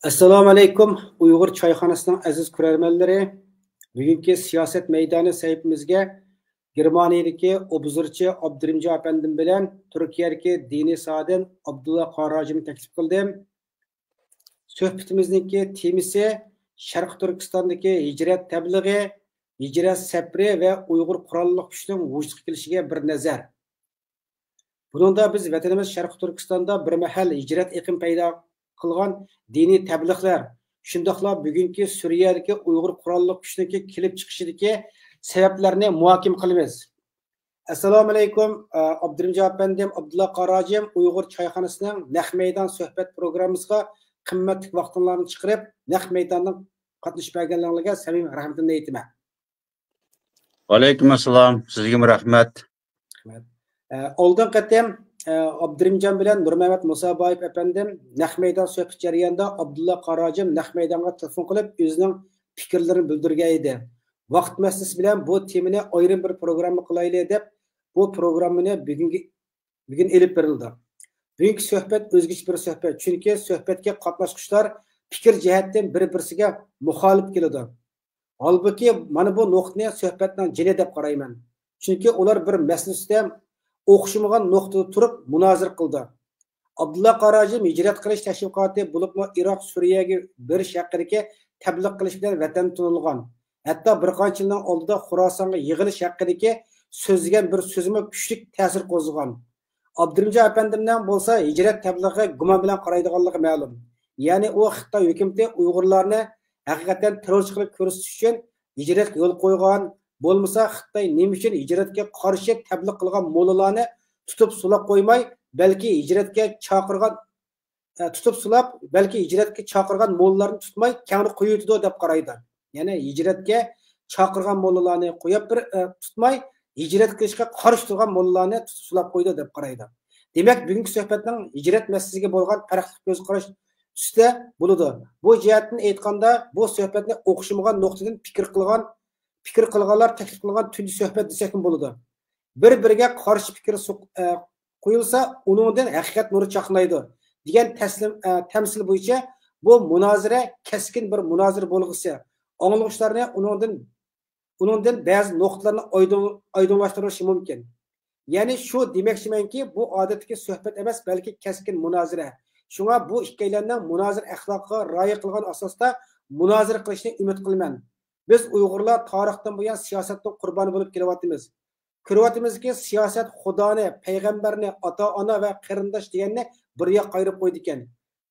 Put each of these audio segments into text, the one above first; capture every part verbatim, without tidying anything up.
ئەسسالامۇئەلەيكۇم، ئۇيغۇر چايخانىسىنىڭ ئەزىز كۆرەرمەنلىرى. بۈگۈنكى سىياسەت مەيدانى سەھىپىمىزگە گېرمانىيەدىكى ئوبزورچى ئابدۇرېھىمجان ئەپەندىم بىلەن تۈركىيەدىكى دىنىي سادىن ئابدۇللا قاراجىمنى تەكلىپ قىلدىم. سۆھبىتىمىزنىڭكى تېمىسى شەرقىي تۈركىستاندىكى ھىجرەت تەبلىغى، ھىجرەت سەپىرى ۋە ئۇيغۇر قوراللىق كۈچىنىڭ ۋۇجۇدقا كېلىشىگە بىر نەزەر. بۇنىڭدا بىز ۋەتىنىمىز شەرقىي تۈركىستاندا بىر مەھەل ھىجرەت ئېقىمى پەيدا قىلغان دىنىي تەبلىغلار، شۇنداقلا بۈگۈنكى سۈرىيەدىكى ئۇيغۇر قوراللىق كۈچىنىڭكى كېلىپ چىقىشىدىكى سەۋەبلەرنى مۇھاكىمە قىلىمىز. ئەسسالامۇئەلەيكۇم، ئابدۇرېھىمجان ئەپەندىم، ئابدۇللا قاراجىم ئۇيغۇر چايخانىسىنىڭ نەق مەيدان سۆھبەت پروگراممىسىغا قىممەتلىك ۋاقتىڭلارنى چىقىرىپ، نەق مەيداندىن قاتنىشىپ بەرگەنلىكىڭلارغا سەمىمىي رەھمىتىمنى ئېيتىمەن. ۋەئەلەيكۇم ئەسسالام. سىزگىمۇ رەھمەت. رەھمەت. ئە، ئالدىنقى قېتىم، ئە، ئابدۇرېھىمجان بىلەن نۇرمەمەت مۇسابايېۋ ئەپەندىم نەق مەيدان سۆھبەت جەريانىدا ئابدۇللا قاراجىم نەق مەيدانغا تېلېفون قىلىپ، ئۆزىنىڭ پىكىرلىرىنى بىلدۈرگەن ئىدى. ۋاقىت مەسىلىسى بىلەن بۇ تېمىنى ئايرىم بىر پروگرامما قىلايلى دەپ، بۇ پروگراممىنى بۈگۈنگە، بۈگۈن ئېلىپ بېرىلىدۇ. بۈگۈنكى سۆھبەت ئۆزگىچە بىر سۆھبەت، چۈنكى سۆھبەتكە قاتناشقۇچىلار پىكىر جەھەتتىن بىر-بىرسىگە مۇخالىپ كېلىدۇ. ھالبۇكى، مانا بۇ نۇقتىنى سۆھبەتنىڭ جېنى دەپ قارايمەن. چۈنكى ئۇلار بىر مەسىلە ئۈستىدە ئوخشىمىغان نۇقتىدا تۇرۇپ مۇنازىرە قىلدى. ئابدۇللا قاراجىم ھىجرەت قىلىش تەشۋىقاتى، بولۇپمۇ ئىراق، سۈرىيەگە بېرىش ھەققىدىكى تەبلىغ قىلىش بىلەن ۋەتەندە تونۇلغان. ھەتتا بىر قانچە يىلنىڭ ئالدىدا خوراسانغا يىغىلىش ھەققىدىكى سۆزلىگەن بىر سۆزىمۇ كۈچلۈك تەسىر قوزغىغان. ئابدۇرېھىمجان ئەپەندىمنىڭ بولسا ھىجرەت تەبلىغىغا گۇمان بىلەن قارايدىغانلىقى مەلۇم. يەنى ئۇ خىتاي ھۆكۈمىتى ئۇيغۇرلارنى ھەقىقەتەن تېررورچى قىلىپ كۆرسىتىش ئۈچۈن ھىجرەتكە يول قويغان، بولمىسا خىتاي نېمە ئۈچۈن ھىجرەتكە قارشى تەبلىغ قىلغان موللىلارنى تۇتۇپ سولاپ قويماي، بەلكى ھىجرەتكە چاقىرغان، ئە، تۇتۇپ سولاپ، بەلكى ھىجرەتكە چاقىرغان موللىلارنى تۇتماي كەڭرى قويۇۋېتىدۇ دەپ قارايدۇ. يەنى ھىجرەتكە چاقىرغان موللىلارنى قويۇپ بىر، ئە، تۇتماي، ھىجرەت قىلىشقا قارشى تۇرغان موللىلارنى تۇتۇپ سولاپ قويىدۇ دەپ قارايدۇ. دېمەك، بۈگۈنكى سۆھبەتنىڭ ھىجرەت مەسىلىسىگە بولغان پەرقلىق كۆز قاراش ئۈستىدە بولىدۇ. بۇ جەھەتتىن ئېيتقاندا، بۇ سۆھبەتنى ئوخشىمىغان نۇقتىدىن پىكىر قىلغان، پىكىر قىلغانلار تەكلىپ قىلغان تۇنجى سۆھبەت دېسەكمۇ بولىدۇ. بىر-بىرىگە قارشى پىكىر سۇ-، ئە، قويۇلسا، ئۇنىڭدىن ھەقىقەت نۇرى چاقنايدۇ، دېگەن تەسلىم-، ئە، تەمسىل بويىچە بۇ مۇنازىرە كەسكىن بىر مۇنازىرە بولغۇسى، ئاڭلىغۇچىلارنى ئۇنىڭدىن، ئۇنىڭدىن بەزى نۇقتىلارنى ئايدىڭ-، ئايدىڭلاشتۇرۇشى مۇمكىن. يەنى شۇ دېمەكچىمەنكى، بۇ ئادەتتىكى سۆھبەت ئەمەس، بەلكى كەسكىن مۇنازىرە. شۇڭا بۇ ئىككىيلەننىڭ مۇنازىرە ئەخلاقىغا رىئايە قىلغان ئاساستا مۇنازىرە قىلىشىنى ئۈمىد قىلىمەن. بىز ئۇيغۇرلار تارىختىن بۇيان سىياسەتنىڭ قۇربانى بولۇپ كېلىۋاتىمىز. كۆرۈۋاتىمىزكى، سىياسەت خۇدانى، پەيغەمبەرنى، ئاتا-ئانا ۋە قېرىنداش دېگەننى بىر ياققا ئايرىپ قويىدىكەن.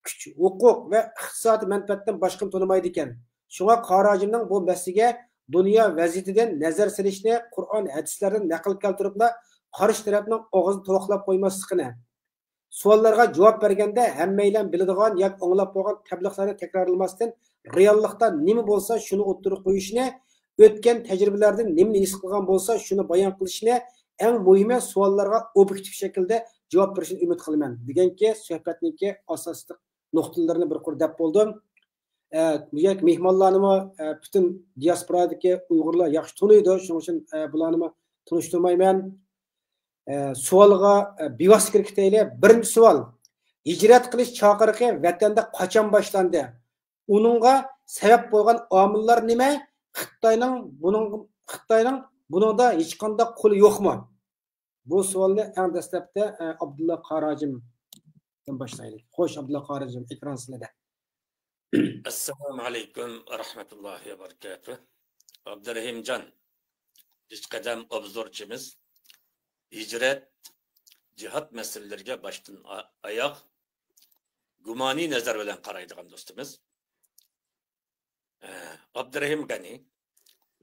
كۈچ، ھوقۇق ۋە ئىقتىسادىي مەنپەئەتتىن باشقىنى تونۇمايدىكەن. شۇڭا قاراجىمنىڭ بۇ مەسىلىگە دۇنيا ۋەزىيىتىدىن نەزەر سېلىشنى، قۇرئان، ھەدىسلەردىن نەقىل كەلتۈرۈپلا قارشى تەرەپنىڭ ئاغزىنى تۇۋاقلاپ قويماسلىقىنى، سوئاللارغا جاۋاب بەرگەندە ھەممەيلەن بىلىدىغان ياكى ئاڭلاپ بولغان تەبلىغلارنى تەكرارلىماستىن، رېئاللىقتا نېمە بولسا شۇنى ئوتتۇرىغا قويۇشنى، ئۆتكەن تەجرىبىلەردىن نېمىنى ھېس قىلغان بولسا شۇنى بايان قىلىشنى، ئەڭ مۇھىمى سوئاللارغا ئوبيېكتىپ شەكىلدە جاۋاب بېرىشىنى ئۈمىد قىلىمەن، دېگەنكى سۆھبەتنىڭكى ئاساسلىق نۇقتىلىرىنى بىر قۇر دەپ بولدۇم. ئە، بۇ يەردىكى مېھمانلارنىمۇ، ئە، پۈتۈن دىياسپورادىكى ئۇيغۇرلار ياخشى تونۇيدۇ، شۇنىڭ ئۈچۈن، ئە، بۇلارنىمۇ تونۇشتۇرمايمەن. ئە، سوئالغا، ئە، بىۋاسىتە كىرىپ كېتەيلى. بىرىنچى سوئال، ھىجرەت قىلىش چاقىرىقى ۋەتەندە قاچان باشلاندى؟ ئۇنىڭغا سەۋەب بولغان ئامىللار نېمە؟ خىتاينىڭ بۇنىڭ، خىتاينىڭ بۇنىڭدا ھېچقانداق قولى يوقمۇ؟ بۇ سوئالنى ئەڭ دەسلەپتە، ئە، ئابدۇللا قاراجىمدىن باشلايلى. خوش، ئابدۇللا قاراجىم، ئېكران سىلەردە. ئەسسالامۇ ئەلەيكۇم ۋە رەھمەتۇللاھى ۋە بەرىكاتۇھ. ئابدۇرېھىمجان، پېشقەدەم ئوبزورچىمىز ھىجرەت، جىھاد مەسىلىلىرىگە باشتىن ئا-، ئاياغ گۇمانىي نەزەر بىلەن قارايدىغان دوستىمىز. ئابدۇرېھىم غەنى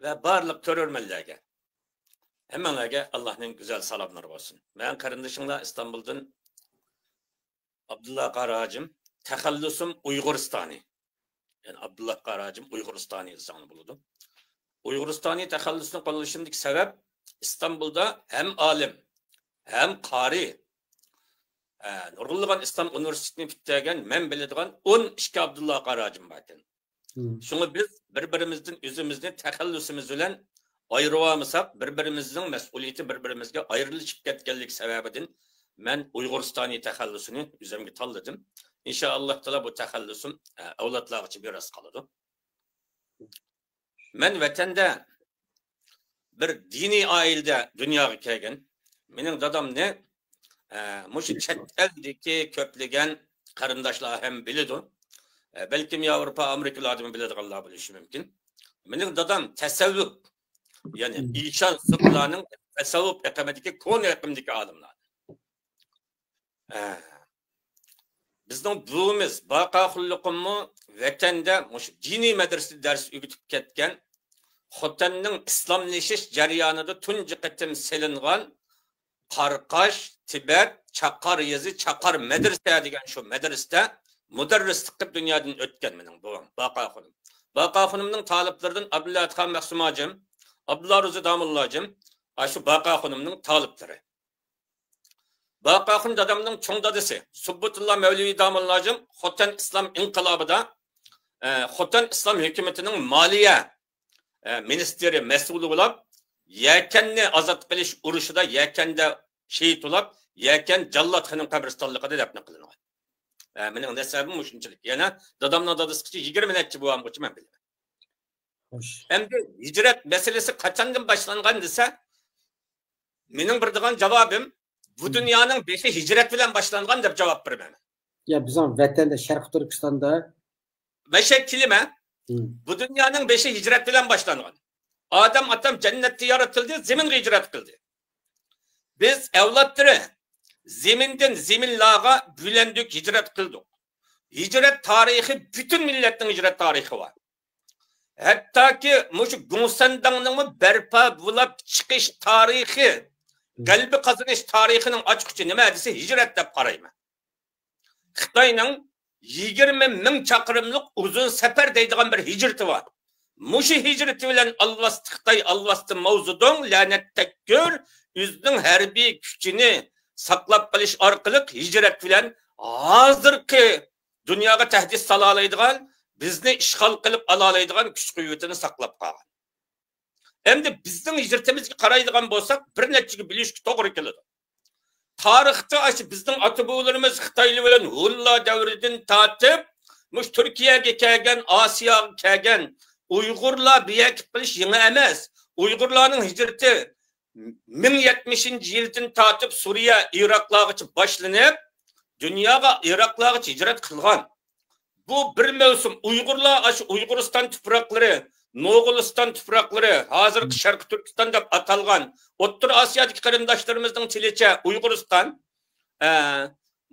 ۋە بارلىق كۆرۈرمەنلەرگە، ھەممىڭلارگە ئاللاھنىڭ گۈزەل سالاملىرى بولسۇن. مەن قېرىندىشىڭلار ئىستانبۇلدىن ئابدۇللا قارا ھاجىم، تەخەللۇسۇم ئۇيغۇرىستانى. يەنى ئابدۇللا قارا ھاجىم ئۇيغۇرىستانى دېسەڭلار بولىدۇ. ئۇيغۇرىستانى تەخەللۇسىنى قوللىشىمدىكى سەۋەب، ئىستانبۇلدا ھەم ئالىم، ھەم قارى، ئە، نۇرغۇنلىغان ئىسلام ئۇنىۋېرسىتېتىنى پۈتتۈرگەن، مەن بىلىدىغان ئون ئىككى ئابدۇللا قارا ھاجىم باركەن. مم. شۇڭا بىز بىر-بىرىمىزدىن ئۆزىمىزنى تەخەللۇسىمىز بىلەن ئايرىۋالمىساق، بىر-بىرىمىزنىڭ مەسئۇلىيىتى بىر-بىرىمىزگە ئايرىلىشىپ كەتكەنلىكى سەۋەبىدىن مەن ئۇيغۇرىستانى تەخەللۇسىنى ئۆزۈمگە تاللىدىم. ئىنشائاللا تائالا بۇ تەخەللۇسۇم، ئە، ئەۋلادلارغىچە مىراس قالىدۇ. مەن ۋەتەندە بىر دىنىي ئائىلىدە دۇنياغا كەلگەن. مېنىڭ دادامنى، ئە، مۇشۇ چەت ئەلدىكى كۆپلىگەن قېرىنداشلار ھەم بىلىدۇ. ئە، بەلكىم ياۋروپا، ئامېرىكىلاردىمۇ بىلىدىغانلار بولۇشى مۇمكىن. مېنىڭ دادام تەسەۋۋۇپ، يەنى ئىشان سۇپىلارنىڭ تەسەۋۋۇپ ئېقىمىدىكى، كونا ئېقىمدىكى ئالىملار. ئە، بىزنىڭ بوۋىمىز باقا خۇنلۇقۇممۇ ۋەتەندە مۇشۇ دىنىي مەدرىسىدە دەرس ئۆگىتىپ كەتكەن، خوتەننىڭ ئىسلاملىشىش جەريانىدا تۇنجى قېتىم سېلىنغان قاراقاش، تىبەت، چاقار يېزى، چاقار مەدرىسە دېگەن شۇ مەدرىسىدە مۇدەررىسلىك قىلىپ دۇنيادىن ئۆتكەن مېنىڭ بوۋام، باقا خۇنۇم. باقا خۇنۇمنىڭ تالىپلىرىدىن ئابدۇللا ئاتىخان مەخسۇم ھاجىم، ئابدۇللا روزى داموللا ھاجىم، ئاشۇ باقا خۇنۇمنىڭ تالىپلىرى. باقا خۇن دادامنىڭ چوڭ دادىسى، سۇببۇتۇللا مەۋلىۋى داموللا ھاجىم خوتەن ئىسلام ئىنقىلابىدا، ئە، خوتەن ئىسلام ھۆكۈمىتىنىڭ مالىيە، ئە، مىنىستىرى مەسئۇلى بولۇپ، يەكەننى ئازاد قىلىش ئۇرۇشىدا يەكەندە شېھىت بولۇپ، يەكەن جاللات خېنىم قەبرىستانلىقىدا دەپنە قىلىنغان. ئە، مېنىڭ نەسەبىم مۇشۇنچىلىك. يەنە دادامنىڭ دادىسىغىچە يىگىرمە نەچچە بوۋامغىچە مەن بىلىمەن. خوش. ئەمدى ھىجرەت مەسىلىسى قاچاندىن باشلانغان دېسە، مېنىڭ بېرىدىغان جاۋابىم، بۇ دۇنيانىڭ بېشى ھىجرەت بىلەن باشلانغان دەپ جاۋاب بېرىمەن. يا، بىزنىڭ ۋەتەندە، شەرقىي تۈركىستاندا. بەشەك كېلىمە، بۇ دۇنيانىڭ بېشى ھىجرەت بىلەن باشلانغان. ئادەم ئاتام جەننەتتە يارىتىلدى، زېمىنغا ھىجرەت قىلدى. بىز ئەۋلادلىرى زېمىندىن زېمىنلارغا بۆلەندۇق، ھىجرەت قىلدۇق. ھىجرەت تارىخى، پۈتۈن مىللەتنىڭ ھىجرەت تارىخى بار. ھەتتاكى مۇشۇ گۇڭسەنداڭنىڭمۇ بەرپا بولۇپ چىقىش تارىخى، غەلىبە قازىنىش تارىخىنىڭ ئاچقۇچى نېمە دېسە، ھىجرەت دەپ قارايمەن. خىتاينىڭ يىگىرمە مىڭ چاقىرىملىق ئۇزۇن سەپەر دەيدىغان بىر ھىجرىتى بار. مۇشۇ ھىجرىتى بىلەن ئالۋاستى خىتاي، ئالۋاستى ماۋزېدۇڭ لەنەتتەك كۆر ئۆزىنىڭ ھەربىي كۈچىنى ساقلاپ قېلىش ئارقىلىق ھىجرەت بىلەن ھازىرقى دۇنياغا تەھدىت سالالايدىغان، بىزنى ئىشغال قىلىپ ئالالايدىغان كۈچ-قۇۋۋىتىنى ساقلاپ قالغان. ئەمدى بىزنىڭ ھىجرىتىمىزگە قارايدىغان بولساق، بىر نەچچىگە بۆلۈشكە توغرا كېلىدۇ. تارىختا ئاشۇ بىزنىڭ ئاتا-بوۋىلىرىمىز خىتايلار بىلەن ھونلار دەۋرىدىن تارتىپ، مۇشۇ تۈركىيەگە كەلگەن، ئاسىياغا كەلگەن ئۇيغۇرلار بۇ يەرگە كېلىپ قېلىش يېڭى ئەمەس. ئۇيغۇرلارنىڭ ھىجرىتى مىڭ يەتمىشىنچى يىلدىن تارتىپ سۈرىيە، ئىراقلارغىچە باشلىنىپ، دۇنياغا، ئىراقلارغىچە ھىجرەت قىلغان. بۇ بىر مەۋسۇم ئۇيغۇرلار ئاشۇ ئۇيغۇرىستان تۇپراقلىرى، موغۇلىستان تۇپراقلىرى، ھازىرقى شەرقىي تۈركىستان دەپ ئاتالغان، ئوتتۇرا ئاسىيادىكى قېرىنداشلىرىمىزنىڭ تىلىچە ئۇيغۇرىستان، ئە،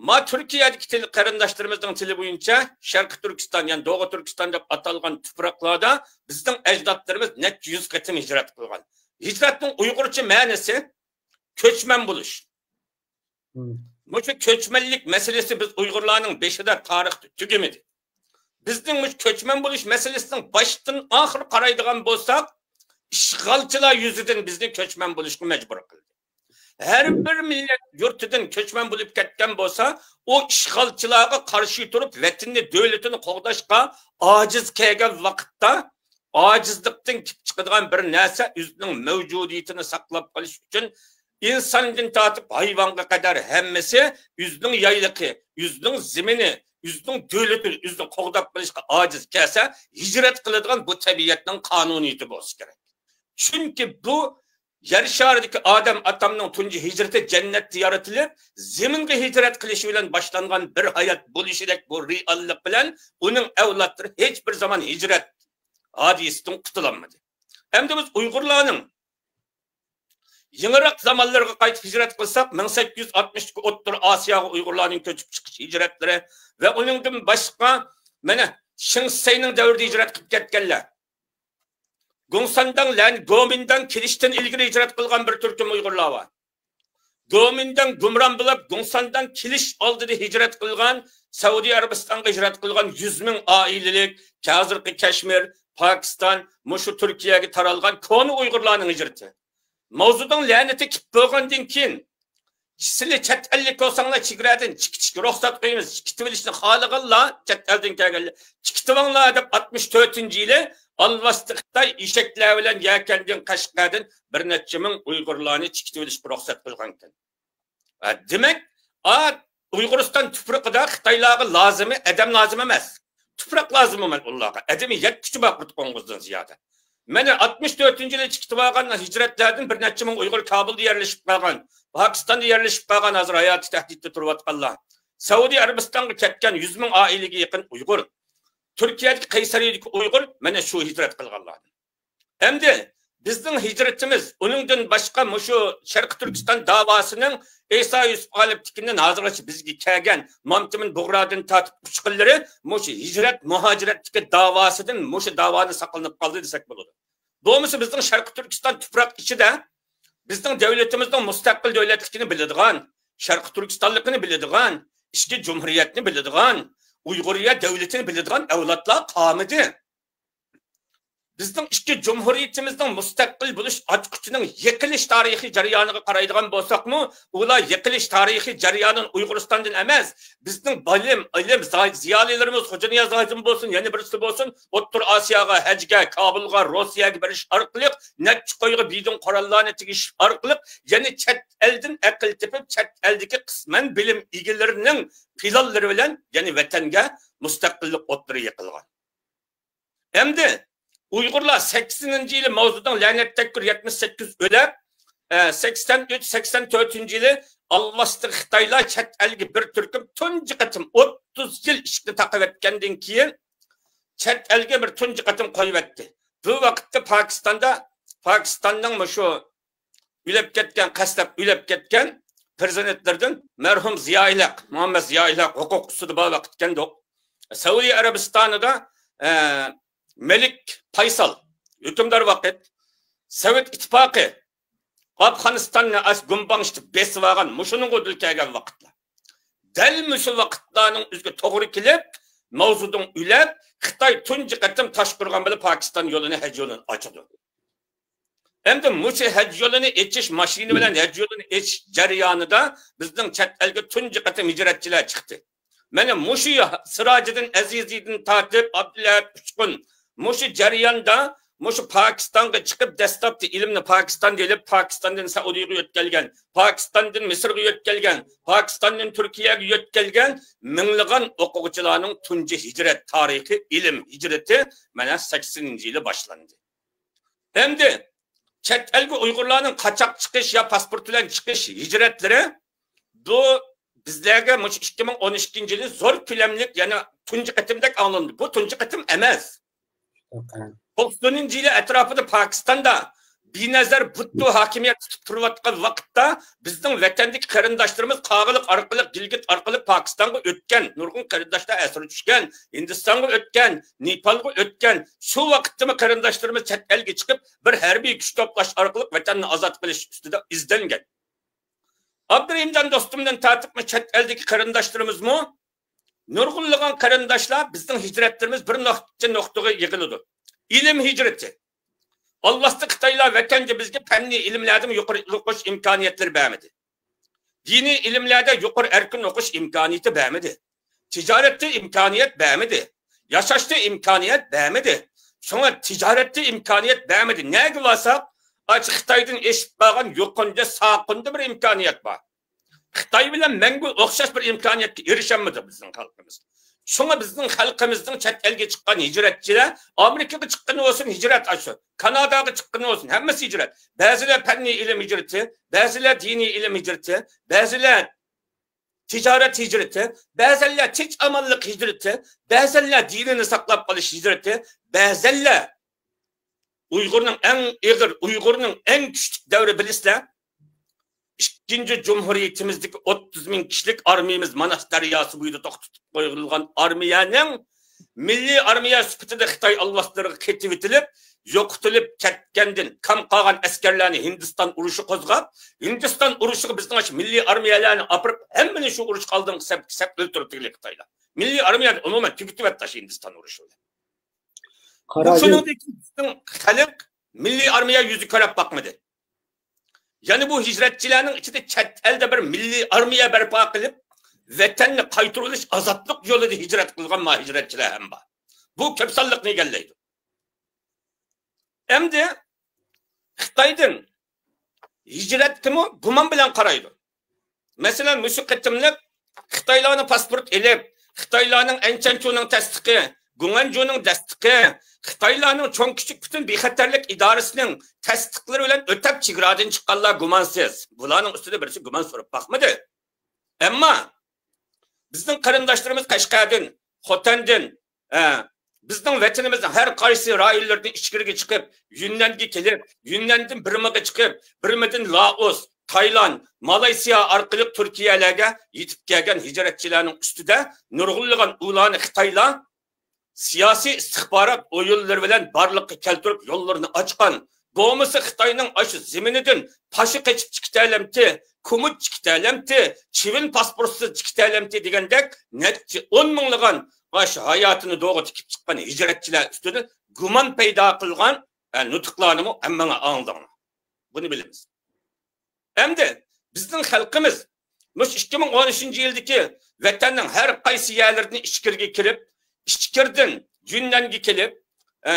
ما تۈركىيەدىكى تىل، قېرىنداشلىرىمىزنىڭ تىلى بويىچە شەرقىي تۈركىستان، يەنى دوغۇ تۈركىستان دەپ ئاتالغان تۇپراقلاردا بىزنىڭ ئەجدادلىرىمىز نەچچە يۈز قېتىم ھىجرەت قىلغان. ھىجرەتنىڭ ئۇيغۇرچە مەنىسى كۆچمەن بولۇش. مۇشۇ كۆچمەنلىك مەسىلىسى بىز ئۇيغۇرلارنىڭ بېشىدا تارىختا تۈگىمىدى. بىزنىڭ مۇشۇ كۆچمەن بولۇش مەسىلىسىنىڭ باشتىن ئاخىر قارايدىغان بولساق، ئىشغالچىلار يۈزىدىن بىزنى كۆچمەن بولۇشقا مەجبۇر قىلدى. ھەر بىر مىللەت يۇرتىدىن كۆچمەن بولۇپ كەتكەن بولسا، ئۇ ئىشغالچىلارغا قارشى تۇرۇپ، ۋەتىنىنى، دۆلىتىنى قوغداشقا ئاجىز كەلگەن ۋاقىتتا، ئاجىزلىقتىن كېلىپ چىقىدىغان بىر نەرسە، ئۆزىنىڭ مەۋجۇدىيىتىنى ساقلاپ قېلىش ئۈچۈن ئىنساندىن تارتىپ ھايۋانغا قەدەر ھەممىسى ئۆزىنىڭ يايلىقى، ئۆزىنىڭ زېمىنى، ئۆزىنىڭ دۆلىتىنى، ئۆزىنى قوغداپ قېلىشقا ئاجىز كەلسە، ھىجرەت قىلىدىغان بۇ تەبىئەتنىڭ قانۇنىيىتى بولسا كېرەك. چۈنكى بۇ يەر شارىدىكى ئادەم ئاتامنىڭ تۇنجى ھىجرىتى جەننەتتە يارىتىلىپ، زېمىنغا ھىجرەت قىلىشى بىلەن باشلانغان بىر ھايات بولۇشىدەك بۇ رېئاللىق بىلەن ئۇنىڭ ئەۋلادلىرى ھېچ بىر زامان ھىجرەت ھادىسىسىدىن قۇتۇلالمىدى. ئەمدى بىز ئۇيغۇرلارنىڭ يېڭىراق زامانلىرىغا قايتىپ ھىجرەت قىلساق، مىڭ سەككىز يۈز ئاتمىشتىكى ئوتتۇرا ئاسىياغا ئۇيغۇرلارنىڭ كۆچۈپ چىقىش ھىجرەتلىرى ۋە ئۇنىڭدىن باشقا، مانا، شېڭ شىسەينىڭ دەۋرىدە ھىجرەت قىلىپ كەتكەنلەر، گۇڭسانداڭ لەن گومىنداڭ كېلىشتىن ئىلگىرى ھىجرەت قىلغان بىر تۈركۈم ئۇيغۇرلار بار. گومىنداڭ گۇمران بولۇپ، گۇڭسانداڭ كېلىش ئالدىدا ھىجرەت قىلغان سەئۇدى ئەرەبىستانغا ھىجرەت قىلغان يۈز مىڭ ئائىلىلىك، ھازىرقى كەشمىر، پاكىستان، مۇشۇ تۈركىيەگە تارالغان كونا ئۇيغۇرلارنىڭ ھىجرىتى. ماۋزېدۇڭ لەنىتى كېلىپ بولغاندىن كېيىن، سىلى چەت ئەللىك بولساڭلار، چېگرادىن چىقىتىشكە رۇخسەت قويىمىز، چىقىتىۋېلىشنى خالىغانلار، چەت ئەلدىن كەلگەنلەر، چىقىتىۋاڭلار دەپ، ئاتمىش تۆتىنچى يىلى ئالۋاستى خىتاي ئېشەكلەر بىلەن يەكەندىن، قەشقەردىن بىر نەچچە مىڭ ئۇيغۇرلارنى چىقىتىۋېلىشقا رۇخسەت قىلغانىكەن. ھە، دېمەك، ئا، ئۇيغۇرىستان تۇپرىقىدا خىتايلارغا لازىمى ئادەم لازىم ئەمەس. تۇپراق لازىم ئۇلارغا. ئادىمى يەتكۈچە بار قۇرت قوڭغۇزدىن زىيادە. مانا ئاتمىش تۆتىنچى يىلى چىقىۋالغان ھىجرەتلەردىن بىر نەچچە مىڭ ئۇيغۇر كابۇلدا يەرلىشىپ قالغان، پاكىستاندا يەرلىشىپ قالغان، ھازىر ھاياتى تەھدىتتە تۇرۇۋاتقانلار. سەئۇدى ئەرەبىستانغا كەتكەن يۈز مىڭ ئائىلىگە يېقىن ئۇيغۇر. تۈركىيەدىكى قەيسەرىدىكى ئۇيغۇر مانا شۇ ھىجرەت قىلغانلاردىن. ئەمدى بىزنىڭ ھىجرىتىمىز، ئۇنىڭدىن باشقا مۇشۇ شەرقىي تۈركىستان داۋاسىنىڭ ئەيسا يۈسۈپ غالىپتىكىندىن ھازىرغىچە بىزگە كەلگەن مامتىمىن بۇغرادىن تارتىپ ئۇچقۇنلىرى مۇشۇ ھىجرەت، مۇھاجىرەتتىكى داۋاسىدىن مۇشۇ داۋانى ساقلىنىپ قالدى دېسەك بولىدۇ. بولمىسا بىزنىڭ شەرقىي تۈركىستان تۇپراق ئىچىدە بىزنىڭ دۆلىتىمىزنىڭ مۇستەقىل دۆلەتلىكىنى بىلىدىغان، شەرقىي تۈركىستانلىقىنى بىلىدىغان، ئىچكى جۇمھۇرىيەتنى بىلىدىغان، ئۇيغۇرىيە دۆلىتىنى بىلىدىغان ئەۋلادلار قالمىدى. بىزنىڭ ئىككى جۇمھۇرىيىتىمىزنىڭ مۇستەقىل بولۇش ئاچقۇچىنىڭ يىقىلىش تارىخىي جەريانىغا قارايدىغان بولساقمۇ، ئۇلار يىقىلىش تارىخىي جەريانىنى ئۇيغۇرىستاندىن ئەمەس، بىزنىڭ بالىم، ئىلىم، زا-، زىيالىيلىرىمىز خوجانىياز ھاجىم بولسۇن، يەنە بىرسى بولسۇن، ئوتتۇرا ئاسىياغا ھەجگە، كابۇلغا، روسىيەگە بېرىش ئارقىلىق، نەچچە قويغا بىدىن قوراللارنى تېگىش ئارقىلىق، يەنە چەت ئەلدىن ئەقىل تېپىپ، چەت ئەلدىكى قىسمەن بىلىم ئىگىلىرىنىڭ پىلانلىرى بىلەن يەنە ۋەتەنگە مۇستەقىللىق ئوتلىرى يېقىلغان. ئەمدى ئۇيغۇرلار سەكسىنىنچى يىلى ماۋزېدۇڭ لەنەتتەككۈر يەتمىش سەككىز ئۆلەپ، ئە، سەكسەن ئۈچ، سەكسەن تۆتىنچى يىلى ئالۋاستى خىتايلار چەت ئەلگە بىر تۈركۈم تۇنجى قېتىم ئوتتۇز يىل ئىشىكنى تاقىۋەتكەندىن كېيىن، چەت ئەلگە بىر تۇنجى قېتىم قويۇۋەتتى. بۇ ۋاقىتتا پاكىستاندا، پاكىستاننىڭ مۇشۇ ئۆلۈپ كەتكەن، قەستەپ ئۆلۈپ كەتكەن پىرېزىدېنتلىرىدىن مەرھۇم زىيائىيلىق، مۇھەممەد زىيائىيلىق ھوقۇق ئۈستىدە بار ۋاقىت ئىكەندۇق. سەئۇدى ئەرەبىستانىدا، ئە، مەلىك پايسال ھۆكۈمدار ۋاقىت، سوۋېت ئىتتىپاقى ئافغانىستاننى ئاش گۇمباڭشىتىپ بېسىۋالغان مۇشۇنىڭغا دۇچ كەلگەن ۋاقىتلار. دەل مۇشۇ ۋاقىتلارنىڭ ئۆزىگە توغرا كېلىپ، ماۋزېدۇڭ ئۆلۈپ، خىتاي تۇنجى قېتىم تاش قۇرغان بىلەن پاكىستان يولىنى، ھەج يولىنى ئاچىدۇ. ئەمدى مۇشۇ ھەج يولىنى ئېچىش، ماشىنا بىلەن ھەج يولىنى ئېچىش جەريانىدا بىزنىڭ چەت ئەلگە تۇنجى قېتىم ھىجرەتچىلەر چىقتى. مانا مۇشۇ سىراجىدىن ئەزىزىدىن تارتىپ، ئابدۇلئەھەد ئۇچقۇن، مۇشۇ جەرياندا مۇشۇ پاكىستانغا چىقىپ، دەسلەپتە ئىلىمنى پاكىستاندا ئېلىپ، پاكىستاندىن سەئۇدىغا يۆتكەلگەن، پاكىستاندىن مىسىرغا يۆتكەلگەن، پاكىستاندىن تۈركىيەگە يۆتكەلگەن مىڭلىغان ئوقۇغۇچىلارنىڭ تۇنجى ھىجرەت تارىخى، ئىلىم ھىجرىتى، مانا، سەكسىنىنچى يىلى باشلاندى. ئەمدى چەت ئەلگە ئۇيغۇرلارنىڭ قاچاق چىقىش يا پاسپورت بىلەن چىقىش ھىجرەتلىرى، بۇ بىزلەرگە مۇشۇ ئىككى مىڭ ئون ئىككىنچى يىلى زور كۆلەملىك، يەنە تۇنجى قېتىمدەك ئاڭلاندى. بۇ تۇنجى قېتىم ئەمەس. توقسىنىنچى يىلى ئەتراپىدا پاكىستاندا بىنەزەر بۇتتۇ ھاكىمىيەت تۇتۇپ تۇرۇۋاتقان ۋاقىتتا، بىزنىڭ ۋەتەندىكى قېرىنداشلىرىمىز قاغىلىق ئارقىلىق، گىلگىت ئارقىلىق پاكىستانغا ئۆتكەن، نۇرغۇن قېرىنداشلار ئەسىرگە چۈشكەن، ھىندىستانغا ئۆتكەن، نېپالغا ئۆتكەن. شۇ ۋاقىتتىمۇ قېرىنداشلىرىمىز چەت ئەلگە چىقىپ، بىر ھەربىي كۈچ توپلاش ئارقىلىق ۋەتەننى ئازاد قىلىش ئۈستىدە ئىزدەنگەن. ئابدۇرېھىمجان دوستۇمدىن تارتىپمۇ چەت ئەلدىكى قېرىنداشلىرىمىزمۇ، نۇرغۇنلىغان قېرىنداشلار، بىزنىڭ ھىجرەتلىرىمىز بىر نۇقتىدىن نۇقتىغا يىغىلىدۇ. ئىلىم ھىجرىتى. ئالۋاستى خىتايلار ۋەتەندە بىزگە پەننىي ئىلىملەردىمۇ يۇقىرى ئوقۇش ئىمكانىيەتلىرى بەرمىدى. دىنىي ئىلىملەردە يۇقىرى ئەركىن ئوقۇش ئىمكانىيىتى بەرمىدى. تىجارەتتە ئىمكانىيەت بەرمىدى. ياشاشتا ئىمكانىيەت بەرمىدى. شۇڭا تىجارەتتە ئىمكانىيەت بەرمىدى. نەگە بارساق، ئاشۇ خىتايدىن ئېشىپ بارغان يۇقىرىدا، ساقىندا بىر ئىمكانىيەت بار. خىتاي بىلەن مەڭگۈ ئوخشاش بىر ئىمكانىيەتكە ئېرىشەلمىدى بىزنىڭ خەلقىمىز. شۇڭا بىزنىڭ خەلقىمىزنىڭ چەت ئەلگە چىققان ھىجرەتچىلەر، ئامېرىكىغا چىققىنى بولسۇن، ھىجرەت ئاشۇ. كاناداغا چىققىنى بولسۇن، ھەممىسى ھىجرەت. بەزىلەر پەننىي ئىلىم ھىجرىتى، بەزىلەر دىنىي ئىلىم ھىجرىتى، بەزىلەر تىجارەت ھىجرىتى، بەزەنلەر تىنچ ئامانلىق ھىجرىتى، بەزەنلەر دىنىنى ساقلاپ قېلىش ھىجرىتى، بەزەنلەر ئۇيغۇرنىڭ ئەڭ ئېغىر، ئۇيغۇرنىڭ ئەڭ كۈچلۈك دەۋرى بىلىسىلەر. ئىككىنچى جۇمھۇرىيىتىمىزدىكى ئوتتۇز مىڭ كىشىلىك ئارمىيىمىز ماناس دەرياسى بويىدا توختىتىپ قويۇلغان ئارمىيەنىڭ مىللىي ئارمىيە سۈپىتىدە خىتاي ئالۋاستىلىرىغا قېتىۋېتىلىپ، يوقىتىلىپ كەتكەندىن كام قالغان ئەسكەرلەرنى ھىندىستان ئۇرۇشى قوزغاپ، ھىندىستان ئۇرۇشىغا بىزنىڭ ئاشۇ مىللىي ئارمىيەلەرنى ئاپىرىپ، ھەممىنى شۇ ئۇرۇشقا ئالدىنقى سەپكە سەپ ئۆلتۈرۈپ تۈگىلى خىتايلار. مىللىي ئارمىيەنى ئومۇمەن تۈگىتىۋەتتى ئاشۇ ھىندىستان ئۇرۇشى بىلەن. بۇ شۇنىڭدىن كېيىن بىزنىڭ خەلق مىللىي ئارمىيە يۈزى كۆرۈپ باقمىدى. يەنە بۇ ھىجرەتچىلەرنىڭ ئىچىدە چەت ئەلدە بىر مىللىي ئارمىيە بەرپا قىلىپ، ۋەتەننى قايتۇرۇۋېلىش، ئازادلىق يولىدا ھىجرەت قىلغان ما ھىجرەتچىلەر ھەم بار. بۇ كۆپ سانلىقنى ئىگىلەيدۇ. ئەمدى خىتايدىن ھىجرەتكىمۇ گۇمان بىلەن قارايدۇ. مەسىلەن، مۇشۇ قېتىملىق، خىتايلارنىڭ پاسپورت ئېلىپ، خىتايلارنىڭ ئەنچەنچۇنىڭ تەستىقى، گۇڭەنجۇنىڭ تەستىقى، خىتايلارنىڭ چوڭ كىچىك پۈتۈن بىخەتەرلىك ئىدارىسىنىڭ تەستىقلىرى بىلەن ئۆتەپ چېگرادىن چىققانلار گۇمانسىز. بۇلارنىڭ ئۈستىدە بىرسى گۇمان سورۇپ باقمىدى. ئەمما بىزنىڭ قېرىنداشلىرىمىز قەشقەردىن، خوتەندىن، ئە، بىزنىڭ ۋەتىنىمىزنىڭ ھەر قايسى رايونلىرىدىن ئىچكىرىگە چىقىپ، يۈننەنگە كېلىپ، يۈننەندىن بىرمىغا چىقىپ، بىرمىدىن لائوس، تايلاند، مالايسىيا ئارقىلىق تۈركىيەلەرگە يېتىپ كەلگەن ھىجرەتچىلەرنىڭ ئۈستىدە نۇرغۇنلىغان ئۇلارنى خىتايلار سىياسىي ئىستىخبارات ئويۇنلىرى بىلەن بارلىققا كەلتۈرۈپ يوللىرىنى ئاچقان. بولمىسا خىتاينىڭ ئاشۇ زېمىنىدىن پاشا قېچىپ چىقىتەلەمتى، كۇمۇت چىقىتەلەمتى، چىۋىن پاسپورتسىز چىقىتەلەمتى دېگەندەك نەچچە ئون مىڭلىغان ئاشۇ ھاياتىنى دوغا تىكىپ چىققان ھىجرەتچىلەر ئۈستىدە گۇمان پەيدا قىلغان، ئە، نۇتۇقلارنىمۇ ھەممىڭلار ئاڭلىدىڭلار. بۇنى بىلىمىز. ئەمدى بىزنىڭ خەلقىمىز مۇشۇ ئىككى مىڭ ئون ئۈچىنچى يىلدىكى ۋەتەننىڭ ھەر قايسى يەرلىرىدىن ئىچكىرىگە كىرىپ، ئىچكىرىدىن يۈننەنگە كېلىپ، ئە،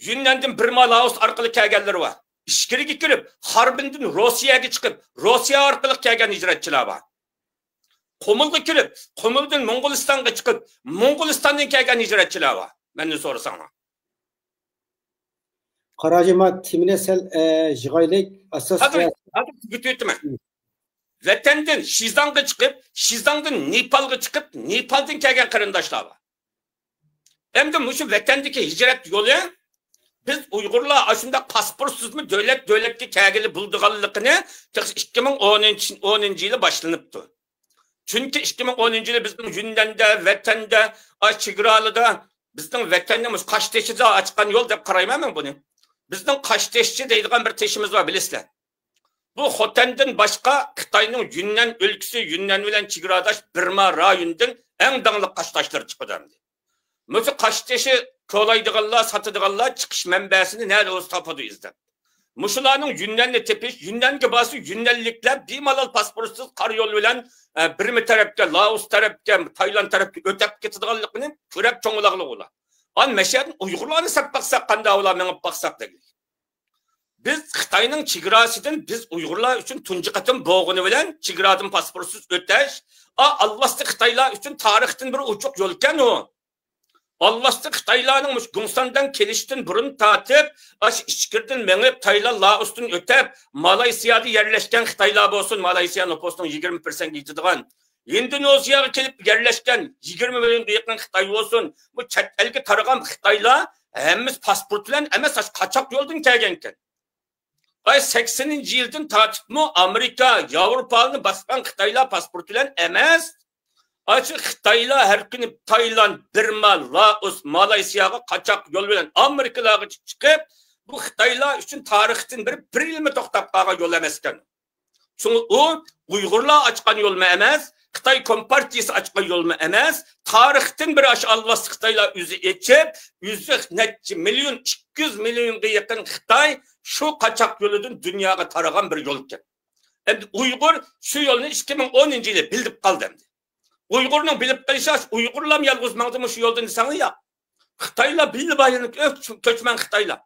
يۈننەندىن بىرما، لائوس ئارقىلىق كەلگەنلىرى بار. ئىچكىرىگە كىرىپ، خاربىندىن روسىيەگە چىقىپ، روسىيە ئارقىلىق كەلگەن ھىجرەتچىلەر بار. قۇمۇلغا كىرىپ، قۇمۇلدىن موڭغۇلىستانغا چىقىپ، موڭغۇلىستاندىن كەلگەن ھىجرەتچىلەر بار. مەندىن سورىساڭلار. قاراجىما تېمىنى سەل، ئە، يىغايلى. ئاساس ھازىر، ھازىر تۈگىتىۋېتىمەن. ۋەتەندىن شىزاڭغا چىقىپ، شىزاڭدىن نېپالغا چىقىپ، نېپالدىن كەلگەن قېرىنداشلار بار. ئەمدى مۇشۇ ۋەتەندىكى ھىجرەت يولى، بىز ئۇيغۇرلار ئاشۇنداق پاسپورتسىزمۇ دۆلەت دۆلەتكە كەلگىلى بولىدىغانلىقىنى تېخى ئىككى مىڭ ئونىنچى يىلى باشلىنىپتۇ. چۈنكى ئىككى مىڭ ئونىنچى يىلى بىزنىڭ يۈندەندە، ۋەتەندە، ئاش چېگرالىدا، بىزنىڭ ۋەتەننىڭ مۇشۇ قاشتېشىدا ئاچقان يول دەپ قارايمەن مەن بۇنى. بىزنىڭ قاشتېشىچى دەيدىغان بىر تېشىمىز بار، بىلىسىلەر. بۇ خوتەندىن باشقا خىتاينىڭ يۈننەن ئۆلكىسى، يۈننەن بىلەن چېگراداش بىرما رايونىدىن ئەڭ داڭلىق قاشتاشلىرى چىقىدۇ ئەمدى. مۇشۇ قاشتېشى كولايدىغانلار، ساتىدىغانلار چىقىش مەنبەسىنى نەدە بولسا تاپىدۇ ئىزدەپ. مۇشۇلارنىڭ يۈننەننى تېپىش، يۈننەنگە بارسا يۈننەنلىكلەر بىمالال پاسپورتسىز قارا يول بىلەن، ئە، بىرما تەرەپكە، لائوس تەرەپكە، تايلاند تەرەپكە ئۆتەپ كېتىدىغانلىقىنى كۆرەپ چوڭ بولغىلى بولار. ئان مەشەدىن ئۇيغۇرلارنى ساپ باقساق قانداق بولا، مېڭىپ باقساق دەگلىك. بىز خىتاينىڭ چېگراسىدىن بىز ئۇيغۇرلار ئۈچۈن تۇنجى قېتىم بولغىنى بىلەن چېگرادىن پاسپورتسىز ئۆتەش، ئا، ئالۋاستى خىتايلار ئۈچۈن تارىختىن بىر ئوچۇق يولكەن ئۇ. ئالۋاستى خىتايلارنىڭ مۇشۇ گۇڭسانداڭ كېلىشتىن بۇرۇن تارتىپ، ئاشۇ ئىچكىرىدىن مېڭىپ، تايلاند، لائوستىن ئۆتەپ، مالايسىيادا يەرلەشكەن خىتايلار بولسۇن، مالايسىيا نوپۇسىنىڭ يىگىرمە پىرسەنتكە يېتىدىغان، ئىندونېزىيەگە كېلىپ يەرلەشكەن يىگىرمە مىليونغا يېقىن خىتاي بولسۇن، بۇ چەت ئەلگە تارىغان خىتايلار ھەممىسى پاسپورت بىلەن ئەمەس، ئاشۇ قاچاق يولدىن كەلگەنكەن. ئاي، سەكسىنىنچى يىلدىن تارتىپمۇ ئامېرىكا، ياۋروپانى باسقان خىتايلار پاسپورت بىلەن ئەمەس، ئاشۇ خىتايلار ھەر كۈنى تايلاند، بىرما، لائوس، مالايسىياغا قاچاق يول بىلەن ئامېرىكىلارغىچە چىقىپ، بۇ خىتايلار ئۈچۈن تارىختىن بىر، بىر يىلمۇ توختاپ قالغان يول ئەمەسكەن. شۇڭا ئۇ ئۇيغۇرلار ئاچقان يولمۇ ئەمەس، خىتاي كومپارتىيىسى ئاچقان يولمۇ ئەمەس، تارىختىن بىر ئاشۇ ئالۋاستى خىتايلار ئۆزى ئېچىپ، يۈز نەچچە مىليون، ئىككى يۈز مىليونغا يېقىن خىتاي شۇ قاچاق يولىدىن دۇنياغا تارىغان بىر يول ئىكەن. ئەمدى ئۇيغۇر شۇ يولنى ئىككى مىڭ ئونىنچى يىلى بىلىپ قالدى ئەمدى. ئۇيغۇرنىڭ بىلىپ قېلىشى، ئۇيغۇرلارمۇ يالغۇز ماڭدىمۇ شۇ يولدىن دېسەڭلار ياق. خىتايلار بىللە بايىنى كۆچمەن خىتايلار.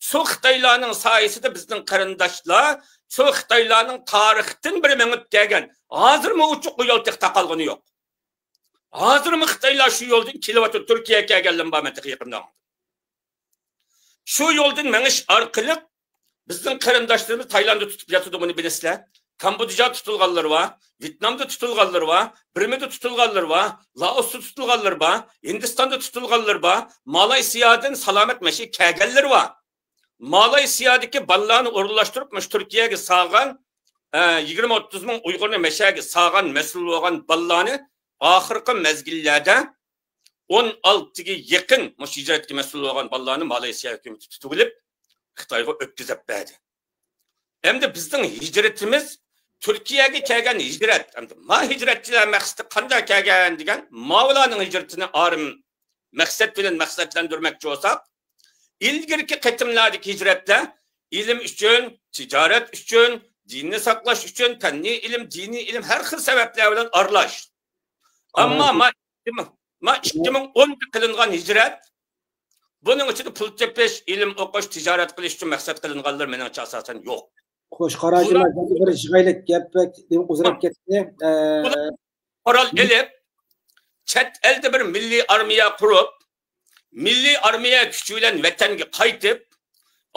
شۇ خىتايلارنىڭ سايىسىدە بىزنىڭ قېرىنداشلار، شۇ خىتايلارنىڭ تارىختىن بېرى مېڭىپ كەلگەن، ھازىرمۇ ئوچۇق بۇ يول تېخى تاقالغىنى يوق. ھازىرمۇ خىتايلار شۇ يولدىن كېلىۋاتىدۇ، تۈركىيەگە كەلگەنلىرىم بار، مەن تېخى يېقىندا. شۇ يولدىن مېڭىش ئارقىلىق بىزنىڭ قېرىنداشلىرىمىز تايلانددا تۇتۇپ ياتىدۇ، بۇنى بىلىسىلەر. كامبودژا تۇتۇلغانلىرى بار، ۋيېتنامدا تۇتۇلغانلىرى بار، بىرمىدە تۇتۇلغانلىرى بار، لائوستا تۇتۇلغانلىرى بار، ھىندىستاندا تۇتۇلغانلىرى بار، مالايسىيادىن سالامەت مەشىگە كەلگەنلىرى بار. مالايسىيادىكى بالىلارنى ئورۇنلاشتۇرۇپ، مۇشۇ تۈركىيەگە سالغان، ئە، يىگىرمە ئوتتۇز مىڭ ئۇيغۇرنى مەشەگە سالغان مەسئۇل بولغان بالىلارنى ئاخىرقى مەزگىللەردە ئون ئالتىگە يېقىن مۇشۇ ھىجرەتكە مەسئۇل بولغان بالىلارنى مالايسىيا ھۆكۈمىتى تۇتۇۋېلىپ، خىتايغا ئۆتكۈزۈپ بەردى. ئەمدى بىزنىڭ ھىجرىتىمىز، تۈركىيەگە كەلگەن ھىجرەت، ئەمدى ما ھىجرەتچىلەر مەقسىتى قانداق كەلگەن دېگەن، ماۋۇلارنىڭ ھىجرىتىنى ئارىم مەقسەت بىلەن مەقسەتلەندۈرمەكچى بولساق، ئىلگىرىكى قېتىملاردىكى ھىجرەتلەر ئىلىم ئۈچۈن، تىجارەت ئۈچۈن، دىننى ساقلاش ئۈچۈن، پەننىي ئىلىم، دىنىي ئىلىم، ھەر خىل سەۋەبلەر بىلەن ئارىلاش. ئەمما ما، ما ئىككى مىڭ ئوندا قىلىنغان ھىجرەت، بۇنىڭ ئىچىدە پۇل تېپىش، ئىلىم ئوقۇش، تىجارەت قىلىش ئۈچۈن مەقسەت قىلىنغانلار مېنىڭچە ئاساسەن يوق. خوش، قاراجىما، بۇلار، بىر يىغايلىق گەپ بەك ئۇزىراپ كەتتى. ئە، بۇلار، قورال ئېلىپ، چەت ئەلدە بىر مىللىي ئارمىيە قۇرۇپ، مىللىي ئارمىيە كۈچى بىلەن ۋەتەنگە قايتىپ،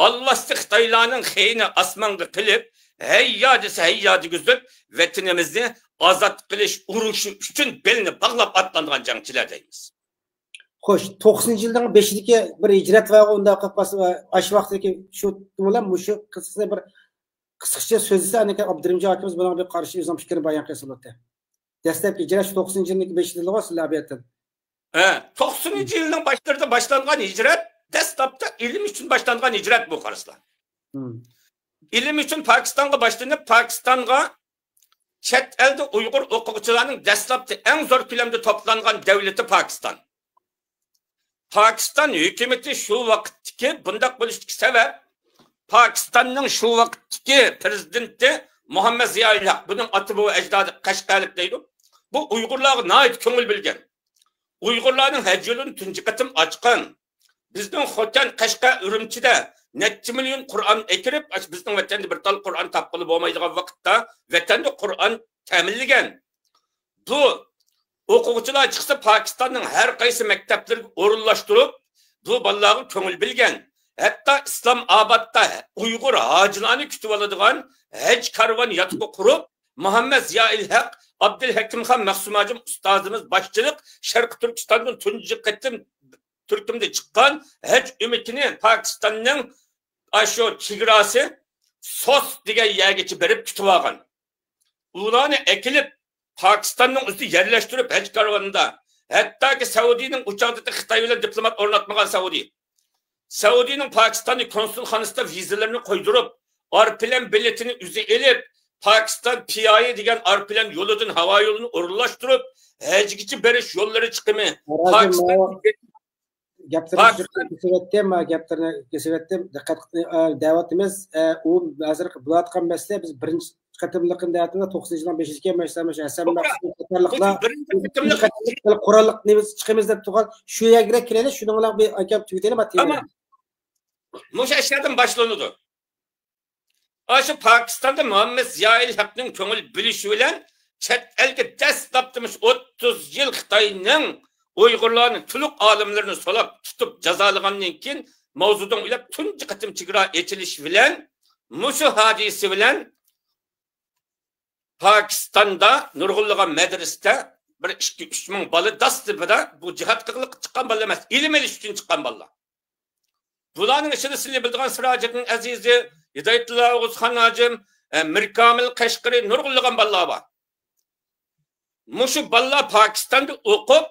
ئالۋاستى خىتايلارنىڭ خېيىنى ئاسمانغا قىلىپ، ھەييا دېسە ھەييا دېگۈزۈپ، ۋەتىنىمىزنى ئازاد قىلىش ئۇرۇشى ئۈچۈن بېلىنى باغلاپ ئاتلانغان جەڭچىلەر دەيمىز. خوش، توقسىنىنچى يىلنىڭ بېشىدىكى بىر ھىجرەت ۋە ئۇنداق قىلىپ قالسا، ئاشۇ ۋاقىتتىكى شۇ بىلەن مۇشۇ قىسقىسى بىر قىسقىچە سۆزلىسە، ئاندىن كېيىن ئابدۇرېھىمجان ئاكىمىز بۇنىڭغا بىر قارىشى ئۆزىنىڭ پىكرىنى بايان قىلسا بولاتتى. دەسلەپكى ھىجرەت شۇ توقسىنىنچى يىلنىڭ بېشىدا بولغان سىلەر بۇ يەردىن. ھە، توقسىنىنچى يىلنىڭ باشلىرىدا باشلانغان ھىجرەت، دەسلەپتە ئىلىم ئۈچۈن باشلانغان ھىجرەت بۇ، قارىسىلەر. مم. ئىلىم ئۈچۈن پاكىستانغا باشلىنىپ، پاكىستانغا چەت ئەلدە ئۇيغۇر ئوقۇغۇچىلارنىڭ دەسلەپتە ئەڭ زور كۆلەمدە توپلانغان دەۋلىتى پاكىستان. پاكىستان ھۆكۈمىتى شۇ ۋاقىتتىكى بۇنداق بولۇشتىكى سەۋەب، پاكىستاننىڭ شۇ ۋاقىتتىكى پىرېزىدېنتى مۇھەممەد زىيائۇل ھەق، بۇنىڭ ئاتا بوۋا ئەجدادى قەشقەرلىك دەيدۇ. بۇ ئۇيغۇرلارغا ناھايىتى كۆڭۈل بۆلگەن. ئۇيغۇرلارنىڭ ھەج يولىنى تۇنجى قېتىم ئاچقان. بىزنىڭ خوتەن، قەشقەر، ئۈرۈمچىدە نەچچە مىليون قۇرئان ئەكىرىپ، ئاشۇ بىزنىڭ ۋەتەندە بىر تال قۇرئان تاپقىلى بولمايدىغان ۋاقىتتا، ۋەتەندە قۇرئان تەمىنلىگەن. بۇ ئوقۇغۇچىلار چىقسا، پاكىستاننىڭ ھەر قايسى مەكتەپلىرىگە ئورۇنلاشتۇرۇپ، بۇ بالىلارغا كۆڭۈل بۆلگەن. ھەتتا ئىسلام ئابادتا ئۇيغۇر ھاجىلارنى كۈتۈۋالىدىغان ھەج كارۋان ياتىقى قۇرۇپ، مۇھەممەد زىيائىل ھەق، ئابدۇلھەكىم خان مەخسۇم ھاجىم ئۇستازىمىز باشچىلىق شەرقىي تۈركىستاندىن تۇنجى قېتىم تۈركۈمدە چىققان ھەج ئۈمىكىنى پاكىستاننىڭ ئاشۇ چېگراسى سوس دېگەن يەرگىچە بېرىپ كۈتۈۋالغان. ئۇلارنى ئەكېلىپ، پاكىستاننىڭ ئۆزىدە يەرلەشتۈرۈپ، ھەج كارۋانىدا، ھەتتاكى سەئۇدىنىڭ ئۇ چاغدا خىتاي بىلەن دىپلومات ئورناتمىغان سەئۇدى. سەئۇدىنىڭ پاكىستاندا كونسۇلخانىسىدا ۋىزىلىرىنى قويدۇرۇپ، ئايروپىلان بېلىتىنى ئۆزى ئېلىپ، پاكىستان پىئايى دېگەن ئايروپىلان يولىدىن، ھاۋا يولىنى ئورۇنلاشتۇرۇپ، ھەجگىچە بېرىش يوللىرى چىقىمى، پاكىستان گەپلىرىنى كېسىۋەتتىم، گەپلىرىنى كېسىۋەتتىم. دىققەت قىلىپ، ئە، دەۋاتىمىز. ئە، ئۇ ھازىر بولۇۋاتقان مەسىلە، بىز بىرىنچى قېتىملىقىنى دەۋاتىمىز، توقسەنىنچى يىلنىڭ بېشىدىكى مەسىلە، مەسىلە ھەسەن توغرا. مەخسۇم قاتارلىقلار بىرىنچى قېتىملىق قوراللىق نېمىز چىقىمىز دەپ تۇرغان شۇ يەرگە كېلەيلى، شۇنىڭ بىلەن بىر ئاكام تۈگىتەيلى، ما تېمىنى. تامام. مۇشۇ ئەشيادىن باشلىنىدۇ. ئاشۇ پاكىستاندا مۇھەممەد زىيائىل ھەقنىڭ كۆڭۈل بۆلۈشى بىلەن چەت ئەلگە دەسلەپتە مۇشۇ ئوتتۇز يىل خىتاينىڭ ئۇيغۇرلارنى، تۈرك ئالىملىرىنى سولاپ تۇتۇپ جازالىغاندىن كېيىن، ماۋزېدۇڭ ئۆلۈپ تۇنجى قېتىم چېگرا ئېچىلىشى بىلەن مۇشۇ ھادىسە بىلەن پاكىستاندا نۇرغۇنلىغان مەدرىسىدە بىر ئىككى، ئۈچ مىڭ بالا داستىپىدا بۇ جىھاد قىلغىلى چىققان بالا ئەمەس، ئىلىم ئېلىش ئۈچۈن چىققان بالىلار. بۇلارنىڭ ئىچىدە سىلى بىلىدىغان سىراجىدىن ئەزىزى، ھىدايەتۇللا ئوغۇزخان ھاجىم، ئە، مىركامىل قەشقىرى، نۇرغۇنلىغان بالىلار بار. مۇشۇ بالىلار پاكىستاندا ئوقۇپ،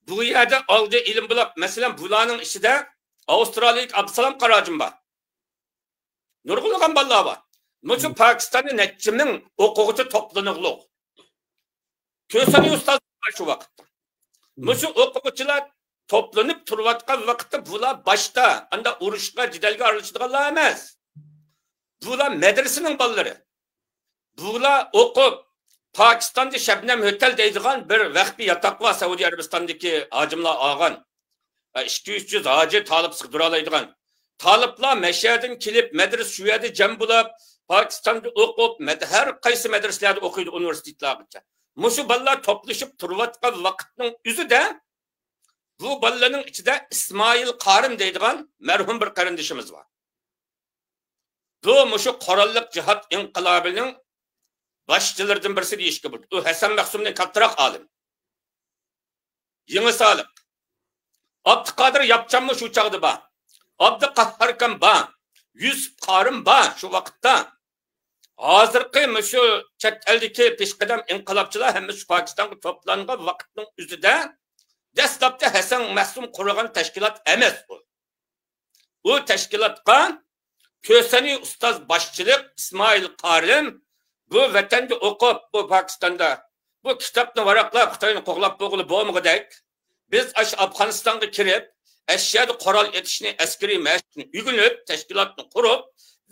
بۇ يەردە ئالدى ئىلىم بولاپ، مەسىلەن، بۇلارنىڭ ئىچىدە ئاۋسترالىيىلىك ئابدۇسالام قاراجىم بار. نۇرغۇنلىغان بالىلار بار. مۇشۇ پاكىستاندا نەچچە مىڭ ئوقۇغۇچى توپلىنىغلۇق. كۆسەنى ئۇستاز بار شۇ ۋاقىتتا. مۇشۇ ئوقۇغۇچىلار توپلىنىپ تۇرۇۋاتقان ۋاقىتتا بۇلار باشتا ئاندا ئۇرۇشقا، جېدەلگە ئارىلىشىدىغانلار ئەمەس. بۇلار مەدرىسىنىڭ بالىلىرى. بۇلار ئوقۇپ، پاكىستاندا شەبنەم ھۆتەل دەيدىغان بىر ۋەخپىي ياتاق بار، سەئۇدى ئەرەبىستاندىكى ھاجىملار ئالغان. ئىككى يۈز، ئۈچ يۈز ھاجى تالىپسىغا تۇرالايدىغان. تالىپلار مەشەدىن كېلىپ، مەدرىسە شۇ يەردە جەم بولاپ، پاكىستاندا ئوقۇپ، مەد-، ھەر قايسى مەدرىسىلەردە ئوقۇيدۇ، ئۇنىۋېرسىتېتلارغىچە. مۇشۇ بالىلار توپلىشىپ تۇرۇۋاتقان ۋاقىتنىڭ ئۆزىدە، بۇ بالىلارنىڭ ئىچىدە ئىسمائىل قارىم دەيدىغان مەرھۇم بىر قېرىندىشىمىز بار. بۇ مۇشۇ قوراللىق جىھاد ئىنقىلابىنىڭ باشچىلىرىدىن بىرسى دېيىشكە بولىدۇ. ئۇ ھەسەن مەخسۇمدىن كاتتىراق ئالىم. يېڭى سالىق. ئابدۇقادىر ياپچانمۇ شۇ چاغدا بار. ئابدۇقاھھاركان بار. يۈسۈپ قارىم بار شۇ ۋاقىتتا. ھازىرقى مۇشۇ چەت ئەلدىكى پېشقەدەم ئىنقىلابچىلار ھەممىسى شۇ پاكىستانغا توپلانغان ۋاقىتنىڭ ئۆزىدە دەسلەپتە ھەسەن مەخسۇم قۇرغان تەشكىلات ئەمەس ئۇ. ئۇ تەشكىلاتقا كۆسەنى ئۇستاز باشچىلىق، ئىسمائىل قارىم، بۇ ۋەتەندە ئوقۇپ، بۇ پاكىستاندا بۇ كىتابنى ۋاراقلاپ، خىتاينى قوغلاپ بولغىلى بولمىغۇدەك، بىز ئاشۇ ئافغانىستانغا كىرىپ، ئەشيادا قورال ئېتىشنى، ئەسكىرىي مەشىقنى ئۆگىنىپ، تەشكىلاتنى قۇرۇپ،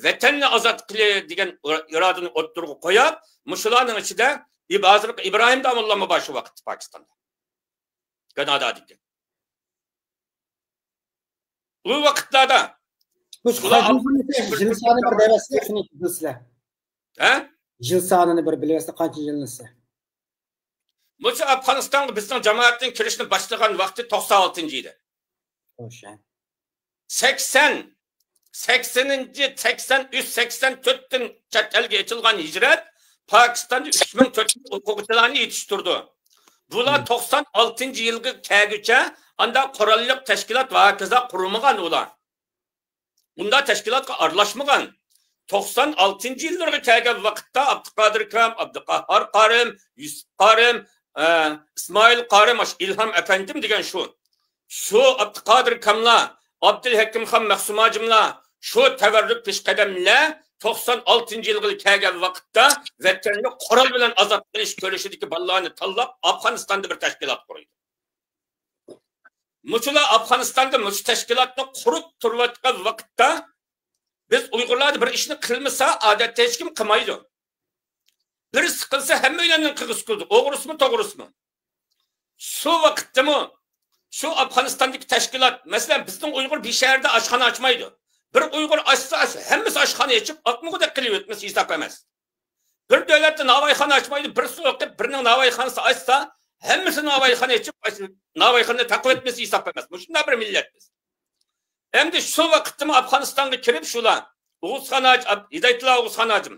ۋەتەننى ئازاد قىلى دېگەن ئىرادىنى ئوتتۇرىغا قويۇپ، مۇشۇلارنىڭ ئىچىدە ئىب-، ھازىرقى ئىبراھىم داموللامۇ بار شۇ ۋاقىتتا پاكىستاندا. كانادادىكى. ئۇ ۋاقىتلاردا مۇشۇ بۇلار قانچە يىل يىل سانىنى بىر دەۋەتسە، شۇنى بىلسىلەر. ھە؟ يىل سانىنى بىر بىلىۋەتسە، قانچە يىلنىسى؟ مۇشۇ ئافغانىستانغا بىزنىڭ جامائەتنىڭ كىرىشنى باشلىغان ۋاقتى توقسان ئالتىنچى يىلى. خوش، ھە. سەكسەن، سەكسەنىنچى، سەكسەن ئۈچ، سەكسەن تۆتتىن چەت ئەلگە ئېچىلغان ھىجرەت پاكىستاندا ئۈچ مىڭ تۆت يۈز ئوقۇغۇچىلارنى يېتىشتۈردى. بۇلار مم. توقسان ئالتىنچى يىلغا كەلگۈچە ئاندا قوراللىق تەشكىلات ۋە ھاكازا قۇرمىغان ئۇلار. ئۇنداق تەشكىلاتقا ئارىلاشمىغان. توقسان ئالتىنچى يىللىرىغا كەلگەن ۋاقىتتا ئابدۇقادىر ئاكام، ئابدۇقاھار قارىم، يۈسۈپ قارىم، ئە، ئىسمائىل قارىم، ئاشۇ ئىلھام ئەپەندىم دېگەن شۇ. شۇ ئابدۇقادىر ئاكاملار، ئابدۇلھەكىمخان مەخسۇم ھاجىملار، شۇ تەۋەررۈك پېشقەدەملەر توقسان ئالتىنچى يىلغا كەلگەن ۋاقىتتا ۋەتەننى قورال بىلەن ئازاد قىلىش كۈرىشىدىكى بالىلارنى تاللاپ، ئافغانىستاندا بىر تەشكىلات قۇرىدۇ. مۇشۇلار ئافغانىستاندا مۇشۇ تەشكىلاتنى قۇرۇپ تۇرۇۋاتقان ۋاقىتتا، بىز ئۇيغۇرلاردا بىر ئىشنى قىلمىسا، ئادەتتە ھېچكىم قىلمايدۇ. بىرسى قىلسا، ھەممەيلەننىڭ قىلغۇسى كېلىدۇ. ئوغرىسىمۇ، توغرىسىمۇ. شۇ ۋاقىتتىمۇ شۇ ئافغانىستاندىكى تەشكىلات، مەسىلەن، بىزنىڭ ئۇيغۇر بىر شەھەردە ئاشخانا ئاچمايدۇ. بىر ئۇيغۇر ئاچسا، ئاچسا، ھەممىسى ئاشخانا ئېچىپ، ئاقمىغۇدەك قىلىۋېتمىسە ھېساب ئەمەس. بىر دۆلەتتە ناۋايخانا ئاچمايدۇ، بىرسى ئوقۇپ، بىرىنىڭ ناۋايخانىسى ئاچسا، ھەممىسى ناۋايخانا ئېچىپ، ناۋايخانىنى تاقىۋەتمىسە ھېساب ئەمەس. مۇشۇنداق بىر مىللەت بىز. ئەمدى شۇ ۋاقىتتىمۇ ئافغانىستانغا كىرىپ شۇلار، ئوغۇزخان ھاجى، ھىدايەتۇللا ئوغۇزخان ھاجىم،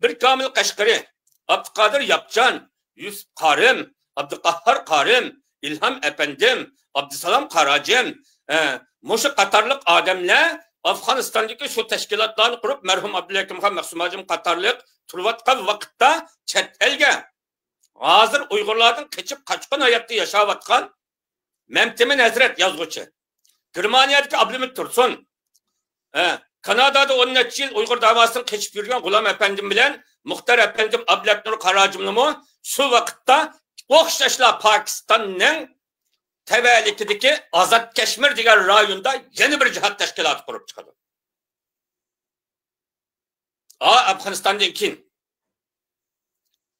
بىر كامىل قەشقىرى، ئابدۇقادىر ياپچان، يۈسۈپ قارىم، ئابدۇقاھار قارىم، ئىلھام ئەپەندىم، ئابدۇسالام قاراجىم، ئە، مۇشۇ قاتارلىق ئادەملەر ئافغانىستاندىكى شۇ تەشكىلاتلارنى قۇرۇپ، مەرھۇم ئابدۇلھەكىمخان مەخسۇم ھاجىم قاتارلىق تۇرۇۋاتقان ۋاقىتتا چەت ئەلگە، ھازىر ئۇيغۇرلاردىن قېچىپ قاچقان ھاياتتا ياشاۋاتقان مەمتىمىن ھەزرەت يازغۇچى، گېرمانىيەدىكى ئابلىمىت تۇرسۇن، ھە، كانادادا ئون نەچچە يىل ئۇيغۇر داۋاسىنى قېچىپ يۈرگەن غۇلام ئەپەندىم بىلەن مۇختەر ئەپەندىم ئابلەتنۇر قاراجىملىمۇ شۇ ۋاقىتتا ئوخشاشلا پاكىستاننىڭ تەۋەلىكىدىكى ئازاد كەشمىر دېگەن رايوندا يەنە بىر جىھاد تەشكىلاتى قۇرۇپ چىقىدۇ. ئا، ئافغانىستاندىن كېيىن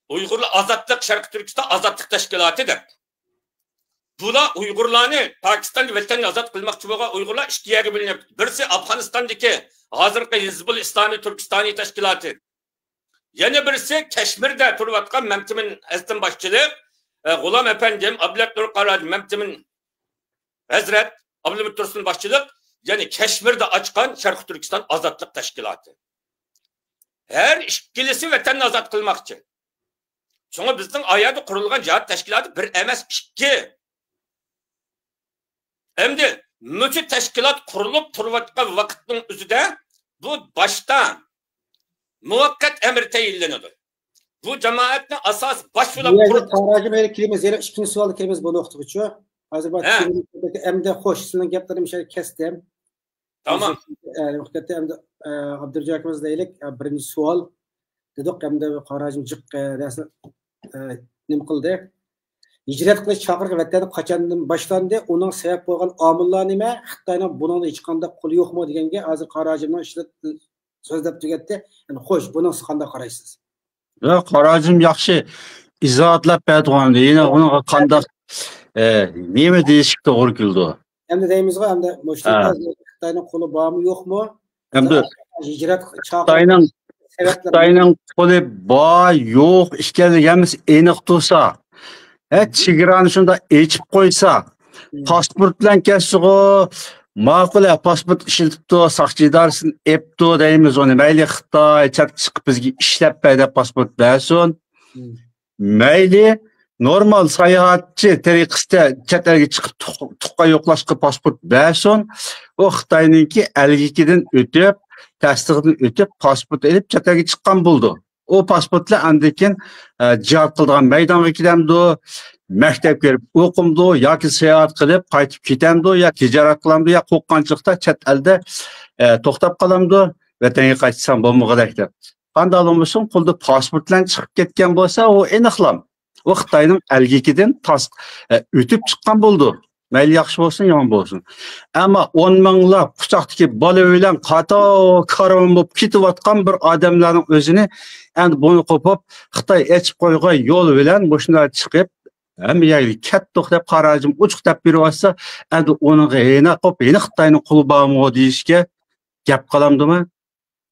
ئۇيغۇرلار ئازادلىق، شەرقىي تۈركىستان ئازادلىق تەشكىلاتى دەپ. بۇلار ئۇيغۇرلارنى، پاكىستاندا ۋەتەننى ئازاد قىلماقچى بولغان ئۇيغۇرلار ئىككى يەرگە بۆلۈنۈپ، بىرسى ئافغانىستاندىكى ھازىرقى ھىزبۇل ئىسلامىي تۈركىستانى تەشكىلاتى، يەنە بىرسى كەشمىردە تۇرۇۋاتقان مەمتىمىن ھەزرىتىم باشچىلىق، ئە، غۇلام ئەپەندىم، ئابلەتنۇر قاراجى، مەمتىمىن ھەزرەت، ئابلىمىت تۇرسۇن باشچىلىق، يەنى كەشمىردە ئاچقان شەرقىي تۈركىستان ئازادلىق تەشكىلاتى. ھەر ئىككىلىسى ۋەتەننى ئازاد قىلماقچى. شۇڭا بىزنىڭ ئايەردە قۇرۇلغان جىھاد تەشكىلاتى بىر ئەمەس، ئىككى. ئەمدى مۇشۇ تەشكىلات قۇرۇلۇپ تۇرۇۋاتقان ۋاقىتنىڭ ئۆزىدە بۇ باشتا مۇۋەققەت ئەمىر تەيىنلىنىدۇ. بۇ جامائەتنى ئاساسىي باش بۇ بولۇپ يەردە قۇرۇپ قاراجىم ھېلى كىرىمىز، يەنە ئىككىنچى سوئالغا كىرىمىز بۇ نۇقتىغىچۇ. ھازىر بار ھە. ئەمدى خوش، سىزنىڭ گەپلىرىنى مۇشۇ يەردە كەستىم. تامام. ئە، ئەمدى، ئە، ئابدۇرېزاق ئاكىمىز دەيلىك، ئە، بىرىنچى سوئال دېدۇق، ئەمدى قاراجىم جىق، ئە، نەرسە، ئە، نېمە قىلدى؟ ھىجرەت قىلىش چاقىرىقى ۋەتەندە قاچاندىن باشلاندى؟ ئۇنىڭ سەۋەب بولغان ئامىللار نېمە؟ خىتاينىڭ بۇنىڭدا ھېچقانداق قولى يوقمۇ دېگەنگە ھازىر قاراجىمنىڭ ئىشلەت-، سۆزلەپ تۈگەتتى. يەنى خوش، بۇنىڭغا قانداق قارايسىز؟ ياق، قاراجىم ياخشى ئىزاھاتلاپ بەردىغان، يەنە ئۇنىڭغا قانداق، ئە، نېمە دېيىشكە توغرا كېلىدۇ؟ ئەمدى دەيمىزغۇ، ئەمدى مۇشۇ ھە. خىتاينىڭ قولى بارمۇ، يوقمۇ؟ ئەمدى ھىجرەت چاقىرىق خىتاينىڭ، سەۋەبلىرى خىتاينىڭ قولى بار، يوق ئىكەنلىكى ھەممىسى ئېنىق تۇرسا، ھە، چېگرانى شۇنداق ئېچىپ قويسا، مم. پاسپورت بىلەن كەلسىغۇ، ماقۇل، ھە، پاسپورت ئىشلىتىپتۇ، ساقچى ئىدارىسىدىن ئېپتۇ دەيمىز ئۇنى. مەيلى خىتاي چەتكە چىقىپ بىزگە ئىشلەپ بەر دەپ پاسپورت بەرسۇن. مم. مەيلى نورمال ساياھەتچى تەرىقىسىدە چەت ئەلگە چىقىپ تۇغ-، تۇغقان يوقلاشقا پاسپورت بەرسۇن. ئۇ خىتاينىڭكى ئەلگىكىدىن ئۆتۈپ، تەستىقىدىن ئۆتۈپ، پاسپورت ئېلىپ چەت ئەلگە چىققان بولىدۇ. ئۇ پاسپورتلار ئاندىن كېيىن، ئە، جىھاد قىلىدىغان مەيدانغا كېتەمدۇ، مەكتەپكە بېرىپ ئوقۇمدۇ ياكى ساياھەت قىلىپ قايتىپ كېتەمدۇ يا تىجارەت قىلامدۇ يا قورققانچىلىقتا چەت ئەلدە، ئە، توختاپ قالامدۇ، ۋەتەنگە قايتسام بولمىغۇدەك دەپ. قانداق بولمىسۇن، قولىدا پاسپورت بىلەن چىقىپ كەتكەن بولسا، ئۇ ئېنىقلام. ئۇ خىتاينىڭ ئەلگىكىدىن تاس-، ئە، ئۆتۈپ چىققان بولىدۇ. مەيلى ياخشى بولسۇن، يامان بولسۇن. ئەمما ئون مىڭلاپ قۇچاقتىكى بالا بىلەن قاتار كارۋان بولۇپ كېتىۋاتقان بىر ئادەملەرنىڭ ئۆزىنى ئەمدى بۇنى قوپۇپ، خىتاي ئېچىپ قويغان يول بىلەن مۇشۇنداق چىقىپ، ھەممە يەرگە كەتتۇق دەپ، قاراجىم ئوچۇق دەپ بېرىۋاتسا، ئەمدى ئۇنىڭغا ھېنە قوپ، ھېنە خىتاينىڭ قولى بارمۇ دېيىشكە گەپ قالامدىمۇ؟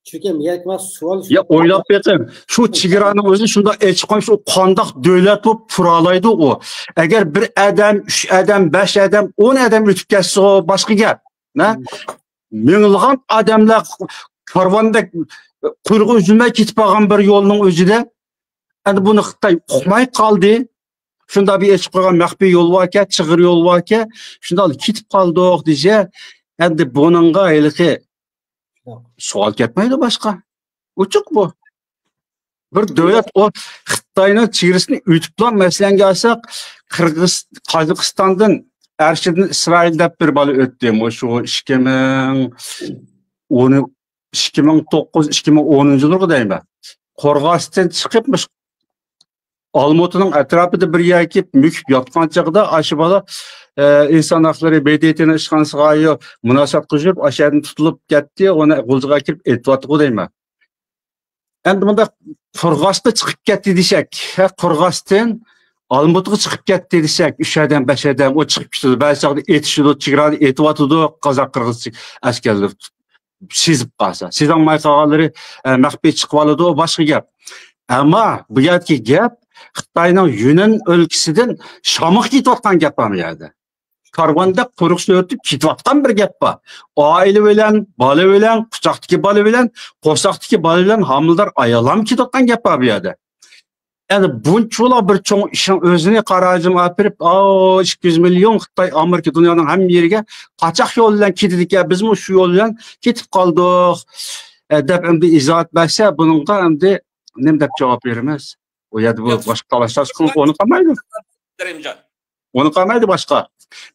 چۈنكى مېنىڭكى سوئال يا، ئويلاپ بېقىڭ، شۇ چېگرانىڭ ئۆزىنى شۇنداق ئېچىپ قويمىسا، ئۇ قانداق دۆلەت بولۇپ تۇرالايدۇ ئۇ؟ ئەگەر بىر ئادەم، ئۈچ ئادەم، بەش ئادەم، ئون ئادەم ئۆتۈپ كەتسە، ئۇ باشقا گەپ. نە؟ مىڭلىغان ئادەملەر كارۋاندەك قۇيرۇقى ئۈزۈلمەي كېتىپ قالغان بىر يولنىڭ ئۆزىدە، ئەندى بۇنى خىتاي ئۇقماي قالدى. شۇنداق بىر ئېچىپ قويغان مەخپىي يول باركەن، چىغىر يول باركەن، شۇنداق كېتىپ قالدۇق دېسە، ئەندى بۇنىڭغا ھېلىقى سوئال كەتمەيدۇ باشقا. ئوچۇق بۇ. بىر دۆلەت ئۇ خىتاينىڭ چېگرىسىنى ئۆتۈپلا، مەسىلەنگە ئالساق، قىرغىز، قازاقىستاندىن ئەرشىدىن ئىسرائىل دەپ بىر بالا ئۆتتى. مۇشۇ ئىككى مىڭ ئون، ئىككى مىڭ توققۇز، ئىككى مىڭ ئونىنچى يىللىرىغا دەيمەن. قورغاستىن چىقىپ، مۇشۇ ئالمۇتىنىڭ ئەتراپىدا بىر يەرگە كېلىپ مۆكۈپ ياتقان چېغىدا، ئاشۇ بالا، ئە، ئىنسان ھەقلىرى ب د ت نىڭ ئىشخانىسىغا مۇناسىۋەت قىلىپ، ئاشۇ يەردىن تۇتۇلۇپ كەتتى، ئۇنى غۇلجىغا كىرىپ ئېتىۋاتىدىغۇ دەيمەن. ئەمدى مۇنداق قورغاسقا چىقىپ كەتتى دېسەك، ھە، قورغاستىن ئالمۇتىغا چىقىپ كەتتى دېسەك، ئۈچ ئادەم، بەش ئادەم ئۇ چىقىپ كېتىدۇ. بەزى چاغدا ئېتىشىدۇ، چېگرادا ئېتىۋاتىدۇ، قازاق، قىرغىز ئەسكەرلىرى سېزىپ قالسا. سېزەلمەي قالغانلىرى، ئە، مەخپىي چىقىۋالىدۇ، ئۇ باشقا گەپ. ئەمما بۇ يەردىكى گەپ خىتاينىڭ يۈنەن ئۆلكىسىدىن شامغا كېتىۋاتقان گەپ بار بۇ يەردە. كارۋاندەك قۇيرۇق سۆرىتىپ كېتىۋاتقان بىر گەپ بار. ئائىلە بىلەن، بالا بىلەن، قۇچاقتىكى بالا بىلەن، قورساقتىكى بالا بىلەن ھامىلىدار ئاياللارمۇ كېتىۋاتقان گەپ بار بۇ يەردە. يەنى بۇنچىلا بىر چوڭ ئىشنىڭ ئۆزىنى قارا جىم ئاپىرىپ، ئاۋۇ ئىككى يۈز مىليون خىتاي، ئامېرىكا، دۇنيانىڭ ھەممە يېرىگە قاچاق يول بىلەن كېتىدىكەن، بىزمۇ شۇ يول بىلەن كېتىپ قالدۇق، ئە، دەپ ئەمدى ئىزاھات بەرسە، بۇنىڭغا ئەمدى نېمە دەپ جاۋاب بېرىمىز؟ ئۇ يەردە بۇ باشقا تالاشلاش قىلىپ ئۇنى قالمايدۇ. كېرىمجان. ئۇنى قالمايدۇ باشقا.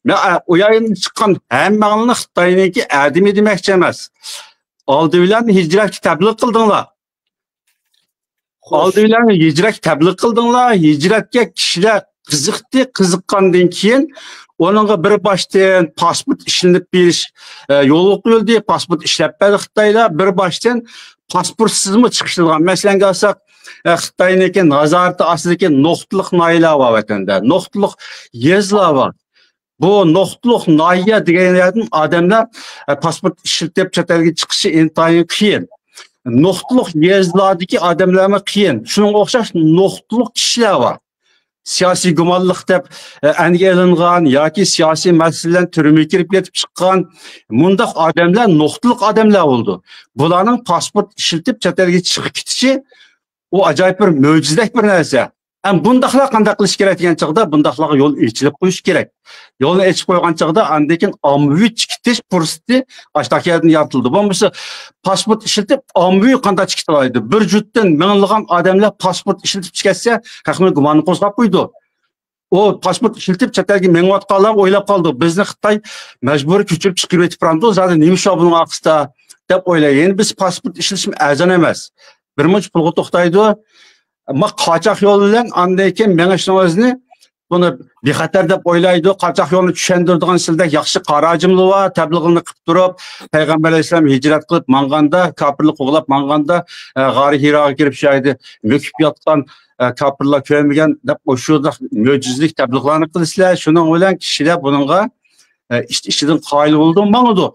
مەن، ئە، ئۇ يەردىن چىققان ھەممىڭلارنى خىتاينىڭكى ئادىمى دېمەكچى ئەمەس. ئالدى بىلەن ھىجرەتكە تەبلىغ قىلدىڭلار. ئالدى بىلەن ھىجرەتكە تەبلىغ قىلدىڭلار. ھىجرەتكە كىشىلەر قىزىقتى. قىزىققاندىن كېيىن ئۇنىڭغا بىر باشتىن پاسپورت ئىشلىنىپ بېرىش، ئە، يولغا قويۇلدى. پاسپورت ئىشلەپ بەردى خىتايلار. بىر باشتىن پاسپورتسىزمۇ چىقىشلىغان. مەسىلەنگە ئالساق، ئە، خىتاينىڭكى نازارىتى ئاستىدىكى نۇقتىلىق ناھىيەلەر بار ۋەتەندە. نۇقتىلىق يېزىلار بار. بۇ نۇقتىلىق ناھىيە دېگەن يەردىن ئادەملەر، ئە، پاسپورت ئىشلىتىپ چەت ئەلگە چىقىشى ئىنتايىن قىيىن. نۇقتىلىق يېزىلاردىكى ئادەملەرمۇ قىيىن. شۇنىڭغا ئوخشاش نۇقتىلىق كىشىلەر بار. سىياسىي گۇمانلىق دەپ، ئە، ئەنگە ئېلىنغان ياكى سىياسىي مەسىلە بىلەن تۈرمىگە كىرىپ كېتىپ چىققان مۇنداق ئادەملەر نۇقتىلىق ئادەملەر بولىدۇ. بۇلارنىڭ پاسپورت ئىشلىتىپ چەت ئەلگە چىقىپ كېتىشى، ئۇ ئاجايىپ بىر مۆجىزىدەك بىر نەرسە. ئەم بۇنداقلار قانداق قىلىش كېرەك دېگەن چاغدا، بۇنداقلارغا يول ئېچىلىپ قويۇش كېرەك. يولنى ئېچىپ قويغان چاغدا، ئاندىن كېيىن ئاممىۋى چىقىش پۇرسىتى ئاشتاق يەردىن يارىتىلىدۇ. بولمىسا پاسپورت ئىشلىتىپ ئاممىۋى قانداق چىقىتالايدۇ؟ بىر جۈتتىن مىڭلىغان ئادەملەر پاسپورت ئىشلىتىپ چىقىۋەتسە، خەقنى گۇماننى قوزغاپ قويىدۇ. ئۇ پاسپورت ئىشلىتىپ چەت ئەلگە مېڭىۋاتقانلار ئويلاپ قالىدۇ، بىزنى خىتاي مەجبۇرىي كۆچۈرۈپ چىقىرىۋېتىپ بارامدۇ، زادى نېمە ئىش بار بۇنىڭ ئارقىسىدا، دەپ ئويلايدۇ. يەنى بىز پاسپورت ئىشلىتىشمۇ ئەرزان ئەمەس. بىر مۇنچە پۇلغا توختايدۇ. ئەمما قاچاق يولى بىلەن ئاندىن كېيىن مېڭىشنىڭ ئۆزىنى بۇنى بىخەتەر دەپ ئويلايدۇ. قاچاق يولىنى چۈشەندۈرىدىغان سىلدەك ياخشى قارا جىملىۋا تەبلىغىنى قىلىپ تۇرۇپ، پەيغەمبەر ئەلەيھىسسالام ھىجرەت قىلىپ ماڭغاندا، كاپىرلار قوغلاپ ماڭغاندا، ئە، غارى ھىراغا كىرىپ شۇ يەردە مۆكۈپ ياتقان، ئە، كاپىرلار كۆرمىگەن دەپ ئاشۇنداق مۆجىزىلىك تەبلىغلارنى قىلىسىلەر. شۇنىڭ بىلەن كىشىلەر بۇنىڭغا، ئە، ئىچ-، ئىچىدىن قايىل بولىدۇ، ماڭىدۇ.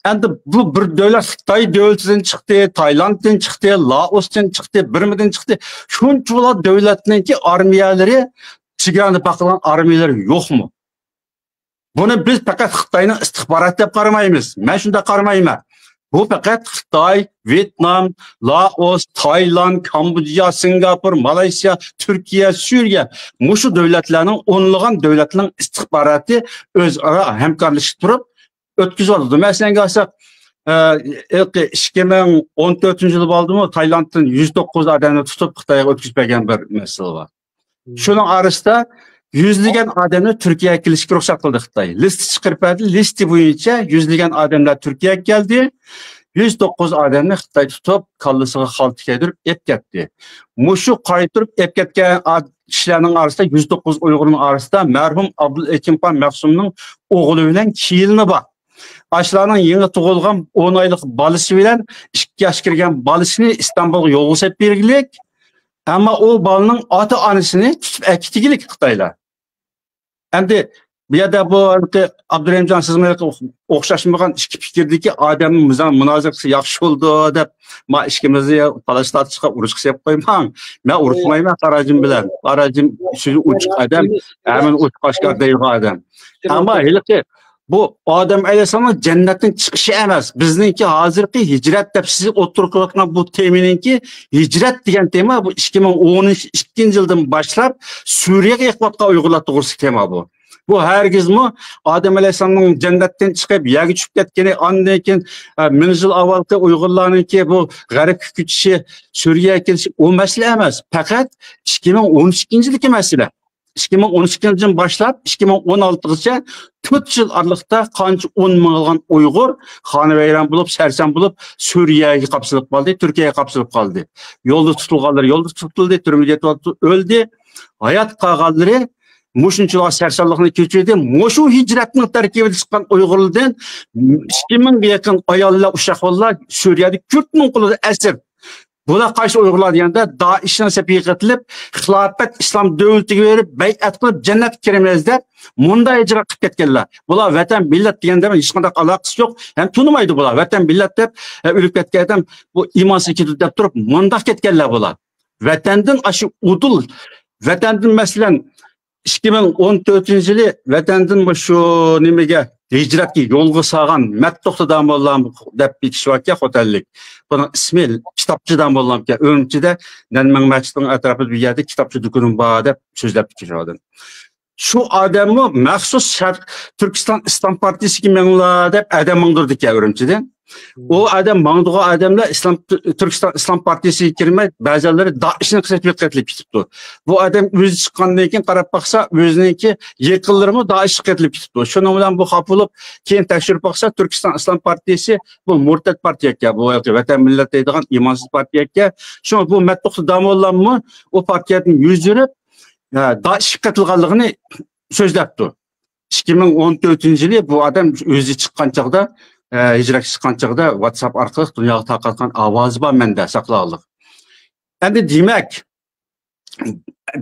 ئەمدى بۇ بىر دۆلەت خىتاي دۆلىتىدىن چىقتى، تايلاندتىن چىقتى، لائوستىن چىقتى، بىرمىدىن چىقتى. شۇنچىۋالا دۆلەتنىڭكى ئارمىيەلىرى، چېگرانى باقىدىغان ئارمىيەلىرى يوقمۇ؟ بۇنى بىز پەقەت خىتاينىڭ ئىستىخباراتى دەپ قارىمايمىز. مەن شۇنداق قارىمايمەن. بۇ پەقەت خىتاي، ۋيېتنام، لائوس، تايلاند، كامبودژا، سىنگاپور، مالايسىيا، تۈركىيە، سۈرىيە، مۇشۇ دۆلەتلەرنىڭ، ئونلىغان دۆلەتنىڭ ئىستىخباراتى ئۆزئارا ھەمكارلىشىپ تۇرۇپ ئۆتكۈزۈۋاتىدۇ. مەسىلەنگە ئالساق، ئە، ھېلىقى ئىككى مىڭ ئون تۆتىنچى يىلى بولدىمۇ، تايلاندتىن يۈز توققۇز ئادەمنى تۇتۇپ خىتايغا ئۆتكۈزۈپ بەرگەن بىر مەسىلە بار. شۇنىڭ ئارىسىدا يۈزلىگەن ئادەمنى تۈركىيەگە كېلىشكە رۇخسەت قىلدى خىتاي. لىستە چىقىرىپ بەردى. لىستە بويىچە يۈزلىگەن ئادەملەر تۈركىيەگە كەلدى. يۈز توققۇز ئادەمنى خىتاي تۇتۇپ، كاللىسىغا خالتا كىيدۈرۈپ ئېلىپ كەتتى. مۇشۇ قايتۇرۇپ ئېلىپ كەتكەن ئاد-، كىشىلەرنىڭ ئارىسىدا، يۈز توققۇز ئۇيغۇرنىڭ ئارىسىدا مەرھۇم ئابدۇلئېكىم خان مەخسۇمنىڭ ئوغلى بىلەن كېيىنى بار. ئاشۇلارنىڭ يېڭى تۇغۇلغان ئون ئايلىق بالىسى بىلەن ئىككى ياشقا كىرگەن بالىسىنى ئىستانبۇلغا يولغا سېلىپ بەرگىلىك. ئەمما ئۇ بالىنىڭ ئاتا-ئانىسىنى تۇتۇپ ئەكېتىگىلىك خىتايلار. ئەمدى بۇ يەردە بۇ ھېلىقى ئابدۇرېھىمجان، سىزمۇ ھېلىقى ئوخشاشمىغان ئىككى پىكىردىكى ئادەم بىزنىڭ مۇنازىرە قىلسا ياخشى بولىدۇ دەپ، ما ئىككىمىزنى تالاش تارتىشقا، ئۇرۇشقا سېلىپ قويماڭ. مەن ئۇرۇشمايمەن قاراجىم بىلەن. قاراجىم سۆزى ئوچۇق ئادەم، ھەممىنى ئوچۇق ئاشكارا دەيدىغان ئادەم. ئەمما ھېلىقى بۇ ئادەم ئەلەيھىسسالامنىڭ جەننەتتىن چىقىشى ئەمەس. بىزنىڭكى ھازىرقى ھىجرەت دەپ سىز ئوتتۇرىغا قويۇۋاتقان بۇ تېمىنىڭكى، ھىجرەت دېگەن تېما بۇ ئىككى مىڭ ئون ئىككىنچى يىلدىن باشلاپ سۈرىيەگە ئېقىۋاتقان ئۇيغۇرلار توغرىسىدىكى تېما بۇ. بۇ ھەرگىزمۇ ئادەم ئەلەيھىسسالامنىڭ جەننەتتىن چىقىپ يەرگە چۈشۈپ كەتكىنى، ئاندىن كېيىن، ئە، مىڭ يىل ئاۋۋالقى ئۇيغۇرلارنىڭكى بۇ غەربكە كۆچۈشى، سۈرىيەگە كېلىشى، ئۇ مەسىلە ئەمەس. پەقەت ئىككى مىڭ ئون ئىككىنچى يىلدىكى مەسىلە. ئىككى مىڭ ئون ئىككىنچى يىلدىن باشلاپ ئىككى مىڭ ئون ئالتىغىچە تۆت يىل ئارىلىقتا قانچە ئون مىڭلىغان ئۇيغۇر خانىۋەيران بولۇپ، سەرسان بولۇپ، سۈرىيەگە قاپسىلىپ قالدى، تۈركىيەگە قاپسىلىپ قالدى. يولدا تۇتۇلغانلىرى يولدا تۇتۇلدى، تۈرمىدە يېتىۋاتتى، ئۆلدى. ھايات قالغانلىرى مۇشۇنچىلىك سەرسانلىقنى كەچۈردى. مۇشۇ ھىجرەتنىڭ تەركىبىدە چىققان ئۇيغۇرلاردىن ئىككى مىڭغا يېقىن ئاياللار، ئۇششاق بالىلار سۈرىيەدە كۈردنىڭ قولىدا ئەسىر. بۇلار قايسى ئۇيغۇرلار دېگەندە، دائىشنىڭ سېپىگە قېتىلىپ، خىلاپەت ئىسلام دۆلىتىگە بېرىپ، بەيئەت قىلىپ، جەننەتكە كىرىمىز دەپ، مۇنداق ھىجرەت قىلىپ كەتكەنلەر. بۇلار ۋەتەن، مىللەت دېگەندە ھېچقانداق ئالاقىسى يوق. ھەم تونۇمايدۇ بۇلار. ۋەتەن، مىللەت دەپ، ئە، ئۆلۈپ كەتكەن ئادەم بۇ ئىمانسىز كېتىدۇ دەپ تۇرۇپ، مۇنداق كەتكەنلەر بۇلار. ۋەتەندىن ئاشۇ ئۇدۇل، ۋەتەندىن، مەسىلەن، ئىككى مىڭ ئون تۆتىنچى يىلى ۋەتەندىن مۇشۇ نېمىگە، ھىجرەتكە يولغا سالغان مەتتوقتا داموللام دەپ بىر كىشى باركەن، خوتەنلىك. بۇنىڭ ئىسمى كىتابچى داموللامكەن. ئۈرۈمچىدە نەنمىڭ مەسچىتىنىڭ ئەتراپىدا بىر يەردە كىتابچى دۇكىنىم بار دەپ سۆزلەپتىكەن شۇ ئادەم. شۇ ئادەممۇ مەخسۇس شەرق تۈركىستان ئىسلام پارتىيىسىگە مېڭىڭلار دەپ ئادەم ماڭدۇرىدىكەن ئۈرۈمچىدىن. ئۇ ئادەم ماڭىدىغان ئادەملەر ئىسلام، تۈركىستان ئىسلام پارتىيىسىگە كىرمەي، بەزەنلىرى دائىشنىڭ قېشىغا قېتىلىپ كېتىپتۇ. بۇ ئادەم ئۆزى چىققاندىن كېيىن قاراپ باقسا، ئۆزىنىڭكى يېقىنلىرىمۇ دائىشقا قېتىلىپ كېتىپتۇ. شۇنىڭ بىلەن بۇ خاپا بولۇپ، كېيىن تەكشۈرۈپ باقسا، تۈركىستان ئىسلام پارتىيىسى بۇ مۇرتەت پارتىيە ئىكەن، بۇ ھېلىقى ۋەتەن مىللەت دەيدىغان ئىمانسىز پارتىيە ئىكەن. شۇڭا بۇ مەتتوقتا داموللاممۇ ئۇ پارتىيەدىن يۈز ئۆرۈپ، ئە، دائىشقا قېتىلغانلىقىنى سۆزلەپتۇ. ئىككى مىڭ ئون تۆتىنچى يىلى بۇ ئادەم ئۆزى چىققان چاغدا، ئە، ھىجرەتكە چىققان چاغدا ۋاتساپ ئارقىلىق دۇنياغا تارقاتقان ئاۋازى بار مەندە ساقلانلىق. ئەمدى دېمەك،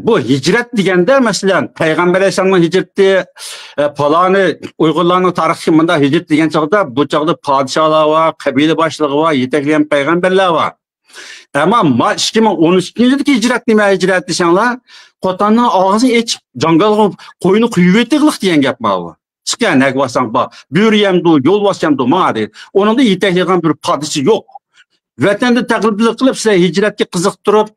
بۇ ھىجرەت دېگەندە، مەسىلەن، پەيغەمبەر ئەلەيھىسسالامنىڭ ھىجرىتى، ئە، پالانى ئۇيغۇرلارنىڭ تارىخىدىكى مۇنداق ھىجرەت دېگەن چاغدا، بۇ چاغدا پادىشاھلار بار، قەبىلە باشلىقى بار، يېتەكلىگەن پەيغەمبەرلەر بار. ئەمما ما ئىككى مىڭ ئون ئىككىنچى يىلدىكى ھىجرەت نېمە ھىجرەت دېسەڭلار، قوتاننىڭ ئاغزىنى ئېچىپ، جاڭگالغا قوينى قويۇۋېتىڭلار دېگەن گەپ ماۋۇ. چىق يا، نەگە بارساڭ بار. بۆرە يەمدۇ، يول باسيامدۇ ماڭا دېدى. ئۇنىڭدا يېتەكلەيدىغان بىر پادىچى يوق. ۋەتەندە تەقلىدلىك قىلىپ، سىلەر ھىجرەتكە قىزىقتۇرۇپ،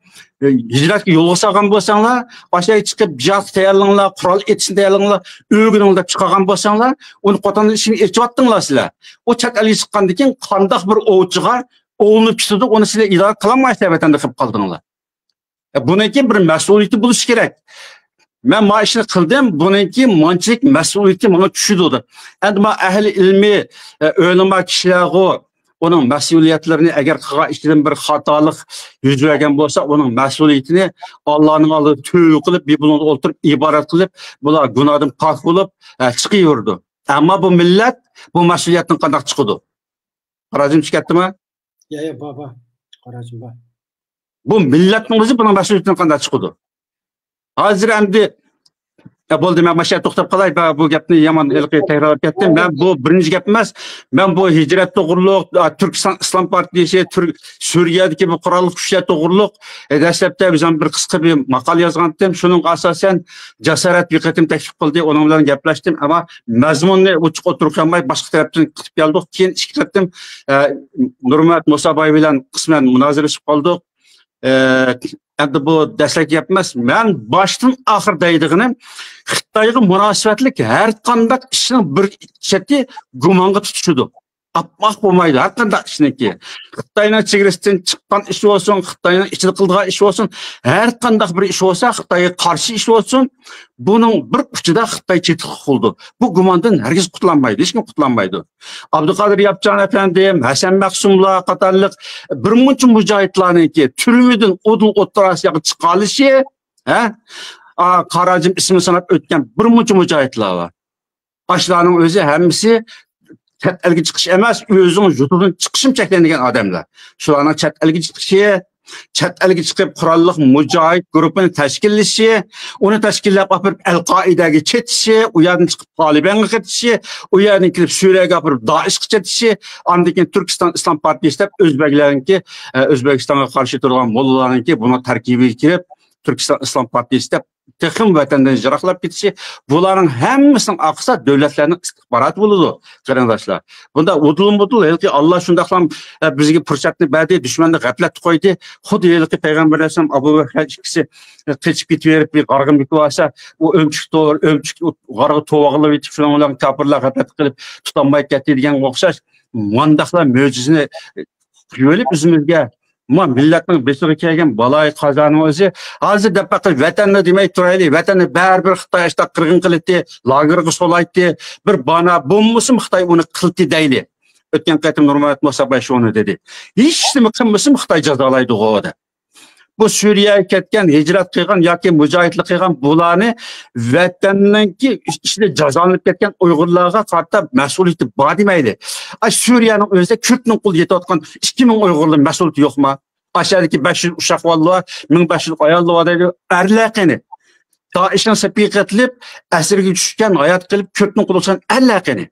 ئە، ھىجرەتكە يولغا سالغان بولساڭلار، ئاشۇ يەرگە چىقىپ، جىھادقا تەييارلىنىڭلار، قورال ئېتىشنى تەييارلىنىڭلار، ئۆگىنىڭلار دەپ چىقارغان بولساڭلار، ئۇنى قوتاننىڭ ئىشىكىنى ئېچىۋەتتىڭلار سىلەر. ئۇ چەت ئەلگە چىققاندىن كېيىن قانداق بىر ئوۋچىغا ئوۋلىنىپ كېتىدۇ، ئۇنى سىلەر ئىدارە قىلالمايسىلەر، ۋەتەندە قېلىپ قالدىڭلار. ئە، بۇنىڭكى بىر مەسئۇلىيىتى بولۇشى كېرەك. مەن ما ئىشنى قىلدىم، بۇنىڭكى مانچىلىك مەسئۇلىيىتى ماڭا چۈشىدۇ دەپ. ئەمدى ما ئەھلى ئىلمى، ئە، ئۆلىما كىشىلەرغۇ، ئۇنىڭ مەسئۇلىيەتلىرىنى، ئەگەر قىلغان ئىشىدىن بىر خاتالىق يۈز بەرگەن بولسا، ئۇنىڭ مەسئۇلىيىتىنى ئاللانىڭ ئالدىدا تۆۋە قىلىپ، بىر بۇلۇڭدا ئولتۇرۇپ، ئىبادەت قىلىپ، بۇلار گۇناھدىن پاك بولۇپ، ئە، چىقىۋېرىدۇ. ئەمما بۇ مىللەت بۇ مەسئۇلىيەتتىن قانداق چىقىدۇ؟ قاراشىم چۈشۈپ كەتتىمۇ؟ يا، يا، بار، بار. قاراشىم بار. بۇ مىللەتنىڭ ئۆزى بۇنىڭ مەسئۇلىيىتىدىن قانداق چىقىدۇ؟ ھازىر ئەمدى، يا، بولدى، مەن ماشۇ يەردە توختاپ قالاي. بە-، بۇ گەپنى يامان ھېلىقى تەكرارلاپ كەتتىم. مەن بۇ بىرىنچى گەپ ئەمەس. مەن بۇ ھىجرەت توغرۇلۇق، ئا، تۈركىستان ئىسلام پارتىيىسى، تۈر-، سۈرىيەدىكى بۇ قوراللىق كۈچلەر توغرۇلۇق، ئە، دەسلەپتە بىز ھەم بىر قىسقا بىر ماقالە يازغانتىم. شۇنىڭغا ئاساسەن، جاسارەت بىر قېتىم تەكلىپ قىلدى. ئۇنىڭ بىلەن گەپلەشتىم. ئەمما مەزمۇننى ئوچۇق ئوتتۇرىغا قويماي، باشقا تەرەپتىن قىلىپ كەلدۇق. كېيىن ئىككى قېتىم، ئە، نۇرمەمەت مۇسا باي بىلەن قىسمەن مۇنازىرىلىشىپ قالدۇق. ئە، ئەمدى بۇ دەسلەپكى گەپ ئەمەس. مەن باشتىن ئاخىر دەيدىغىنىم، خىتايغا مۇناسىۋەتلىك ھەر قانداق ئىشنىڭ بىر چېتى گۇمانغا تۇتىشىدۇ. ئاپئاق بولمايدۇ ھەر قانداق ئىشنىڭكى. خىتاينىڭ چېگرىسىدىن چىققان ئىش بولسۇن، خىتاينىڭ ئىچىدە قىلىدىغان ئىش بولسۇن، ھەر قانداق بىر ئىش بولسا، خىتايغا قارشى ئىش بولسۇن، بۇنىڭ بىر ئۇچىدا خىتاي چېتىلىپ قالىدۇ. بۇ گۇماندىن ھەرگىز قۇتۇلالمايدۇ، ھېچكىم قۇتۇلالمايدۇ. ئابدۇقادىر ياپچان ئەپەندىم، ھەسەن مەخسۇملار قاتارلىق بىر مۇنچە مۇجاھىدلارنىڭكى تۈرمىدىن ئۇدۇل ئوتتۇرا ئاسىياغا چىقالىشى، ھە؟ ئا، قاراجىم ئىسمىنى ساناپ ئۆتكەن بىر مۇنچە مۇجاھىدلار بار. ئاشۇلارنىڭ ئۆزى ھەممىسى چەت ئەلگە چىقىش ئەمەس، ئۆزىنىڭ يۇرتىدىن چىقىشمۇ چەكلەنگەن ئادەملەر. شۇلارنىڭ چەت ئەلگە چىقىشى، چەت ئەلگە چىقىپ قوراللىق مۇجاھىد گۇرۇپپىنى تەشكىللىشى، ئۇنى تەشكىللەپ ئاپىرىپ ئەل قائىدەگە چېتىشى، ئۇ يەردىن چىقىپ تالىبانغا قېتىشى، ئۇ يەردىن كېلىپ سۈرىيەگە ئاپىرىپ دائىشقا چېتىشى، ئاندىن كېيىن تۈركىستان ئىسلام پارتىيىسى دەپ ئۆزبەكلەرنىڭكى، ئە، ئۆزبېكىستانغا قارشى تۇرىدىغان موللىلارنىڭكى بۇنىڭ تەركىبىگە كىرىپ، تۈركىستان ئىسلام پارتىيىسى دەپ تېخىمۇ ۋەتەندىن يىراقلاپ كېتىشى، بۇلارنىڭ ھەممىسىنىڭ ئارقىسىدا دۆلەتلەرنىڭ ئىستىخباراتى بولىدۇ، قېرىنداشلار. بۇنداق ئۇدۇلمۇ ئۇدۇل، ھېلىقى ئاللا شۇنداقلا، ئە، بىزگە پۇرسەتنى بەردى، دۈشمەننى غەپلەتتە قويدى. خۇددى ھېلىقى پەيغەمبەر ئەلەيھىسسالام، ئەبۇ بەكىر ئىككىسى، ئە، قېچىپ كېتىۋېرىپ، بىر غارغا مېكىۋالسا، ئۇ ئۆمۈچۈك تور، ئۆمۈچۈك غارغا توۋا قىلىۋېتىپ، شۇنىڭ بىلەن كاپىرلار غەپلەتتە قېلىپ، تۇتالماي كەتتى دېگەنگە ئوخشاش، مۇنداقلا مۆجىزىنى قىلىۋېلىپ ئۆزىمىزگە، ما مىللەتنىڭ بېشىغا كەلگەن بالايى قازانىڭ ئۆزى. ھازىر دەپ بېقىپ، ۋەتەننى دېمەي تۇرايلى، ۋەتەننى بەرىبىر خىتاي ئاشتا قىرغىن قىلىتتى، لاگېرغا سولايتتى، بىر بانا بولمىسىمۇ خىتاي ئۇنى قىلتى دەيلى. ئۆتكەن قېتىم نۇرمۇھەممەت مۇسا باي شۇنى دېدى. ھېچ نېمە قىلمىسىمۇ خىتاي جازالايدىغۇ دەپ. بۇ سۈرىيەگە كەتكەن، ھىجرەت قىلغان ياكى مۇجاھىدلىق قىلغان بۇلارنى ۋەتەننىڭكى ئىچىدە جازالىنىپ كەتكەن ئۇيغۇرلارغا قارىتا مەسئۇلىيىتى بار دېمەيلى. ئاي، سۈرىيەنىڭ ئۆزىدە كۈردنىڭ قولىدا يېتىۋاتقان ئىككى مىڭ ئۇيغۇرنىڭ مەسئۇلىيىتى يوقما؟ ئاشۇ يەردىكى بەش يۈز ئۇششاق بالىلار، مىڭ بەش يۈز ئايال بار دەيدۇ. ئەرلەر قېنى؟ دائىشنىڭ سېپىگە قېتىلىپ، ئەسىرگە چۈشكەن، ھايات قېلىپ، كۈردنىڭ قولىغا چۈشكەن ئەرلەر قېنى؟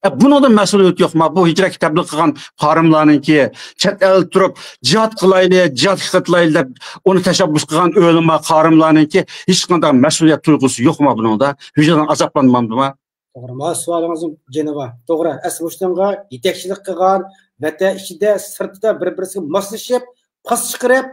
ئە، بۇنىڭدا مەسئۇلىيەت يوقما؟ بۇ ھىجرەتكە تەبلىغ قىلغان قارىملارنىڭكى، چەت ئەلدە تۇرۇپ، جىھاد قىلايلى، جىھادقا قېتىلايلى دەپ، ئۇنى تەشەببۇس قىلغان ئۆلىما قارىملارنىڭكى ھېچقانداق مەسئۇلىيەت تۇيغۇسى يوقما بۇنىڭدا؟ ۋىجدان ئازابلانمامدىما؟ توغرا، مانا سوئالىڭىزنىڭ جېنى بار. توغرا، ئەسلى مۇشۇنىڭغا يېتەكچىلىك قىلغان، ۋەتەن ئىچىدە، سىرتىدا بىر-بىرسىگە ماسلىشىپ، پاس چىقىرىپ،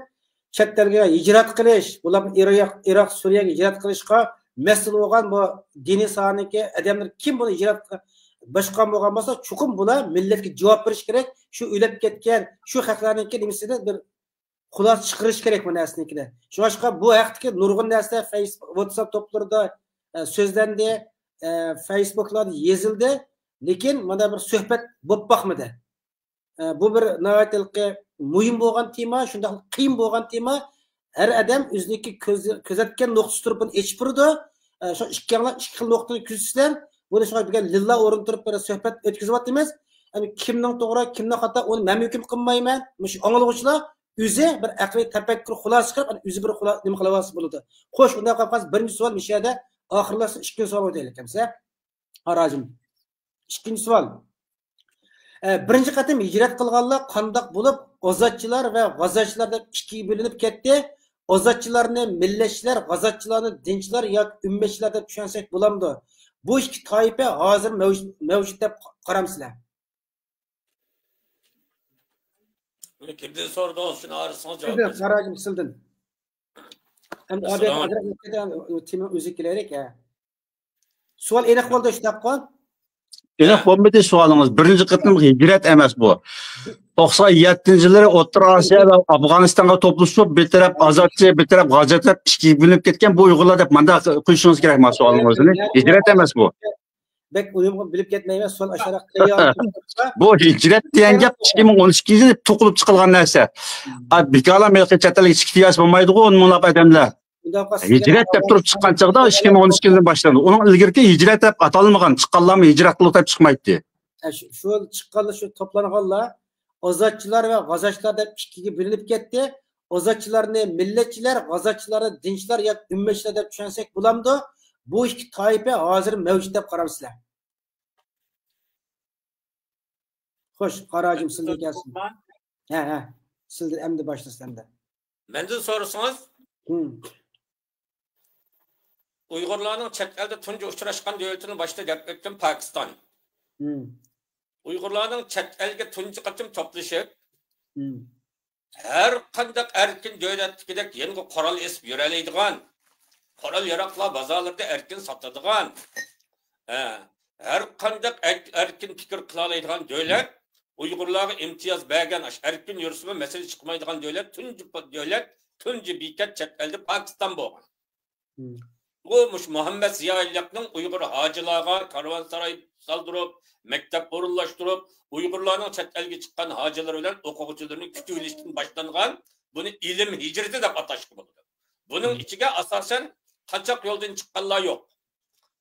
چەت ئەلگە ھىجرەت قىلىش، بۇلار ئىراق، ئىراق، سۈرىيەگە ھىجرەت قىلىشقا مەسئۇل بولغان بۇ دىنىي ساھەنىڭكى ئادەملەر كىم بۇنى ھىجرەت باشقۇرغان بولغان بولسا، چوقۇم بۇلار مىللەتكە جاۋاب بېرىش كېرەك. شۇ ئۆلۈپ كەتكەن، شۇ خەقلەرنىڭكى نېمىسىنى بىر خۇلاسە چىقىرىش كېرەك بۇ نەرسىنىڭكىدە. شۇڭلاشقا بۇ ھەقتىكى نۇرغۇن نەرسە فەيس-، ۋاتساپ توپلىرىدا، ئە، سۆزلەندى، ئە، فەيسبۇكلاردا يېزىلدى. لېكىن مانا بىر سۆھبەت بولۇپ باقمىدى. ئە، بۇ بىر ناھايىتى ھېلىقى مۇھىم بولغان تېما، شۇنداق قىيىن بولغان تېما. ھەر ئادەم ئۆزىنىڭكى كۆز-، كۆزەتكەن نۇقتىسى تۇرۇپ بۇنى ئېچىپ بېرىدۇ. ئە، شۇ ئىككىڭلار ئىككى خىل نۇقتىدىن كۆزىتىسىلەر. بۇنى شۇڭا بۈگۈن لىللا ئورنىدا تۇرۇپ بىر سۆھبەت ئۆتكۈزۈۋاتىمىز. يەنى كىمنىڭ توغرا، كىمنىڭ خاتا، ئۇنى مەن ھۆكۈم قىلمايمەن. مۇشۇ ئاڭلىغۇچىلار ئۆزى بىر ئەقلىي تەپەككۇر خۇلاسە چىقىرىپ، ئۆزى بىر خۇلا-، نېمە قىلىۋالسا بولىدۇ. خوش، ئۇنداق قىلىپ قالسا، بىرىنچى سوئال مۇشۇ يەردە ئاخىرلاشسا، ئىككىنچى سوئالغا ئۆتەيلى ئەمسە. ھاراجىم. ئىككىنچى سوئال. ئە، بىرىنچى قېتىم ھىجرەت قىلغانلار قانداق بولۇپ، ئازادچىلار ۋە غازاتچىلار دەپ ئىككىگە بۆلۈنۈپ كەتتى؟ ئازادچىلارنى مىللەتچىلەر، غازاتچىلارنى دىنچىلار ياكى ئۈممەتچىلەر دەپ چۈشەنسەك بولامدۇ؟ بۇ ئىككى تائىپە ھازىر مەۋجۇت، مەۋجۇت دەپ قارامسىلەر؟ بۇنى كىمدىن سورىدىڭىز؟ شۇنى ئارىسىڭىز جاۋاب سىزدىن، بەرسىڭىز. قاراجىم، سىزدىن. ئەمدى ئابىدە ئەسسالامۇ ئازراق ئۆتكەندە تېما ئۆزى كېلەيلىك، ھە. سوئال ئېنىق بولدى، شۇنداققۇ؟ ئېنىق ھە. بولمىدى سوئالىڭىز. بىرىنچى قېتىم ھىجرەت ئەمەس بۇ. توقسان يەتتىنچى يىللىرى ئوتتۇرا ئاسىيا ۋە ئافغانىستانغا توپلىشىپ، بىر تەرەپ ئازادچى، بىر تەرەپ غازات دەپ ئىككىگە بۆلۈنۈپ كەتكەن بۇ ئۇيغۇرلار دەپ مانداق قويۇشىڭىز كېرەك مانا سوئالىڭىزنى. ھىجرەت ئەمەس بۇ. بەك ئۇنىمغا بىلىپ كەتمەيمەن، سوئال ئاشۇنداق تەييار. بۇ ھىجرەت دېگەن گەپ ئىككى مىڭ ئون ئىككىنچى يىلى توقۇلۇپ چىقىلغان نەرسە. ئا، بىكارلا ھېلىقى چەت ئەلگە چىقىپ كېتىۋەرسە بولمايدىغۇ، ئون مىڭلاپ ئادەملەر. ھىجرەت دەپ تۇرۇپ چىققان چاغدا ئىككى مىڭ ئون ئىككىنچى يىلدىن باشلاندى. ئۇنىڭ ئىلگىرىكى ھىجرەت دەپ ئاتالمىغان، چىققانلارمۇ ھىجرەت قىلدۇق دەپ چىقمايتتى. ھە، شۇ، شۇ چىققانلار، شۇ توپلانغانلار ئازادچىلار ۋە غازاتچىلار دەپ ئىككىگە بۆلۈنۈپ كەتتى. ئازادچىلارنى مىللەتچىلەر، غازاتچىلارنى دىنچىلار ياكى ئۈممەتچىلەر دەپ چۈشەنسەك بولامدۇ؟ بۇ ئىككى تائىپە ھازىر مەۋجۇت دەپ قارامسىلەر؟ خوش، قاراجىم، سىلدىن كەلسۇن. ھە، ھە. سىلدىن ئەمدى باشلىسىلا ئەمدى. مەندىن سورىسىڭىز، ھىم. ئۇيغۇرلارنىڭ چەت ئەلدە تۇنجى ئۇچراشقان دۆلىتىنى باشتا دەپ ئۆتتۈم، پاكىستان. ھىم. ئۇيغۇرلارنىڭ چەت ئەلگە تۇنجى قېتىم توپلىشىپ، ھىم. ھەر قانداق ئەركىن دۆلەتتىكىدەك يەنىغۇ قورال ئېسىپ يۈرەلەيدىغان، قورال ياراغلار بازارلىرىدا ئەركىن ساتىدىغان، ھە، ھەر قانداق ئەر-، ئەركىن پىكىر قىلالايدىغان دۆلەت، ئۇيغۇرلارغا ئىمتىياز بەرگەن، ئاش ئەركىن يۈرسىمۇ مەسىلە چىقمايدىغان دۆلەت، تۇنجى پ-، دۆلەت، تۇنجى بېكەت چەت ئەلدە پاكىستان بولغان. مم. بۇ مۇشۇ مۇھەممەد زىيائىيلىقنىڭ ئۇيغۇر ھاجىلارغا كارۋانساراي سالدۇرۇپ، مەكتەپ ئورۇنلاشتۇرۇپ، ئۇيغۇرلارنىڭ چەت ئەلگە چىققان ھاجىلىرى بىلەن ئوقۇغۇچىلىرىنى كۈتۈۋېلىشتىن باشلانغان، بۇنى ئىلىم ھىجرىتى دەپ ئاتاشقا بولىدۇ. بۇنىڭ مم. ئىچىگە ئاساسەن قاچاق يولدىن چىققانلار يوق.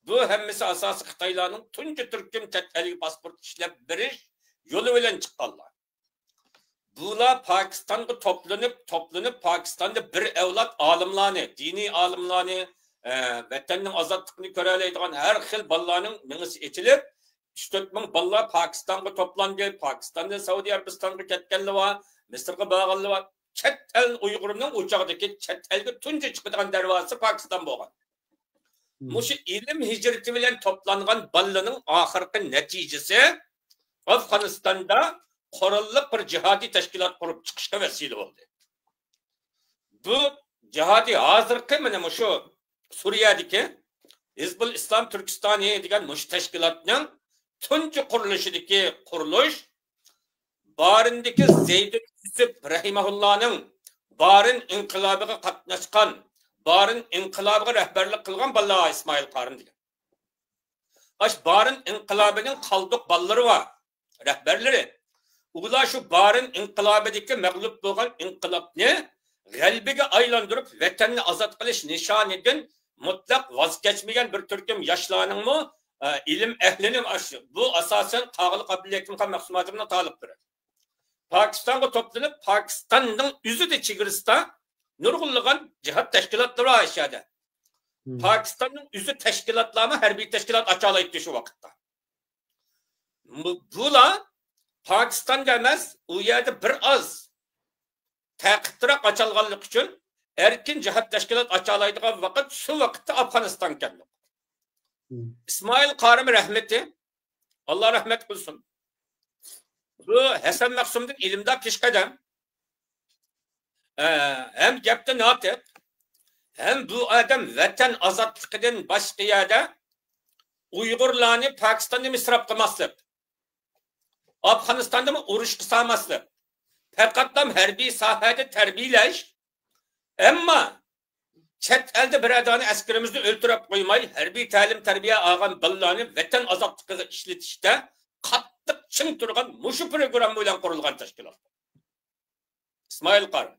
بۇ ھەممىسى ئاساسىي خىتايلارنىڭ تۇنجى تۈركۈم چەت ئەلگە پاسپورت ئىشلەپ بېرىش يولى بىلەن چىققانلار. بۇلار پاكىستانغا توپلىنىپ، توپلىنىپ، پاكىستاندا بىر ئەۋلاد ئالىملارنى، دىنىي ئالىملارنى، ئە، ۋەتەننىڭ ئازادلىقىنى كۆرەلەيدىغان ھەر خىل بالىلارنىڭ مېڭىسى ئېچىلىپ، ئۈچ تۆت مىڭ بالىلار پاكىستانغا توپلاندى. پاكىستاندىن سەئۇدى ئەرەبىستانغا كەتكەنلەر بار، مىسىرغا بارغانلار بار. چەت ئەل ئۇيغۇرىنىڭ ئۇ چاغدىكى چەت ئەلگە تۇنجى چىقىدىغان دەرۋازىسى پاكىستان بولغان. مۇشۇ ئىلىم ھىجرىتى بىلەن توپلانغان بالىلارنىڭ ئاخىرقى نەتىجىسى ئافغانىستاندا قوراللىق بىر جىھادىي تەشكىلات قۇرۇپ چىقىشقا ۋەسىلە بولدى. بۇ جىھادىي ھازىرقى مانا مۇشۇ سۈرىيەدىكى ھىزبۇل ئىسلام تۈركىستانى دېگەن مۇشۇ تەشكىلاتنىڭ تۇنجى قۇرۇلۇشىدىكى قۇرۇلۇش بارىندىكى زەيدۇل يۈسۈپ رەھىمەھۇللانىڭ بارىن ئىنقىلابىغا قاتناشقان، بارىن ئىنقىلابىغا رەھبەرلىك قىلغان بالىلار ئىسمائىل قارىم دېگەن. ئاش بارىن ئىنقىلابىنىڭ قالدۇق بالىلىرى بار، رەھبەرلىرى. ئۇلار شۇ بارىن ئىنقىلابىدىكى مەغلۇپ بولغان ئىنقىلابنى غەلىبىگە ئايلاندۇرۇپ، ۋەتەننى ئازاد قىلىش نىشانىدىن مۇتلەق ۋاز كەچمىگەن بىر تۈركۈم ياشلارنىڭمۇ، ئە، ئىلىم ئەھلىنى ئاشۇ، بۇ ئاساسەن قاغىلىق ئابدۇلھەكىم خان مەخسۇمئازىمنىڭ تالىپلىرى. پاكىستانغا توپلىنىپ، پاكىستاننىڭ ئۆزىدە چېگرىسىدا نۇرغۇنلىغان جىھاد تەشكىلاتلىرى بار ئەشيادا. پاكىستاننىڭ ئۆزى تەشكىلاتلارمۇ ھەربىي تەشكىلات ئاچالايتتى شۇ ۋاقىتتا. بۇ-، بۇلار پاكىستاندا ئەمەس، ئۇ يەردە بىر ئاز تەقىتلىراق ئاچالغانلىقى ئۈچۈن ئەركىن جىھاد تەشكىلات ئاچالايدىغان ۋاقىت شۇ ۋاقىتتا ئافغانىستان ئىكەن. ئىسمائىل قارىم رەھمىتى، ئاللا رەھمەت قىلسۇن. بۇ ھەسەن مەخسۇمدىن ئىلىمدار پېشقەدەم، ئە، ھەم گەپتە ناتىق، ھەم بۇ ئادەم ۋەتەن ئازادلىقىدىن باشقا يەردە ئۇيغۇرلارنى پاكىستاندا ئىسراپ قىلماسلىق، ئافغانىستاندىمۇ ئۇرۇشقا سالماسلىق، پەقەتلا ھەربىي ساھەدە تەربىيەلەش، ئەمما چەت ئەلدە بىرەر دانە ئەسكىرىمىزنى ئۆلتۈرۈپ قويماي، ھەربىي تەلىم-تەربىيە ئالغان بالىلارنى ۋەتەن ئازادلىقىغا ئىشلىتىشتە قاتتىق چىڭ تۇرغان مۇشۇ پروگرامما بىلەن قۇرۇلغان تەشكىلات. ئىسمائىل قارىم.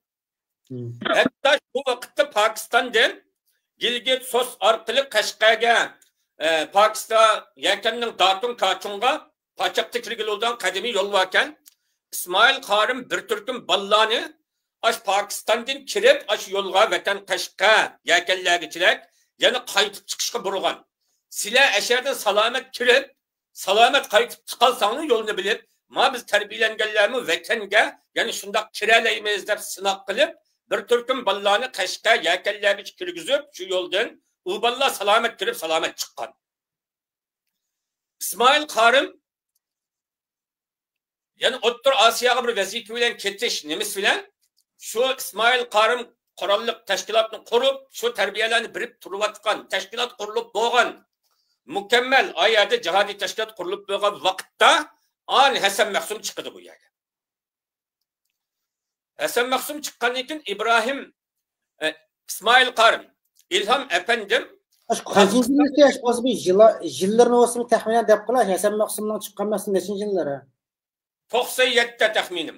ھەتتا شۇ ۋاقىتتا پاكىستاندىن گىلگىت سوس ئارقىلىق قەشقەرگە، ئە، پاكىستان يەكەننىڭ داتۇن كاچۇڭغا پاچاقتا كىرگىلى بولىدىغان قەدىمىي يول باركەن. ئىسمائىل قارىم بىر تۈركۈم بالىلارنى ئاش پاكىستاندىن كىرىپ، ئاش يولغا ۋەتەن قەشقەر يەكەنلەرگىچىلەك يەنە قايتىپ چىقىشقا بۇرىغان. سىلەر ئەشەدىن سالامەت كىرىپ، سالامەت قايتىپ چىقالساڭلار يولنى بىلىپ، ما بىز تەربىيەلەنگەنلەرمۇ ۋەتەنگە يەنە شۇنداق كىرەلەيمىز دەپ سىناق قىلىپ، بىر تۈركۈم بالىلارنى قەشقەر يەكەنلەرگىچە كىرگۈزۈپ، شۇ يولدىن ئۇ بالىلار سالامەت كىرىپ، سالامەت چىققان. ئىسمائىل قارىم يەنە ئوتتۇرا ئاسىياغا بىر ۋەزىپە بىلەن كېتىش نېمىسى بىلەن، شۇ ئىسمائىل قارىم قوراللىق تەشكىلاتنى قۇرۇپ، شۇ تەربىيەلەرنى بېرىپ تۇرۇۋاتقان، تەشكىلات قۇرۇلۇپ بولغان، مۇكەممەل ئا يەردە جىھادىي تەشكىلات قۇرۇلۇپ بولغان ۋاقىتتا ئان ھەسەن مەخسۇم چىقىدۇ بۇ يەرگە. ھەسەن مەخسۇم چىققاندىن كېيىن ئىبراھىم، ئە، ئىسمائىل قارىم، ئىلھام ئەپەندىم، ئاشۇ قەيسىنچى يىللىقى، ئاشۇ بولسا بىر يىللارنى بولسا بىر تەخمىنەن دەپ قىلاي، ھەسەن مەخسۇمنىڭ چىققان مەخسۇم نەچچىنچى يىللىرى؟ توقسەن يەتتە تەخمىنىم.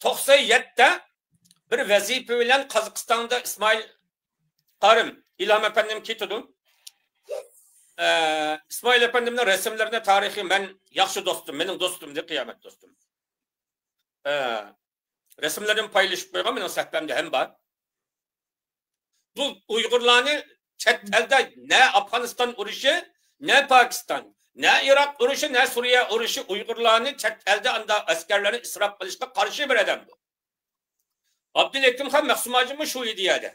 توقسەن يەتتە بىر ۋەزىپە بىلەن قازاقىستاندا ئىسمائىل قارىم، ئىلھام ئەپەندىم كېتىدۇ. ئە، ئىسمائىل ئەپەندىمنىڭ رەسىملىرىنى تارىخىي مەن ياخشى دوستۇم، مېنىڭ دوستۇمدى، قىيامەت دوستۇم. ئە، رەسىملىرىنى پايلىشىپ قويغان، مېنىڭ سەھىپەمدە ھەم بار. بۇ ئۇيغۇرلارنى چەت ئەلدە نە ئافغانىستان ئۇرۇشى، نە پاكىستان، نە ئىراق ئۇرۇشى، نە سۈرىيە ئۇرۇشى ئۇيغۇرلارنى چەت ئەلدە ئاندا ئەسكەرلەرنى ئىسراپ قىلىشقا قارشى بىر ئادەم بۇ. ئابدۇلھەكىم خان مەخسۇم ھاجىممۇ شۇ ئىدىيەدە.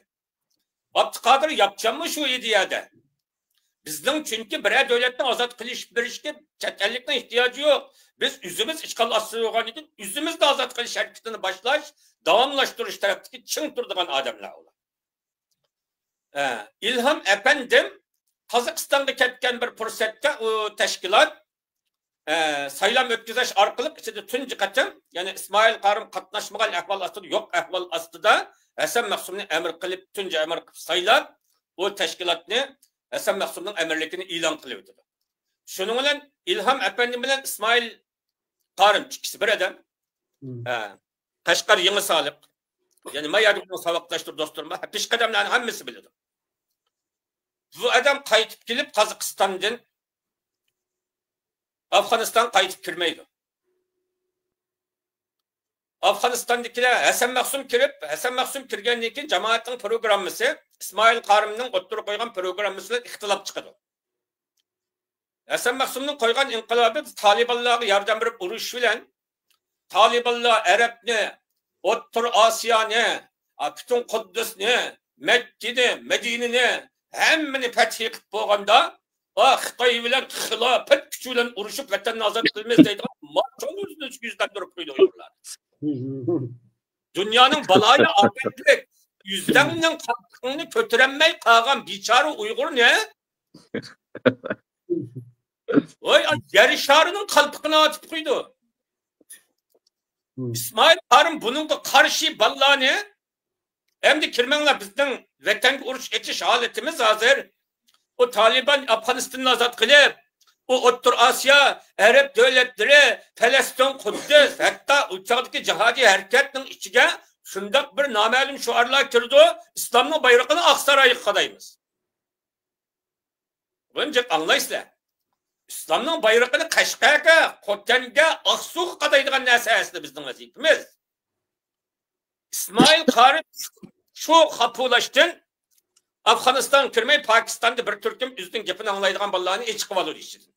ئابدۇقادىر ياپچانمۇ شۇ ئىدىيەدە. بىزنىڭ چۈنكى بىرەر دۆلەتنى ئازاد قىلىش بېرىشكە چەت ئەللىكنىڭ ئېھتىياجى يوق. بىز ئۆزىمىز ئىشغال ئاستىدا بولغاندىن كېيىن ئۆزىمىزنى ئازاد قىلىش ھەرىكىتىنى باشلاش، داۋاملاشتۇرۇش تەرەپتىكى چىڭ تۇرىدىغان ئادەملەر ئۇلار. ئە، ئىلھام ئەپەندىم قازاقىستانغا كەتكەن بىر پۇرسەتتە ئۇ تەشكىلات، ئە، سايلام ئۆتكۈزۈش ئارقىلىق ئىچىدە تۇنجى قېتىم، يەنى ئىسمائىل قارىم قاتناشمىغان ئەھۋال ئاستىدا، يوق ئەھۋال ئاستىدا ھەسەن مەخسۇمنى ئەمىر قىلىپ، تۇنجى ئەمىر قىلىپ سايلاپ، ئۇ تەشكىلاتنى ھەسەن مەخسۇمنىڭ ئەمىرلىكىنى ئېلان قىلىۋېتىدۇ. شۇنىڭ بىلەن ئىلھام ئەپەندىم بىلەن ئىسمائىل قارىم ئىككىسى بىر ئادەم. ھە. قەشقەر يېڭى سالىق. يەنى ما يەردە بۇنىڭ ساۋاقداشلىرى، دوستلىرىم بار. پېشقەدەملەرنىڭ ھەممىسى بىلىدۇ. بۇ ئادەم قايتىپ كېلىپ قازاقىستاندىن ئافغانىستان قايتىپ كىرمەيدۇ. ئافغانىستاندىكىلەر، ھەسەن مەخسۇم كىرىپ، ھەسەن مەخسۇم كىرگەندىن كېيىن جامائەتنىڭ پروگراممىسى ئىسمائىل قارىمنىڭ ئوتتۇرىغا قويغان پروگراممىسى بىلەن ئىختىلاپ چىقىدۇ. ھەسەن مەخسۇمنىڭ قويغان ئىنقىلابى بىز تالىبانلارغا ياردەم بېرىپ ئۇرۇش بىلەن، تالىبانلار ئەرەبنى، ئوتتۇرا ئاسىيانى، ئا، پۈتۈن قۇددۇسنى، مەككىنى، مەدىنىنى، ھەممىنى پەتھى قىلىپ بولغاندا، ئا، خىتاي بىلەن خىلاپەت كۈچى بىلەن ئۇرۇشۇپ ۋەتەننى ئازاد قىلىمىز دەيدىغان مارشال ئۆزىنى يۈزلەندۈرۈپ قويدى ئۇيغۇرلار. دۇنيانىڭ بالايا ئاپەتلىك، ئۆزۈڭنىڭ قالپىقىڭنى كۆتۈرەلمەي قالغان بىچارە ئۇيغۇرنى، ۋاي، يەر شارىنىڭ قالپىقىنى ئاتىپ قويدى. ئىسمائىل قارىم بۇنىڭغا قارشى بالىلارنى، ئەمدى كىرمەڭلار، بىزنىڭ ۋەتەنگە ئۇرۇش ئېچىش ھالىتىمىز ھازىر. ئۇ تالىبان ئافغانىستاننى ئازاد قىلىپ، ئۇ ئوتتۇرا ئاسىيا، ئەرەب دۆلەتلىرى، پەلەستىن، قۇددۇس، ھەتتا ئۇ چاغدىكى جىھادىي ھەرىكەتنىڭ ئىچىگە شۇنداق بىر نامەلۇم شوئارلار كىرىدۇ، ئىسلامنىڭ بايرىقىنى ئاقسارايغا قادايمىز. بۇنى جىق ئاڭلايسىلەر. ئىسلامنىڭ بايرىقىنى قەشقەرگە، خوتەنگە، ئاقسۇغا قادايدىغان نەرسە ئەسلى بىزنىڭ ۋەزىپىمىز. ئىسمائىل قارى شۇ خاپۇلاشتىن ئافغانىستانغا كىرمەي، پاكىستاندا بىر تۈركۈم ئۆزىنىڭ گېپىنى ئاڭلايدىغان بالىلارنى ئېچىقىۋالىدۇ ئىچىدىن.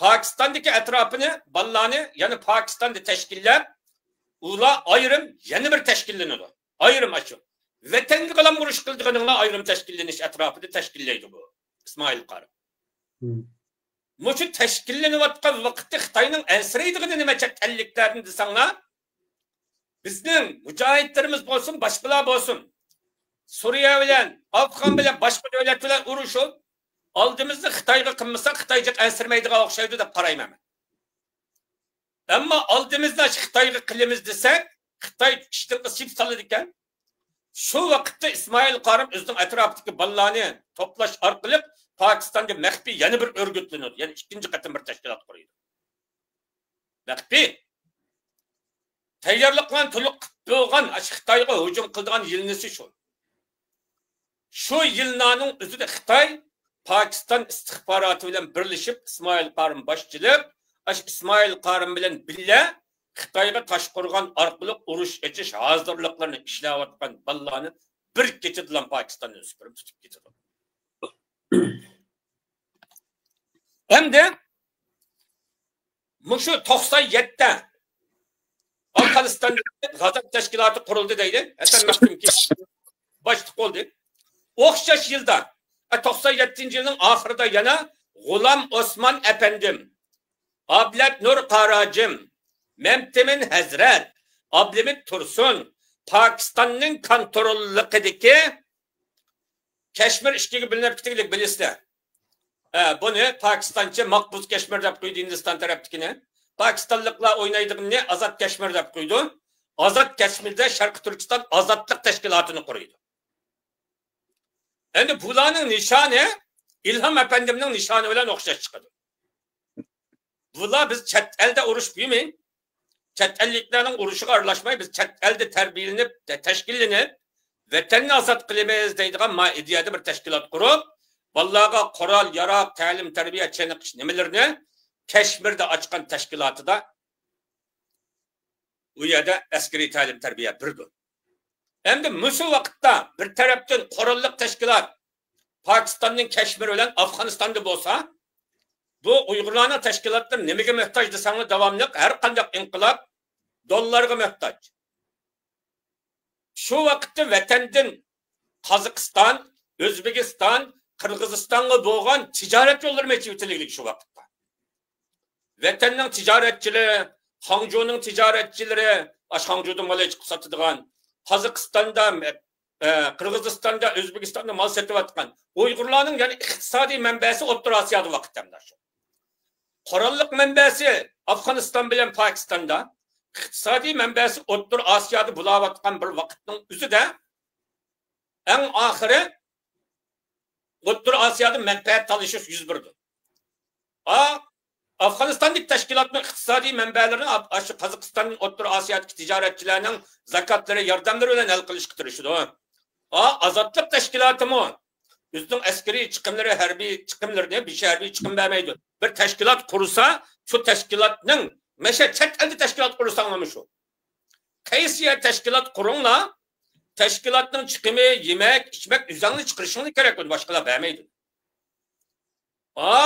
پاكىستاندىكى ئەتراپىنى، بالىلارنى يەنە پاكىستاندا تەشكىللەپ، ئۇلار ئايرىم يەنە بىر تەشكىللىنىدۇ. ئايرىم ئاشۇ. ۋەتەنگە قالاپ ئۇرۇش قىلىدىغىنىڭلار ئايرىم تەشكىللىنىش ئەتراپىدا تەشكىللەيدۇ بۇ ئىسمائىل قارى. مۇشۇ تەشكىللىنىۋاتقان ۋاقىتتا خىتاينىڭ ئەنسىرەيدىغىنى نېمە چەت ئەللىكلەردىن دېسەڭلار، بىزنىڭ مۇجاھىدلىرىمىز بولسۇن، باشقىلار بولسۇن، سۈرىيە بىلەن، ئافغان بىلەن، باشقا دۆلەت بىلەن ئۇرۇشۇپ، ئالدىمىزنى خىتايغا قىلمىساق، خىتاي جىق ئەنسىرىمەيدىغان ئوخشايدۇ دەپ قارايمەن مەن. ئەمما ئالدىمىزنى خىتايغا قىلىمىز دېسەك، خىتاي ئىشتىنقا سېپىپ سالىدىكەن. شۇ ۋاقىتتا ئىسمائىل قارىم ئۆزىنىڭ ئەتراپىدىكى بالىلارنى توپلاش ئارقىلىق پاكىستاندا مەخپىي يەنە بىر ئۆرگۈتلىنىدۇ. يەنى ئىككىنچى قېتىم بىر تەشكىلات قۇرىدۇ. مەخپىي. تەييارلىقلارنى تولۇق قىلىپ بولغان، ئاشۇ خىتايغا ھۇجۇم قىلىدىغان يىلنىسى شۇ. شۇ يىلنانىڭ ئۆزىدە خىتاي پاكىستان ئىستىخباراتى بىلەن بىرلىشىپ، ئىسمائىل قارىم باشچىلىق، ئاشۇ ئىسمائىل قارىم بىلەن بىللە خىتايغا تاش قورغان ئارقىلىق ئۇرۇش ئېچىش ھازىرلىقلىرىنى ئىشلەۋاتقان بالىلارنى بىر كېچىدىلا پاكىستاندىن سۈپۈرۈپ تۇتۇپ كېتىدۇ. ئەمدى مۇشۇ توقسان يەتتە ئافغانىستاندا غازات تەشكىلاتى قۇرۇلدى دەيدۇ. ھەسەن مەخسۇم كېيىن باشلىق بولدى. ئوخشاش يىلدا، ئە، توقسان يەتتىنچى يىلنىڭ ئاخىرىدا يەنە غۇلام ئوسمان ئەپەندىم، ئابلەت نۇر قاراجىم، مەمتىمىن ھەزرەت، ئابلىمىت تۇرسۇن پاكىستاننىڭ كونتروللۇقىدىكى كەشمىر ئىككىگە بۆلۈنۈپ كېتىگلىك بىلىسىلەر. ئە، بۇنى پاكىستانچە ماقبۇز كەشمىر دەپ قويدى، ھىندىستان تەرەپتىكىنى. پاكىستانلىقلار ئوينايدىغىنىنى ئازاد كەشمىر دەپ قويىدۇ. ئازاد كەشمىردە شەرقىي تۈركىستان ئازادلىق تەشكىلاتىنى قۇرىدۇ. ئەمدى بۇلارنىڭ نىشانى ئىلھام ئەپەندىمنىڭ نىشانى بىلەن ئوخشاش چىقىدۇ. بۇلار بىز چەت ئەلدە ئۇرۇشۇپ يۈرمەي، چەت ئەللىكلەرنىڭ ئۇرۇشىغا ئارىلاشماي، بىز چەت ئەلدە تەربىيەلىنىپ، تە-، تەشكىللىنىپ، ۋەتەننى ئازاد قىلىمىز دەيدىغان ما ئىدىيەدە بىر تەشكىلات قۇرۇپ، بالىلارغا قورال، ياراغ، تەلىم، تەربىيە، چېنىقىش نېمىلىرىنى كەشمىردە ئاچقان تەشكىلاتىدا ئۇ يەردە ئەسكىرىي تەلىم تەربىيە بېرىدۇ. ئەمدى مۇشۇ ۋاقىتتا بىر تەرەپتىن قوراللىق تەشكىلات پاكىستاننىڭ كەشمىرى بىلەن ئافغانىستاندا بولسا، بۇ ئۇيغۇرلارنىڭ تەشكىلاتلىرى نېمىگە موھتاج دېسەڭلار، داۋاملىق ھەر قانداق ئىنقىلاب دوللارغا موھتاج. شۇ ۋاقىتتا ۋەتەندىن قازاقىستان، ئۆزبېكىستان، قىرغىزىستانغا بولغان تىجارەت يوللىرىمۇ ئېچىۋېتىلگىلىك شۇ ۋاقىتتا. ۋەتەننىڭ تىجارەتچىلىرى، خاڭجۇنىڭ تىجارەتچىلىرى، ئاشۇ خاڭجۇدىن مال ئېچىپ ساتىدىغان، قازاقىستاندا، ئە، قىرغىزىستاندا، ئۆزبېكىستاندا مال سېتىۋاتقان ئۇيغۇرلارنىڭ يەنە ئىقتىسادىي مەنبەسى ئوتتۇرا ئاسىيادا ۋاقىت ھەمدە شۇ. قوراللىق مەنبەسى ئافغانىستان بىلەن پاكىستاندا، ئىقتىسادىي مەنبەسى ئوتتۇرا ئاسىيادا بولاۋاتقان بىر ۋاقىتنىڭ ئۆزىدە ئەڭ ئاخىرى ئوتتۇرا ئاسىيادا مەنپەئەت تالىشىش يۈز بېرىدۇ. ئا، ئافغانىستاندىكى تەشكىلاتنىڭ ئىقتىسادىي مەنبەلىرىنى ئا-، ئاشۇ قازاقىستاندىن ئوتتۇرا ئاسىيادىكى تىجارەتچىلەرنىڭ زاكاتلىرى، ياردەملىرى بىلەن ھەل قىلىشقا تىرىشىدۇ. ئا، ئازادلىق تەشكىلاتىمۇ ئۆزىنىڭ ئەسكىرىي چىقىملىرى، ھەربىي چىقىملىرىنى، بىر ھەربىي چىقىم بەرمەيدۇ. بىر تەشكىلات قۇرسا، شۇ تەشكىلاتنىڭ، مەشە چەت ئەلدە تەشكىلات قۇرساڭلارمۇ شۇ. قايسى يەر تەشكىلات قۇرۇڭلار، تەشكىلاتنىڭ چىقىمى، يېمەك، ئىچمەك، ئۆزۈڭلار چىقىرىشىڭلار كېرەك، ئۇنى باشقىلار بەرمەيدۇ. ئا،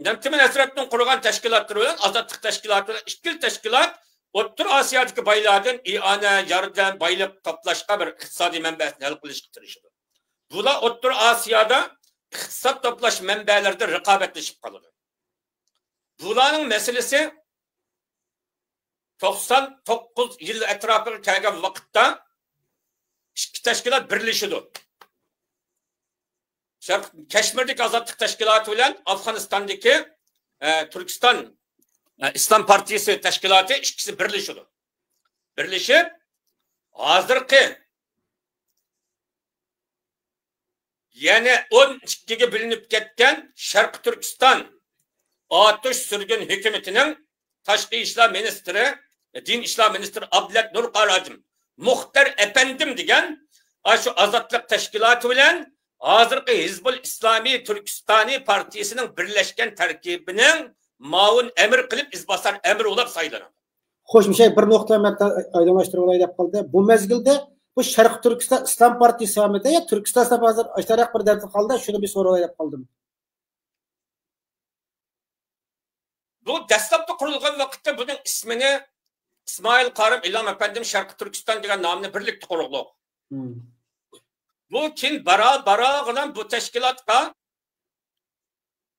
نەمتىمىن ھەسرەتتىن قۇرغان تەشكىلاتلىرى بىلەن ئازادلىق تەشكىلاتى بىلەن ئىككىلا تەشكىلات ئوتتۇرا ئاسىيادىكى بايلاردىن ئىئانە، ياردەم، بايلىق توپلاشقا بىر ئىقتىسادىي مەنبەسىنى ھەل قىلىشقا تىرىشىدۇ. بۇلار ئوتتۇرا ئاسىيادا ئىقتىساد توپلاش مەنبەلىرىدە رىقابەتلىشىپ قالىدۇ. بۇلارنىڭ مەسىلىسى توقسان توققۇز يىل ئەتراپىغا كەلگەن ۋاقىتتا ئىككى تەشكىلات بىرلىشىدۇ. شەرق-، كەشمىردىكى ئازادلىق تەشكىلاتى بىلەن ئافغانىستاندىكى، ئە، تۈركىستان، ئە، ئىسلام پارتىيىسى تەشكىلاتى ئىككىسى بىرلىشىدۇ. بىرلىشىپ، ھازىرقى يەنە ئون ئىككىگە بۆلۈنۈپ كەتكەن شەرقىي تۈركىستان ئاتۇش سۈرگۈن ھۆكۈمىتىنىڭ تاشقى ئىشلار مىنىستىرى، دىن ئىشلار مىنىستىرى ئابلەت نۇر قاراجىم، مۇختەر ئەپەندىم دېگەن ئاشۇ ئازادلىق تەشكىلاتى بىلەن ھازىرقى ھىزبۇل ئىسلامىي تۈركىستانى پارتىيىسىنىڭ بىرلەشكەن تەركىبىنىڭ مۇئاۋىن ئەمىر قىلىپ ئىزباسار ئەمىر بولۇپ سايلىنىدۇ. خوش، مۇشۇ بىر نۇقتا مەن تا-، ئايدىڭلاشتۇرۇپ ئالاي دەپ قالدى. بۇ مەزگىلدە بۇ شەرقىي تۈركىستان ئىسلام پارتىيىسى ھامىتى يا تۈركىستان ئىسلام ھازىر ئاشتارەك بىر دەردە قالدى، شۇنى بىر سورالاي دەپ قالدىم. بۇ دەسلەپتە قۇرۇلغان ۋاقىتتا بۇنىڭ ئىسمىنى ئىسمائىل قارىم ئىلھام ئەپەندىم شەرقىي تۈركىستان دېگەن نامنى بىرلىكتە قۇرغۇق. مم. بۇ كېيىن بارا-، بارا-، بارغىلى بۇ تەشكىلاتقا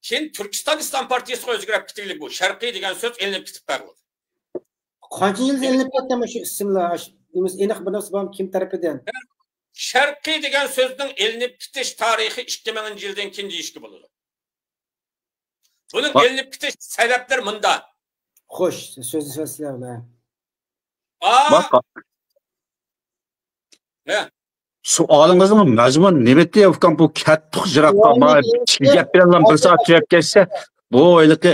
كېيىن تۈركىستان ئىسلام پارتىيىسىغا ئۆزگىرىپ كېتىگلىك بۇ. شەرقىي دېگەن سۆز ئېلىنىپ كېتىپ بەرىلدى. قانچە يىلدىن ئېلىنىپ كەتكەن مۇشۇ ئىسىملار؟ ئاش-، نېمىسى ئېنىق بىر نەرسە بارمۇ؟ كىم تەرىپىدىن؟ شەرقىي دېگەن سۆزنىڭ ئېلىنىپ كېتىش تارىخى ئىككى مىڭىنچى يىلدىن كېيىن دېيىشكە بولىدۇ. بۇنىڭ ۋا- ئېلىنىپ كېتىش سەۋەبلىرى مۇندا. خوش، سۆزنى سۆزلەڭلار. ئا، ۋاقا. ھە. سوئالىڭىزنىڭ مەزمۇنى نېمىتى، ئۇكام؟ بۇ كەتتۇق يىراققا. سوئالنى ما ئىككى گەپ بىلەن بىر سائەت تۈگەپ كەتسە، بۇ ھېلىقى،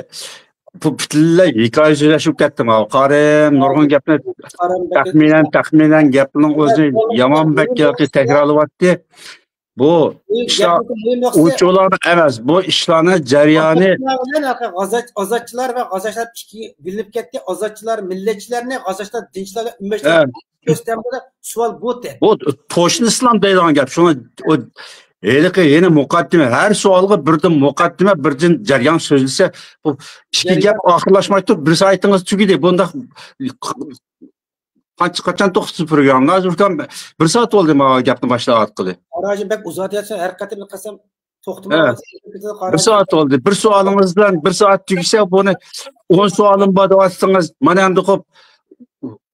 بۇ پۈتۈنلەي ھېكايە سۆزلەشىپ كەتتى. ما قارىم نۇرغۇن گەپنى قارىم بەك تەخمىنەن، تەخمىنەن گەپنىڭ ئۆزىنى يامان بەك ھېلىقى تەكرارلىۋەتتى. بۇ بۇ ئىشلار گەپنىڭ مۇھىم نۇقتىسى ئۇنچىۋالامدۇق ئەمەس. بۇ ئىشلارنى جەريانى ئازادچىلار بىلەن ھەقىقەت ئازاد-، ئازادچىلار ۋە غازاچ-، ئازادچىلار ئىككى بۆلۈنۈپ كەتتى. ئازادچىلار مىللەتچىلەرنى، غازاچلار دىنچىلار ۋە ئۈممەتچىلەر ھە. كۆرسىتەمدۇ؟ سوئال بۇ تە. بۇ توشۇن ئىسلام دەيدىغان گەپ. شۇڭا ئۇ ھېلىقى يەنە مۇقەددىمە، ھەر سوئالغا بىردىن مۇقەددىمە، بىردىن جەريان سۆزلىسە، بۇ ئىككى جەريان گەپ ئاخىرلاشماي تۇرۇپ، بىر سائىتىڭىز تۈگىدى. بۇنداق قانچە، قاچان توختىتىپ پروگرامما؟ ھازىر ئۇكام بىر سائەت بولدى مانا گەپنى باشلاۋاتقىلى. قاراجىم بەك ئۇزارتىۋاتىسەن، ھەر قېتىم قىلسام توختىماي ھە. قالىسەن. بىر سائەت بولدى. بىر سوئالىڭىز بىلەن بىر سائەت تۈگىسە، بۇنى ئون سوئالىم بار دەۋاتىسىڭىز، مانا ئەمدى قوپ،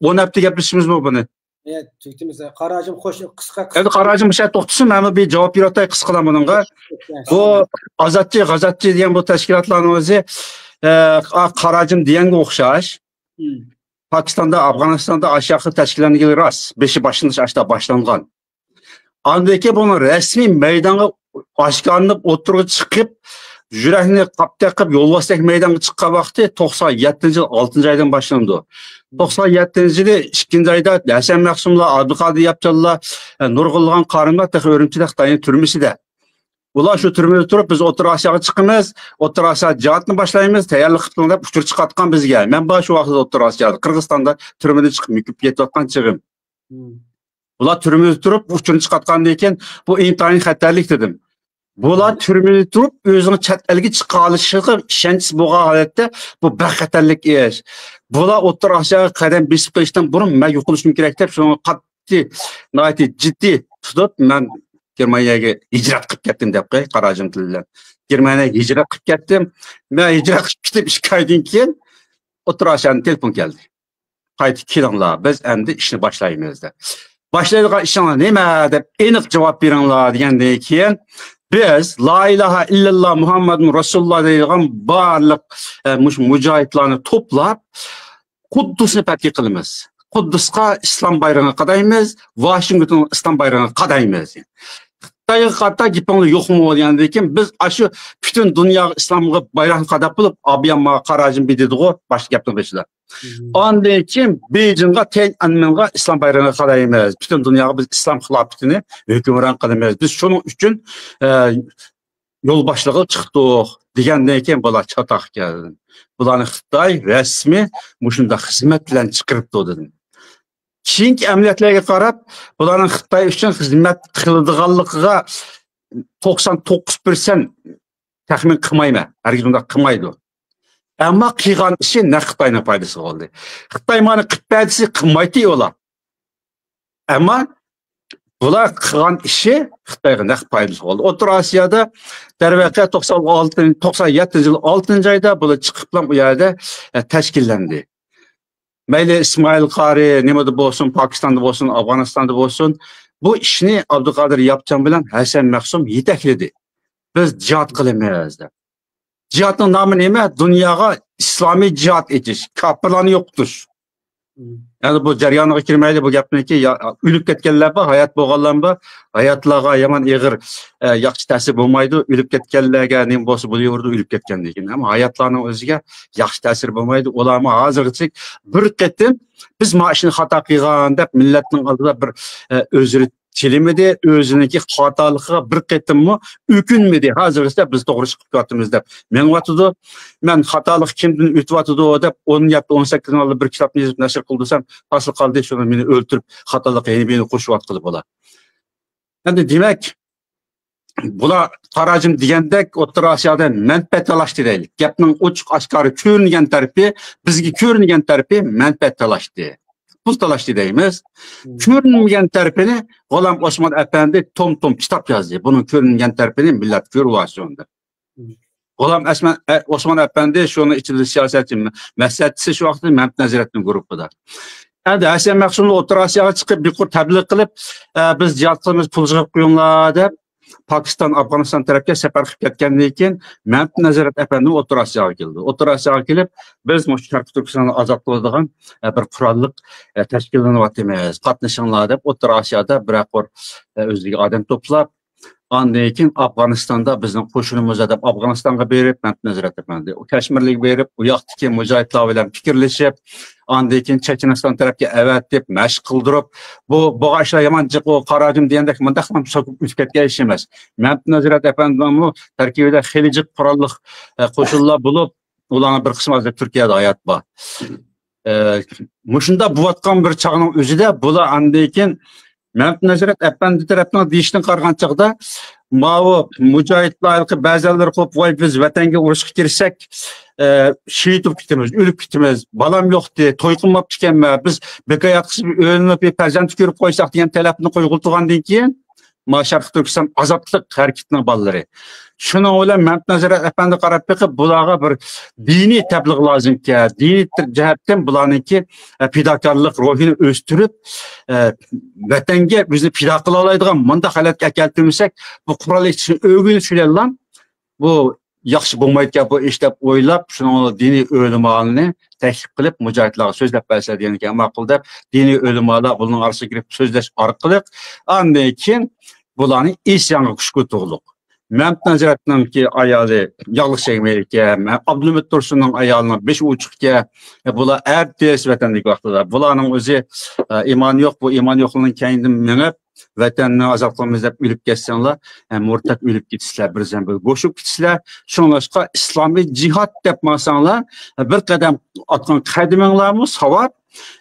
ئون ھەپتە گەپلىشىمىزمۇ بۇنى؟ ھە، تۈگىتىمىز. قاراجىم خوش، قىسقا، قىسقا. ئەمدى قاراجىم مۇشۇ يەردە توختىسۇن، مەن بىر جاۋاب بېرىۋاتاي قىسقىلا بۇنىڭغا. بۇ ئازادچى، غازاتچى دېگەن بۇ تەشكىلاتلارنىڭ ئۆزى، ئە، قاراجىم دېگەنگە ئوخشاش. مم. پاكىستاندا، ئافغانىستاندا ئاشۇ ياقتا تەشكىللەنگىنى راست. بېشى باشلىنىش ئاشتا باشلانغان. ئاندىن كېيىن بۇنىڭ رەسمىي مەيدانغا ئاشكارىلىنىپ ئوتتۇرىغا چىقىپ، يۈرەكنى قاپتەك قىلىپ يولۋاستەك مەيدانغا چىققان ۋاقتى توقسان يەتتىنچى يىل ئالتىنچى ئايدىن باشلىنىدۇ. توقسان يەتتىنچى يىلى ئىككىنچى ئايدا ھەسەن مەخسۇملار، ئابدۇقادىر ياپچانلار، ئە، نۇرغۇنلىغان قارىملار تېخى ئۈرۈمچىدە خىتاينىڭ تۈرمىسىدە. ئۇلار شۇ تۈرمىدە تۇرۇپ، بىز ئوتتۇرا ئاسىياغا چىقىمىز، ئوتتۇرا ئاسىيا جىھادنى باشلايمىز، تەييارلىق قىلىڭ دەپ ئۇچۇر چىقارتقان بىزگە. مەن بار شۇ ۋاقىتتا ئوتتۇرا ئاسىيادا، قىرغىزىستاندا تۈرمىدىن چىقىپ مۆكۈپ كېتىۋاتقان چېغىم. مم. ئۇلار تۈرمىدە تۇرۇپ ئۇچۇرنى چىقارتقاندىن كېيىن، بۇ ئىنتايىن خەتەرلىك دېدىم. بۇلار تۈرمىدە تۇرۇپ ئۆزىنىڭ چەت ئەلگە چىقالىشىغا ئىشەنچىسى بولغان ھالەتتە، بۇ بەك خەتەرلىك ئىش. بۇلار ئوتتۇرا ئاسىياغا قەدەم بېسىپ قېلىشتىن بۇرۇن مەن يوقىلىشىم كېرەك دەپ، شۇنى قاتتىق، ناھايىتى جىددىي تۇتۇپ، مەن گېرمانىيەگە ھىجرەت قىلىپ كەتتىم دەپ قوي، قاراجىم تىلى بىلەن. گېرمانىيەگە ھىجرەت قىلىپ كەتتىم. مەن ھىجرەت قىلىپ كېتىپ ئىككى ئايدىن كېيىن ئوتتۇرا ئاسىيادىن تېلېفون كەلدى. قايتىپ كېلىڭلار، بىز ئەمدى ئىشنى باشلايمىز دەپ. باشلايدىغان ئىشىڭلار نېمە دەپ ئېنىق جاۋاب بېرىڭلار دېگەندىن كېيىن، بىز لا ئىلاھە ئىللاللا مۇھەممەدۇن رەسۇلۇللا دەيدىغان بارلىق، ئە، مۇشۇ مۇجاھىدلارنى توپلاپ، قۇددۇسنى پەتھى قىلىمىز. قۇددۇسقا ئىسلام بايرىقىنى قادايمىز، ۋاشىنگتونغا ئىسلام بايرىقىنى قادايمىز. خىتايغا قارىتا گېپىڭلار يوقمۇ دېگەندىن كېيىن، بىز ئاشۇ پۈتۈن دۇنياغا ئىسلامغا بايراقنى قاداپ بولۇپ، ئابىيامما قاراجىم بىدېدىغۇ باشتا گەپنىڭ بېشىدا. مم. ئاندىن كېيىن بېيجىڭغا، تيەنئەنمېنغا ئىسلام بايرىقىنى قادايمىز. پۈتۈن دۇنياغا بىز ئىسلام خىلاپىتىنى ھۆكۈمران قىلىمىز. بىز شۇنىڭ ئۈچۈن، ئە، يول باشلىقىغا چىقتۇق دېگەندىن كېيىن، بۇلار چاتاق كەلدى. بۇلارنى خىتاي رەسمىي مۇشۇنداق خىزمەت بىلەن چىقىرىپتۇ دېدىم. كېيىنكى ئەمەلىيەتلەرگە قاراپ، بۇلارنىڭ خىتاي ئۈچۈن خىزمەت قىلىدىغانلىقىغا توقسان توققۇز پىرسەنت تەخمىن قىلمايمەن. ھەرگىز ئۇنداق قىلمايدۇ. ئەمما قىلغان ئىشى نەق خىتاينىڭ پايدىسىغا بولدى. خىتاي مانا قىلىپ بەردى، قىلمايتتى ئۇلار. ئەمما بۇلار قىلغان ئىشى خىتايغا نەق پايدىلىق بولدى. ئوتتۇرا ئاسىيادا، دەرۋەقە، توقسان ئالتىنچى، توقسان يەتتىنچى يىل ئالتىنچى ئايدا بۇلار چىقىپلا ئۇ يەردە، ئە، تەشكىللەندى. مەيلى ئىسمائىل قارى نېمىدە بولسۇن، پاكىستاندا بولسۇن، ئافغانىستاندا بولسۇن، بۇ ئىشنى ئابدۇقادىر ياپچان بىلەن ھەسەن مەخسۇم يېتەكلىدى. بىز جىھاد قىلىمىز دەپ. جىھادنىڭ نامى نېمە؟ دۇنياغا ئىسلامىي جىھاد ئېچىش، كاپىرلارنى يوقىتىش. يەنى بۇ جەريانغا كىرمەيلى بۇ گەپنىڭكى، يا-، ئۆلۈپ كەتكەنلەر بار، ھايات بولغانلار بار. ھاياتلارغا يامان ئېغىر، ئە، ياخشى تەسىر بولمايدۇ. ئۆلۈپ كەتكەنلەرگە نېمە بولسا بولۇۋېرىدۇ، ئۆلۈپ كەتكەندىن كېيىن. ئەمما ھاياتلارنىڭ ئۆزىگە ياخشى تەسىر بولمايدۇ. ئۇلارمۇ ھازىرغىچە بىر قېتىم بىز ما ئىشنى خاتا قىلغان دەپ مىللەتنىڭ ئالدىدا بىر، ئە، ئۆزرە تىلىمىدى، ئۆزىنىڭكى خاتالىقىغا بىر قېتىممۇ ئۆكۈنمىدى. ھازىرغىچە بىز توغرا ئىش قىلىپ كېلىۋاتىمىز دەپ مېڭىۋاتىدۇ. مەن خاتالىق كىمدىن ئۆتۈۋاتىدۇ دەپ ئون يەتتە، ئون سەككىزنىڭ ئالدىدا بىر كىتابنى يېزىپ نەشر قىلدۇرسام، پاسلا قالدى، شۇنى مېنى ئۆلتۈرۈپ خاتالىق يەنە بىرنى قوشۇۋاتقىلى بولا. ئەمدى دېمەك، بۇلار قاراجىم دېگەندەك ئوتتۇرا ئاسىيادا مەنپەئەت تالاشتى دەيلى. گەپنىڭ ئوچۇق ئاشكارا كۆرۈنگەن تەرىپى، بىزگە كۆرۈنگەن تەرىپى مەنپەئەت تالاشتى. پۇل تالاشتى دەيمىز. كۆرۈنمىگەن تەرىپىنى غۇلام ئوسمان ئەپەندى توم-توم كىتاب يازدى. بۇنىڭ كۆرۈنگەن تەرىپىنى مىللەت كۆرۈۋالسۇن دەپ. غۇلام ئەسمە-، ئە، ئوسمان ئەپەندى شۇنىڭ ئىچىدە سىياسەتچى، مەسلىھەتچىسى شۇ ۋاقىتتا مەمتىن ھەزرەتنىڭ گۇرۇپپىدا. ئەمدى ھەسەن مەخسۇمنى ئوتتۇرا ئاسىياغا چىقىپ، يۇقىرى تەبلىغ قىلىپ، ئە، بىز جىھاد قىلىمىز، پۇل يىغىپ قويۇڭلار دەپ، پاكىستان، ئافغانىستان تەرەپكە سەپەر قىلىپ كەتكەندىن كېيىن، مەمتىن ھەزرەت ئەپەندى ئوتتۇرا ئاسىياغا كېلىدۇ. ئوتتۇرا ئاسىياغا كېلىپ، بىز مۇشۇ شەرقىي تۈركىستاننى ئازاد قىلىدىغان، ئە، بىر قوراللىق، ئە، تەشكىللىنىۋاتىمىز، قاتنىشىڭلار دەپ، ئوتتۇرا ئاسىيادا بىرەر قۇر، ئە، ئۆزىگە ئادەم توپلاپ، ئاندىن كېيىن ئافغانىستاندا بىزنىڭ قوشۇنىمىز دەپ ئافغانىستانغا بېرىپ، مەمتىن ھەزرەت ئەپەندى، ئۇ كەشمىرلىككە بېرىپ، ئۇ ياقتىكى مۇجاھىدلار بىلەن پىكىرلىشىپ، ئاندىن كېيىن چېچەنىستان تەرەپكە ئەۋەتىپ، مەشىق قىلدۇرۇپ، بۇ، بولغان ئىشلار يامان جىق، ئۇ قاراجىم دېگەندەك مۇنداق سوكۇپ ئۆتۈپ كەتكەن ئىش ئەمەس. مەمتىن ھەزرەت ئەپەندىنىڭمۇ تەركىبىدە خېلى جىق قوراللىق، ئە، قوشۇنلار بولۇپ، ئۇلارنىڭ بىر قىسمى ھازىر تۈركىيەدە ھايات بار. ئە، مۇشۇنداق بولۇۋاتقان بىر چاغنىڭ ئۆزىدە بۇلار ئاندىن كېيىن مەمتىن ھەزرەت ئەپەندى تەرەپنىڭ دېيىشىنى قارىغان چاغدا، ماۋۇ مۇجاھىدلار ھېلىقى بەزىلىرى قوپ، ۋاي، بىز ۋەتەنگە ئۇرۇشقا كىرسەك، ئە، شېھىت بولۇپ كېتىمىز، ئۆلۈپ كېتىمىز، بالام يوقتى، توي قىلماپتىكەنمەن، بىز بىكار ياتقۇزۇپ ئۆلۈپ، پەرزەنت كۆرۈپ قويساق دېگەن تەلەپنى قويغۇلتۇرغاندىن كېيىن، ما شەرقىي تۈركىستان ئازادلىق ھەرىكىتىنىڭ بالىلىرى. شۇنىڭ بىلەن مەمتىن ھەزرەت ئەپەندى قاراپ بېقىپ، بۇلارغا بىر دىنىي تەبلىغ لازىمكەن، دىنىي تەر-، جەھەتتىن بۇلارنىڭكى، ئە، پىداكارلىق روھىنى ئۆستۈرۈپ، ئە، ۋەتەنگە ئۆزىنى پىدا قىلالايدىغان مۇنداق ھالەتكە ئەكەلتۈرمىسەك، بۇ قورال ئېچىشنى ئۆگىنىش بىلەنلا بۇ ياخشى بولمايدىكەن بۇ ئىش دەپ ئويلاپ، شۇنىڭ دىنىي ئۆلىمالارنى تەكلىپ قىلىپ، مۇجاھىدلارغا سۆزلەپ بەرسە دېگەنكەن، ماقۇل دەپ، دىنىي ئۆلىمالار بۇلارنىڭ ئارىسىغا كىرىپ سۆزلەش ئارقىلىق، ئاندىن كېيىن بۇلارنى ئىسيانغا كۈشكۈرتتۇق. مەمتىن ھەزرەتنىڭكى ئايالى ياغلىق چەكمەيدىكەن، ئابدۇلمۇت تۇرسۇننىڭ ئايالىنىڭ بېشى ئوچۇقكەن، بۇلار ئەتىيەس ۋەتەندىكى ۋاقتىدا، بۇلارنىڭ ئۆزى، ئە، ئىمانى يوق، بۇ ئىمانى يوقلارنىڭ كەينىدىن مېڭىپ، ۋەتەننى ئازاد قىلىمىز دەپ ئۆلۈپ كەتسەڭلار، ئە، مۇرتەت ئۆلۈپ كېتىسىلەر، بىر زەمبىلگە بوشۇپ كېتىسىلەر. شۇڭلاشقا ئىسلامىي جىھاد دەپ ماڭساڭلار، بىر قەدەم ئاتقان قەدىمىڭلارمۇ ساۋاب.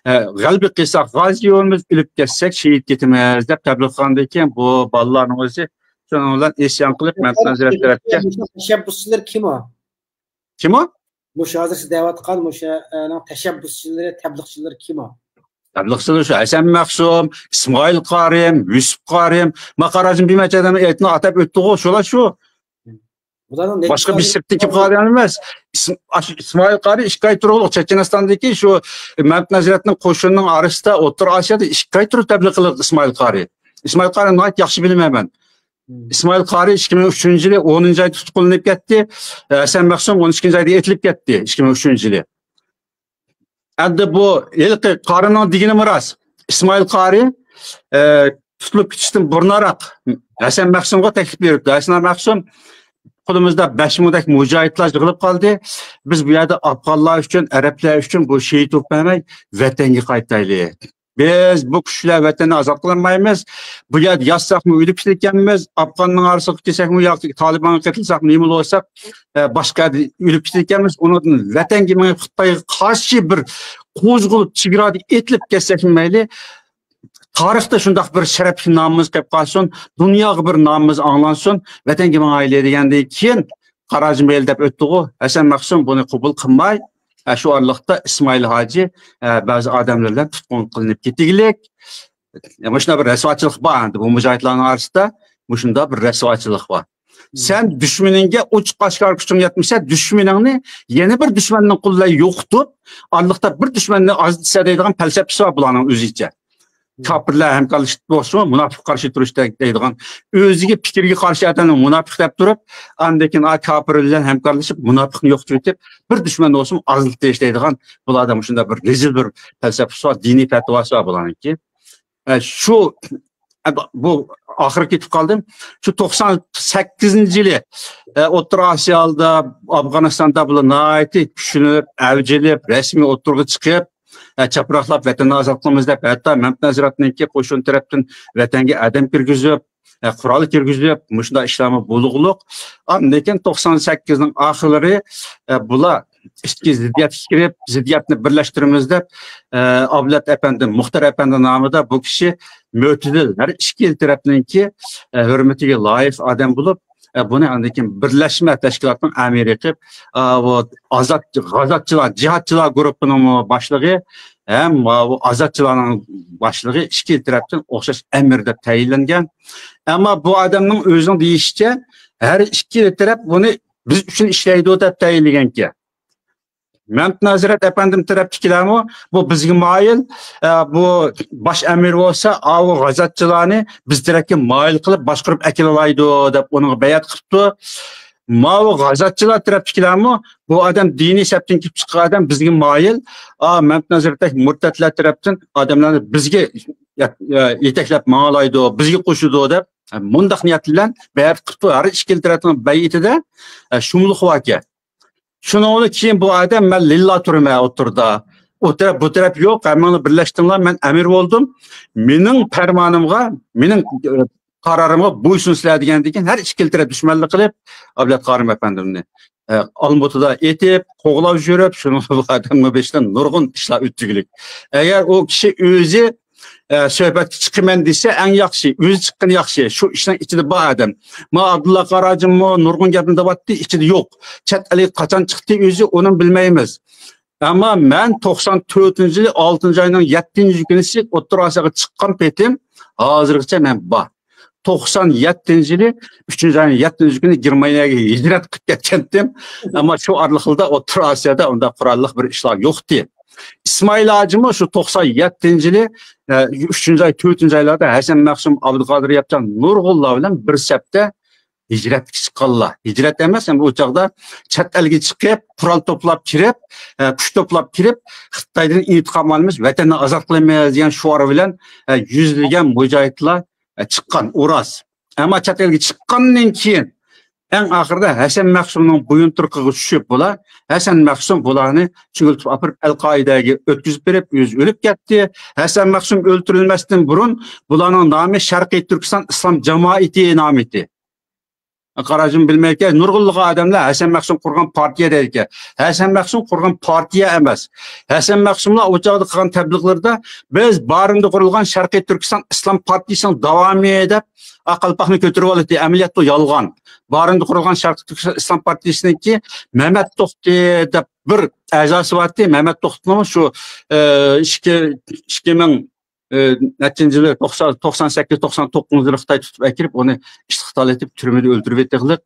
ئە، غەلىبە قىلساق غازى بولىمىز، ئۆلۈپ كەتسەك شېھىت كېتىمىز دەپ تەبلىغ قىلغاندىن كېيىن، بۇ بالىلارنىڭ ئۆزى شۇنىڭ بىلەن ئىسيان قىلىپ، مەمتىن ھەزرەت تەرەپكە. تەشەببۇسچىلىرى كىم ئۇ؟ كىم ئۇ؟ مۇشۇ ھازىر سىز دەۋاتقان مۇشۇ، ئە، نىڭ تەشەببۇسچىلىرى، تەبلىغچىلىرى كىم ئۇ؟ تەبلىغچىلىرى شۇ ھەسەن مەخسۇم، ئىسمائىل قارىم، يۈسۈپ قارىم، ماقاراجىم بىر نەچچە ئادەمنى ئېيتنى ئاتاپ ئۆتتىغۇ، شۇلار شۇ. بۇلارنىڭ باشقا بىر سىرتتىكى قارىيان ئەمەس. ئىس-، ئاشۇ ئىسمائىل قارى ئىككى ئاي تۇرۇقلۇق چېچەنىستاندىكى شۇ مەمتىن ھەزرەتنىڭ قوشۇنىنىڭ ئارىسىدا ئوتتۇرا ئاسىيادا ئىككى ئاي تۇرۇپ تەبلىغ قىلدى ئىسمائىل قارى. ئىسمائىل قارى ناھايىتى ياخشى بىلىمەن مەن. ئىسمائىل قارى ئىككى مىڭ ئۈچىنچى يىلى ئونىنچى ئايدا تۇتقۇنلىنىپ كەتتى. ھەسەن مەخسۇم ئون ئىككىنچى ئايدا ئېتىلىپ كەتتى، ئىككى مىڭ ئۈچىنچى يىلى. ئەمدى بۇ ھېلىقى قارىنىڭ دېگىنىمۇ راست. ئىسمائىل قارى، ئە، تۇتۇلۇپ كېتىشتىن بۇرۇنراق ھەسەن مەخسۇمغا تەكلىپ بېرىپتۇ. ھەسەن مەخسۇم، قولىمىزدا بەش مىڭدەك مۇجاھىدلار يىغىلىپ قالدى. بىز بۇ يەردە ئافغانلار ئۈچۈن، ئەرەبلەر ئۈچۈن بۇ شېھىت بولۇپ بەرمەي، ۋەتەنگە قايتايلى. بىز بۇ كۈچ بىلەن ۋەتەننى ئازاد قىلالمايمىز. بۇ يەردە ياتساقمۇ ئۆلۈپ كېتىدىكەنمىز. ئافغاننىڭ ئارىسىغا كەلسەكمۇ ياكى تالىبانغا قېتىلساقمۇ نېمە بولساق، ئە، باشقا يەردە ئۆلۈپ كېتىدىكەنمىز. ئۇنىڭدىن ۋەتەنگە مېڭىپ خىتايغا قارشى بىر قوزغىلىپ، چېگرادا ئېتىلىپ كەتسەكمۇ مەيلى، تارىختا شۇنداق بىر شەرەپلىك نامىمىز قېلىپ قالسۇن، دۇنياغا بىر نامىمىز ئاڭلانسۇن، ۋەتەنگە ماڭايلى دېگەندىن كېيىن، قاراجىمەيلى دەپ ئۆتتىغۇ، ھەسەن مەخسۇم بۇنى قوبۇل قىلماي، ئە، شۇ ئارىلىقتا ئىسمائىل ھاجى، ئە، بەزى ئادەملەر بىلەن تۇتقۇن قىلىنىپ كېتىگلىك. مۇشۇنداق بىر رەسۋاچىلىق بار ئەمدى بۇ مۇجاھىدلارنىڭ ئارىسىدا، مۇشۇنداق بىر رەسۋاچىلىق بار. سەن دۈشمىنىڭگە ئوچۇق ئاشكارا كۈچۈڭ يەتمىسە، دۈشمىنىڭنى يەنە بىر دۈشمەننىڭ قولى بىلەن يوقىتىپ، ئارىلىقتا بىر دۈشمەننى ئازلىتىسە دەيدىغان پەلسەپىسى بار بۇلارنىڭ ئۆزىچە. كاپىرلار ھەمكارلىشىپ بولسىمۇ، مۇناپىق قارشى تۇرۇش دەيدىغان، ئۆزىگە پىكىرگە قارشى ئادەمنى مۇناپىق دەپ تۇرۇپ، ئاندىن كېيىن ئا كاپىر بىلەن ھەمكارلىشىپ، مۇناپىقنى يوقىتىۋېتىپ، بىر دۈشمەن بولسىمۇ ئازلىتىش دەيدىغان، بۇلاردا مۇشۇنداق بىر رېزىل بىر پەلسەپىسى بار، دىنىي پەتىۋاسى بار بۇلارنىڭكى. ئە، شۇ، ئە، بۇ ئاخىرى كېتىپ قالدىم. شۇ توقسان سەككىزىنچى يىلى، ئە، ئوتتۇرا ئاسىيادا، ئافغانىستاندا بۇلار ناھايىتى كۈچلىنىپ، ئەۋج ئېلىپ، رەسمىي ئوتتۇرىغا چىقىپ، ئە، چاپراقلاپ ۋەتەننى ئازاد قىلىمىز دەپ، ھەتتا مەمتىن ھەزرەتنىڭكى قوشۇن تەرەپتىن ۋەتەنگە ئادەم كىرگۈزۈپ، ئە، قورال كىرگۈزۈپ، مۇشۇنداق ئىشلارمۇ بولغۇلۇق. ئاندىن كېيىن توقسان سەككىزنىڭ ئاخىرلىرى، ئە، بۇلار ئىچكى زىددىيەتكە كىرىپ، زىددىيەتنى بىرلەشتۈرىمىز دەپ، ئە، ئابلەت ئەپەندى، مۇختەر ئەپەندى نامىدا بۇ كىشى مۆتىدىل، ھەر ئىككىلا تەرەپنىڭكى، ئە، ھۆرمىتىگە لايىق ئادەم بولۇپ، ئە، بۇنى ئاندىن كېيىن بىرلەشمە تەشكىلاتنىڭ ئەمىرى قىلىپ، ئە، بۇ ئازاد، غازاتچىلار، جىھادچىلار گۇرۇپپىنىڭمۇ باشلىقى ھەم ماۋۇ ئازادچىلارنىڭ باشلىقى ئىككىلا تەرەپتىن ئوخشاش ئەمىر دەپ تەيىنلەنگەن. ئەمما بۇ ئادەمنىڭ ئۆزىنىڭ دېيىشىچە، ھەر ئىككىلا تەرەپ بۇنى بىز ئۈچۈن ئىشلەيدۇ دەپ تەيىنلىگەنكەن. مەمتىن ھەزرەت ئەپەندىم تەرەپتىكىلەرمۇ بۇ بىزگە مايىل، ئە، بۇ باش ئەمىر بولسا، ئاۋۇ غازاتچىلارنى بىز تەرەپكە مايىل قىلىپ باشقۇرۇپ ئەكېلىۋالايدۇ دەپ ئۇنىڭغا بەيئەت قىپتۇ. ماۋۇ غازاتچىلار تەرەپتىكىلەرمۇ بۇ ئادەم دىنىي سەپتىن كېلىپ چىققان ئادەم بىزگە مايىل، ئا، مەمتىن ھەزرەتتەك مۇرتەتلەر تەرەپتىن ئادەملەرنى بىزگە يە-، يە-، يېتەكلەپ ماڭالايدۇ، بىزگە قوشىدۇ دەپ، ئە، مۇنداق نىيەت بىلەن بەيئەت قىپتۇ. ھەر ئىككىلا تەرەپنىڭ بەيئىتىدە، ئە، شۇملۇق باركەن. شۇنىڭدىن كېيىن بۇ ئادەم، مەن لىللا تۇرىمەن ئوتتۇرىدا. ئۇ تەرەپ، بۇ تەرەپ يوق، ھەممىڭلار بىرلەشتىڭلار، مەن ئەمىر بولدۇم. مېنىڭ پەرمانىمغا، مېنىڭ، ئە، قارارىمغا بويسۇنسىلەر دېگەندىن كېيىن ھەر ئىككىلا تەرەپ دۈشمەنلىك قىلىپ، ئابلەت قارىم ئەپەندىمنى، ئە، ئالمۇتىدا ئېتىپ، قوغلاپ يۈرۈپ، شۇنىڭ بىلەن بۇ ئادەمنىڭ بېشىدىن نۇرغۇن ئىشلار ئۆتتۈرگۈلۈك. ئەگەر ئۇ كىشى ئۆزى، ئە، سۆھبەتكە چىقىمەن دېسە، ئەڭ ياخشى، ئۆزى چىققىنى ياخشى. شۇ ئىشنىڭ ئىچىدە بار ئادەم. ما ئابدۇللا قاراجىممۇ نۇرغۇن گەپنى دەۋاتتى، ئىچىدە يوق. چەت ئەلگە قاچان چىقتى ئۆزى، ئۇنى بىلمەيمىز. ئەمما مەن توقسان تۆتىنچى يىلى ئالتىنچى ئاينىڭ يەتتىنچى كۈنى ئوتتۇرا ئاسىياغا چىققان پېتىم ھازىرغىچە مەن بار. توقسان يەتتىنچى يىلى ئۈچىنچى ئاينىڭ يەتتىنچى كۈنى گېرمانىيەگە ھىجرەت قىلىپ كەتكەنتىم. ئەمما شۇ ئارىلىقتا ئوتتۇرا ئاسىيادا ئۇنداق قوراللىق بىر ئىشلار يوقتى. ئىسمائىل ھاجىمۇ شۇ توقسان يەتتىنچى يىلى، ئە، ئۈچىنچى ئاي، تۆتىنچى ئايلاردا ھەسەن مەخسۇم، ئابدۇقادىر ياپچان نۇرغۇنلار بىلەن بىر سەپتە ھىجرەتكە چىققانلار. ھىجرەت ئەمەس، ئەمما ئۇ چاغدا چەت ئەلگە چىقىپ، قورال توپلاپ كىرىپ، ئە، كۈچ توپلاپ كىرىپ، خىتايدىن ئىنتىقام ئالىمىز، ۋەتەننى ئازاد قىلىمىز دېگەن شوئار بىلەن، ئە، يۈزلىگەن مۇجاھىدلار، ئە، چىققان، ئۇ راست. ئەمما چەت ئەلگە چىققاندىن كېيىن، ئەڭ ئاخىرىدا ھەسەن مەخسۇمنىڭ بويۇنتۇرۇقىغا چۈشۈپ بۇلار، ھەسەن مەخسۇم بۇلارنى چۆگۈلتۈپ ئاپىرىپ ئەلقائىدەگە ئۆتكۈزۈپ بېرىپ، ئۆزى ئۆلۈپ كەتتى. ھەسەن مەخسۇم ئۆلتۈرۈلمەستىن بۇرۇن بۇلارنىڭ نامى شەرقىي تۈركىستان ئىسلام جامائىتى نامى ئىدى. قاراجىم بىلمەيكەن، نۇرغۇنلىغان ئادەملەر ھەسەن مەخسۇم قۇرغان پارتىيە دەيدىكەن. ھەسەن مەخسۇم قۇرغان پارتىيە ئەمەس. ھەسەن مەخسۇملار ئۇ چاغدا قىلغان تەبلىغلىرىدا، بىز بارىندا قۇرۇلغان شەرقىي تۈركىستان ئىسلام پارتىيىسىنىڭ داۋامى دەپ، ئا، قالپاقنى كۆتۈرۈۋالدى. ئەمەلىيەتتە يالغان. بارىندا قۇرۇلغان شەرقىي تۈركىستان ئىسلام پارتىيىسىنىڭكى مەمەت توختى دەپ بىر ئەزاسى بارتى. مەمەت توختىنىڭ شۇ، ئە، ئىككى، ئىككى مىڭ، ئە، نەچچىنچى يىلى، توقسان، توقسان سەككىز، توقسان توققۇزىنچى يىلى خىتاي تۇتۇپ ئەكىرىپ، ئۇنى ئىشتىختا تالىتىپ، تۈرمىدە ئۆلتۈرۈپ يېتىقلىق،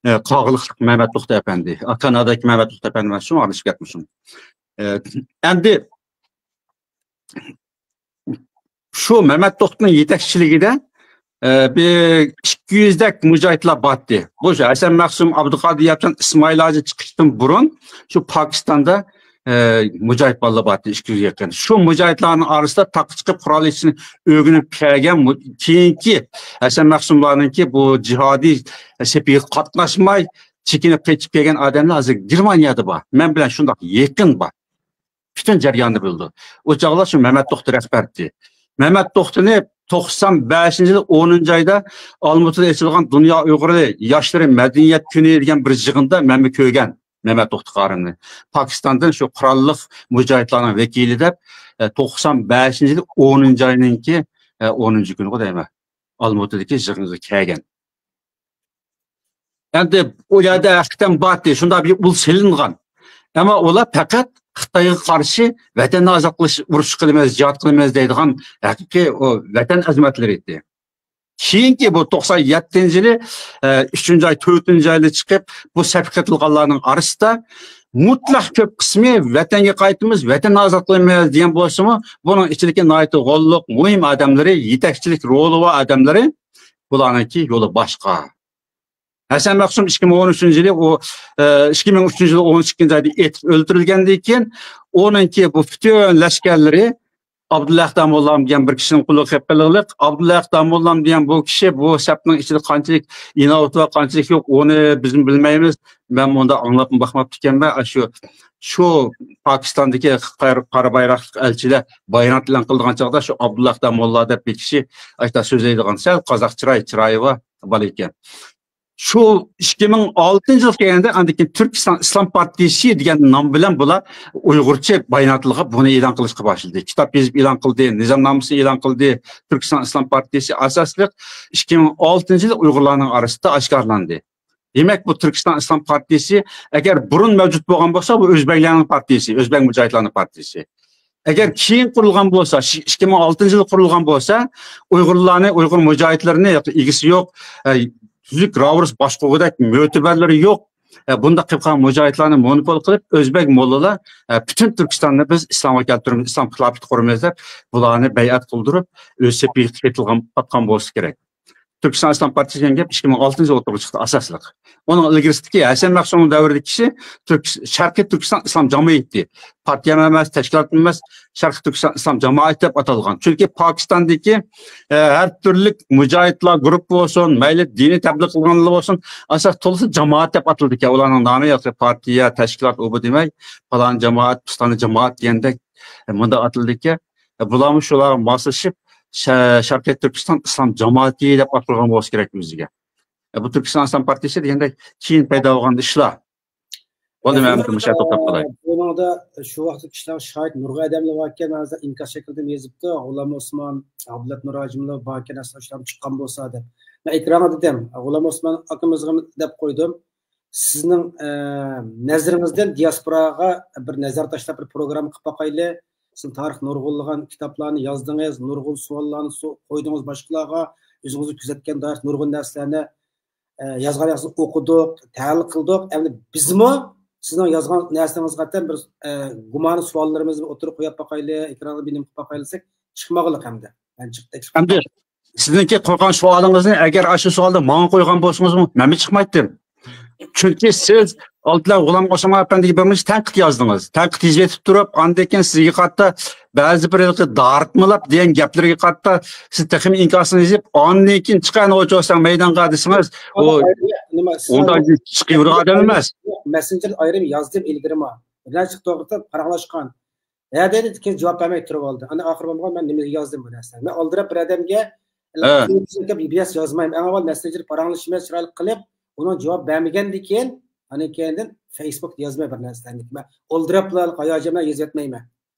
ئە، قاغىلىقلىق مەمەت توختى ئەپەندى. ئا، كانادادىكى مەمەت توختى ئەپەندى ئەمەس، شۇڭا ئارىلىشىپ كەتمىسۇن. ئە، ئەمدى شۇ مەمەت توختىنىڭ يېتەكچىلىكىدە، ئە، بىر ئىككى يۈزدەك مۇجاھىدلار بارتى. بۇ شۇ ھەسەن مەخسۇم، ئابدۇقادىر ياپچان، ئىسمائىل ھاجى چىقىشتىن بۇرۇن شۇ پاكىستاندا، ئە، مۇجاھىد بالىلار بارتى، ئىككى يۈزگە يېقىن. شۇ مۇجاھىدلارنىڭ ئارىسىدا تاغقا چىقىپ قورال ئېلىشنى ئۆگىنىپ كەلگەن مۇ-، كېيىنكى ھەسەن مەخسۇملارنىڭكى بۇ جىھادىي سېپىگە قاتناشماي، چېكىنىپ قېچىپ كەلگەن ئادەملەر ھازىر گېرمانىيەدە بار. مەن بىلەن شۇنداق يېقىن بار. پۈتۈن جەرياننى بىلىدۇ. ئۇ چاغلار شۇ مەمەت توختى رەھبەرتى. مەمەت توختىنى توقسان بەشىنچى يىل ئونىنچى ئايدا ئالمۇتىدا ئېچىلغان دۇنيا ئۇيغۇرى ياشلىرى مەدەنىيەت كۈنى دېگەن بىر يىغىندا مەنمۇ كۆرگەن. مەمەت توختى قارىمنى. پاكىستاندىن شۇ قوراللىق مۇجاھىدلارنىڭ ۋەكىلى دەپ، ئە، توقسان بەشىنچى يىلى ئونىنچى ئاينىڭكى، ئە، ئونىنچى كۈنىغۇ دەيمەن، ئالمۇتىدىكى يىغىنغا كەلگەن. ئەمدى ئۇ يەردە ھەقىقەتەن بارتى، شۇنداق بىر ئۇل سېلىنغان. ئەمما ئۇلار پەقەت خىتايغا قارشى ۋەتەننى ئازاد قىلىش ئۇرۇشى قىلىمىز، جىھاد قىلىمىز دەيدىغان ھەقىقىي ئۇ ۋەتەن ئەزىمەتلىرى ئىدى. كېيىنكى بۇ توقسان يەتتىنچى يىلى، ئە، ئۈچىنچى ئاي، تۆتىنچى ئايدا چىقىپ، بۇ سەپكە قېتىلغانلارنىڭ ئارىسىدا مۇتلەق كۆپ قىسمى ۋەتەنگە قايتىمىز، ۋەتەننى ئازاد قىلىمىز دېگەن بولسىمۇ، بۇنىڭ ئىچىدىكى ناھايىتى غوللۇق، مۇھىم ئادەملىرى، يېتەكچىلىك رولى بار ئادەملىرى بۇلارنىڭكى يولى باشقا. ھەسەن مەخسۇم ئىككى مىڭ ئون ئۈچىنچى يىلى ئۇ، ئە، ئىككى مىڭ ئۈچىنچى يىلى ئون ئىككىنچى ئايدا ئېتىپ ئۆلتۈرۈلگەندىن كېيىن، ئۇنىڭكى بۇ پۈتۈن لەشكەرلىرى ئابدۇللا داموللام دېگەن بىر كىشىنىڭ قولىغا قېلىپ قېلىغلىق. ئابدۇللا داموللام دېگەن بۇ كىشى بۇ سەپنىڭ ئىچىدە قانچىلىك ئىناۋىتى بار، قانچىلىك يوق، ئۇنى بىزمۇ بىلمەيمىز. مەن ئۇندا ئاڭلاپمۇ باقماپتىكەنمەن. ئاشۇ، شۇ پاكىستاندىكى قارا، قارا بايراقلىق ئەلچىلەر بايانات ئېلان قىلىدىغان چاغدا شۇ ئابدۇللا داموللا دەپ بىر كىشى ئاشۇنداق سۆزلەيدىغان، سەل قازاق چىراي، چىرايى بار بالا ئىكەن. شۇ ئىككى مىڭ ئالتىنچى يىلغا كەلگەندە ئاندىن كېيىن تۈركىستان ئىسلام پارتىيىسى دېگەن نام بىلەن بۇلار ئۇيغۇرچە باياناتلارغا بۇنى ئېلان قىلىشقا باشلىدى. كىتاب يېزىپ ئېلان قىلدى، نىزامنامىسىنى ئېلان قىلدى. تۈركىستان ئىسلام پارتىيىسى ئاساسلىق ئىككى مىڭ ئالتىنچى يىلى ئۇيغۇرلارنىڭ ئارىسىدا ئاشكارىلاندى. دېمەك، بۇ تۈركىستان ئىسلام پارتىيىسى ئەگەر بۇرۇن مەۋجۇت بولغان بولسا، بۇ ئۆزبەكلەرنىڭ پارتىيىسى، ئۆزبەك مۇجاھىدلارنىڭ پارتىيىسى. ئەگەر كېيىن قۇرۇلغان بولسا، شى-، ئىككى مىڭ ئالتىنچى يىلى قۇرۇلغان بولسا، ئۇيغۇرلارنى، ئۇيغۇر مۇجاھىدلىرىنى، ياكى ئىگىسى يوق، ئە، تۈزۈك راۋۇرۇس باشقۇرغۇدەك مۆتىبەرلىرى يوق، ئە، بۇنداق قىلىپ قالغان مۇجاھىدلارنى مونوپول قىلىپ، ئۆزبەك موللىلار، ئە، پۈتۈن تۈركىستاننى بىز ئىسلامغا كەلتۈرىمىز، ئىسلام خىلاپىتى قۇرىمىز دەپ، بۇلارنى بەيئەت قىلدۇرۇپ، ئۆز سېپىگە قېتىلغان، قاتقان بولسا كېرەك. تۈركىستان ئىسلام پارتىيىسى دېگەن گەپ ئىككى مىڭ ئالتىنچى يىل ئوتتۇرىغا چىقتى ئاساسلىق. ئۇنىڭ ئىلگىرىسىدىكى ھەسەن مەخسۇمنىڭ دەۋرىدىكى كىشى تۈرك-، شەرقىي تۈركىستان ئىسلام جامائىتى. پارتىيە ئەمەس، تەشكىلات ئەمەس، شەرقىي تۈركىستان ئىسلام جامائىتى دەپ ئاتالغان. چۈنكى پاكىستاندىكى، ئە، ھەر تۈرلۈك مۇجاھىدلار گۇرۇپپا بولسۇن، مەيلى دىنىي تەبلىغ قىلغانلار بولسۇن، ئاساس تولىسى جامائەت دەپ ئاتىلىدىكەن. ئۇلارنىڭ نامى ياكى پارتىيە، تەشكىلات، ئۇ بۇ دېمەي، پالان جامائەت، پىستانى جامائەت دېگەندەك، ئە، مۇنداق ئاتىلىدىكەن. ئە، بۇلارمۇ شۇلارغا ماسلىشىپ، شە-، شەرقىي تۈركىستان ئىسلام جامائىتى دەپ ئاتالغان بولسا كېرەك ئۆزىگە. ئە، بۇ تۈركىستان ئىسلام پارتىيىسى دېگەندەك كېيىن پەيدا بولغان ئىشلار. بولدى، مەن مۇشۇ يەردە توختاپ قالاي. بۇنىڭدا شۇ ۋاقىتتا كىشىلەر شاھىت نۇرغۇن ئادەملەر باركەن، ھازىر ئىنكاس شەكلىدە يېزىپتۇ، غۇلام ئوسمان، ئابدۇللا نۇر ھاجىملار باركەن، ئەسلى شۇلار چىققان بولسا دەپ. مەن ئېكرانغا دېدىم، غۇلام ئوسمان ئاكىمىزغا دەپ قويدۇم. سىزنىڭ، ئە، نەزىرىڭىزدىن دىياسپوراغا بىر نەزەر تاشلاپ، بىر پروگرامما قىلىپ باقايلى. سىزنىڭ تارىخ نۇرغۇنلىغان كىتابلارنى يازدىڭىز، نۇرغۇن سوئاللارنى سو-، قويدىڭىز باشقىلارغا، ئۆزىڭىزنى كۆزەتكەن دائىر نۇرغۇن نەرسىلەرنى، ئە، يازغان يازغان ئوقۇدۇق، تەھلىل قىلدۇق. ئەمدى بىزمۇ سىزنىڭ يازغان نەرسىڭىزگە قارىتا بىر، ئە، گۇمانىي سوئاللىرىمىزنى ئوتتۇرىغا قويۇپ باقايلى، ئېكرانغا بىنىم قىلىپ باقايلى دېسەك، چىقمىغانلىق ئەمدى. مەن چىقتى. ئەمدى سىزنىڭكى قويغان سوئالىڭىزنى ئەگەر ئاشۇ سوئالنى ماڭا قويغان بولسىڭىزمۇ، مەنمۇ چىقمايتتىم. چۈنكى سىز ئالدىدا غۇلام ئوسمان ئەپەندىگە بىر مۇنچە تەنقىد يازدىڭىز. تەنقىد يېزىۋېتىپ تۇرۇپ، ئاندىن كېيىن سىزگە قارىتا بەزى بىر ھېلىقى دارىتمىلاپ دېگەن گەپلىرىگە قارىتا سىز تېخىمۇ ئىنكاسىنى يېزىپ، ئاندىن كېيىن چىقايىن ئوچۇق بولساڭ مەيدانغا دېسىڭىز، ئۇ نېمە، سىز ئۇنداق چىقىۋېرىدىغان ئادەم ئەمەس. مەسسېنجېردا ئايرىم يازدىم ئىلگىرىمۇ. بىر نەرسە توغرىسىدا پاراڭلاشقان. ھە دېدى، كېيىن جاۋاب بەرمەي تۇرۇپ ئالدى. ئانا ئاخىر بولمىغان، مەن نېمىگە يازدىم بۇ نەرسىنى؟ مەن ئالدىراپ بىر ئادەمگە بىر نەرسە يازمايمەن. ئەڭ ئاۋۋال مەسسېنجېر پاراڭلىشىمىز، چىرايلىق قىلىپ، ئۇنىڭ جاۋاب بەرمىگەندىن كېيىن، ئاندىن كېيىندىن فېيسبۇكتا يازماي بىر نەرسىلەرنى. مەن ئالدىراپلا ھاياجاندا يېزىۋەتمەيمەن.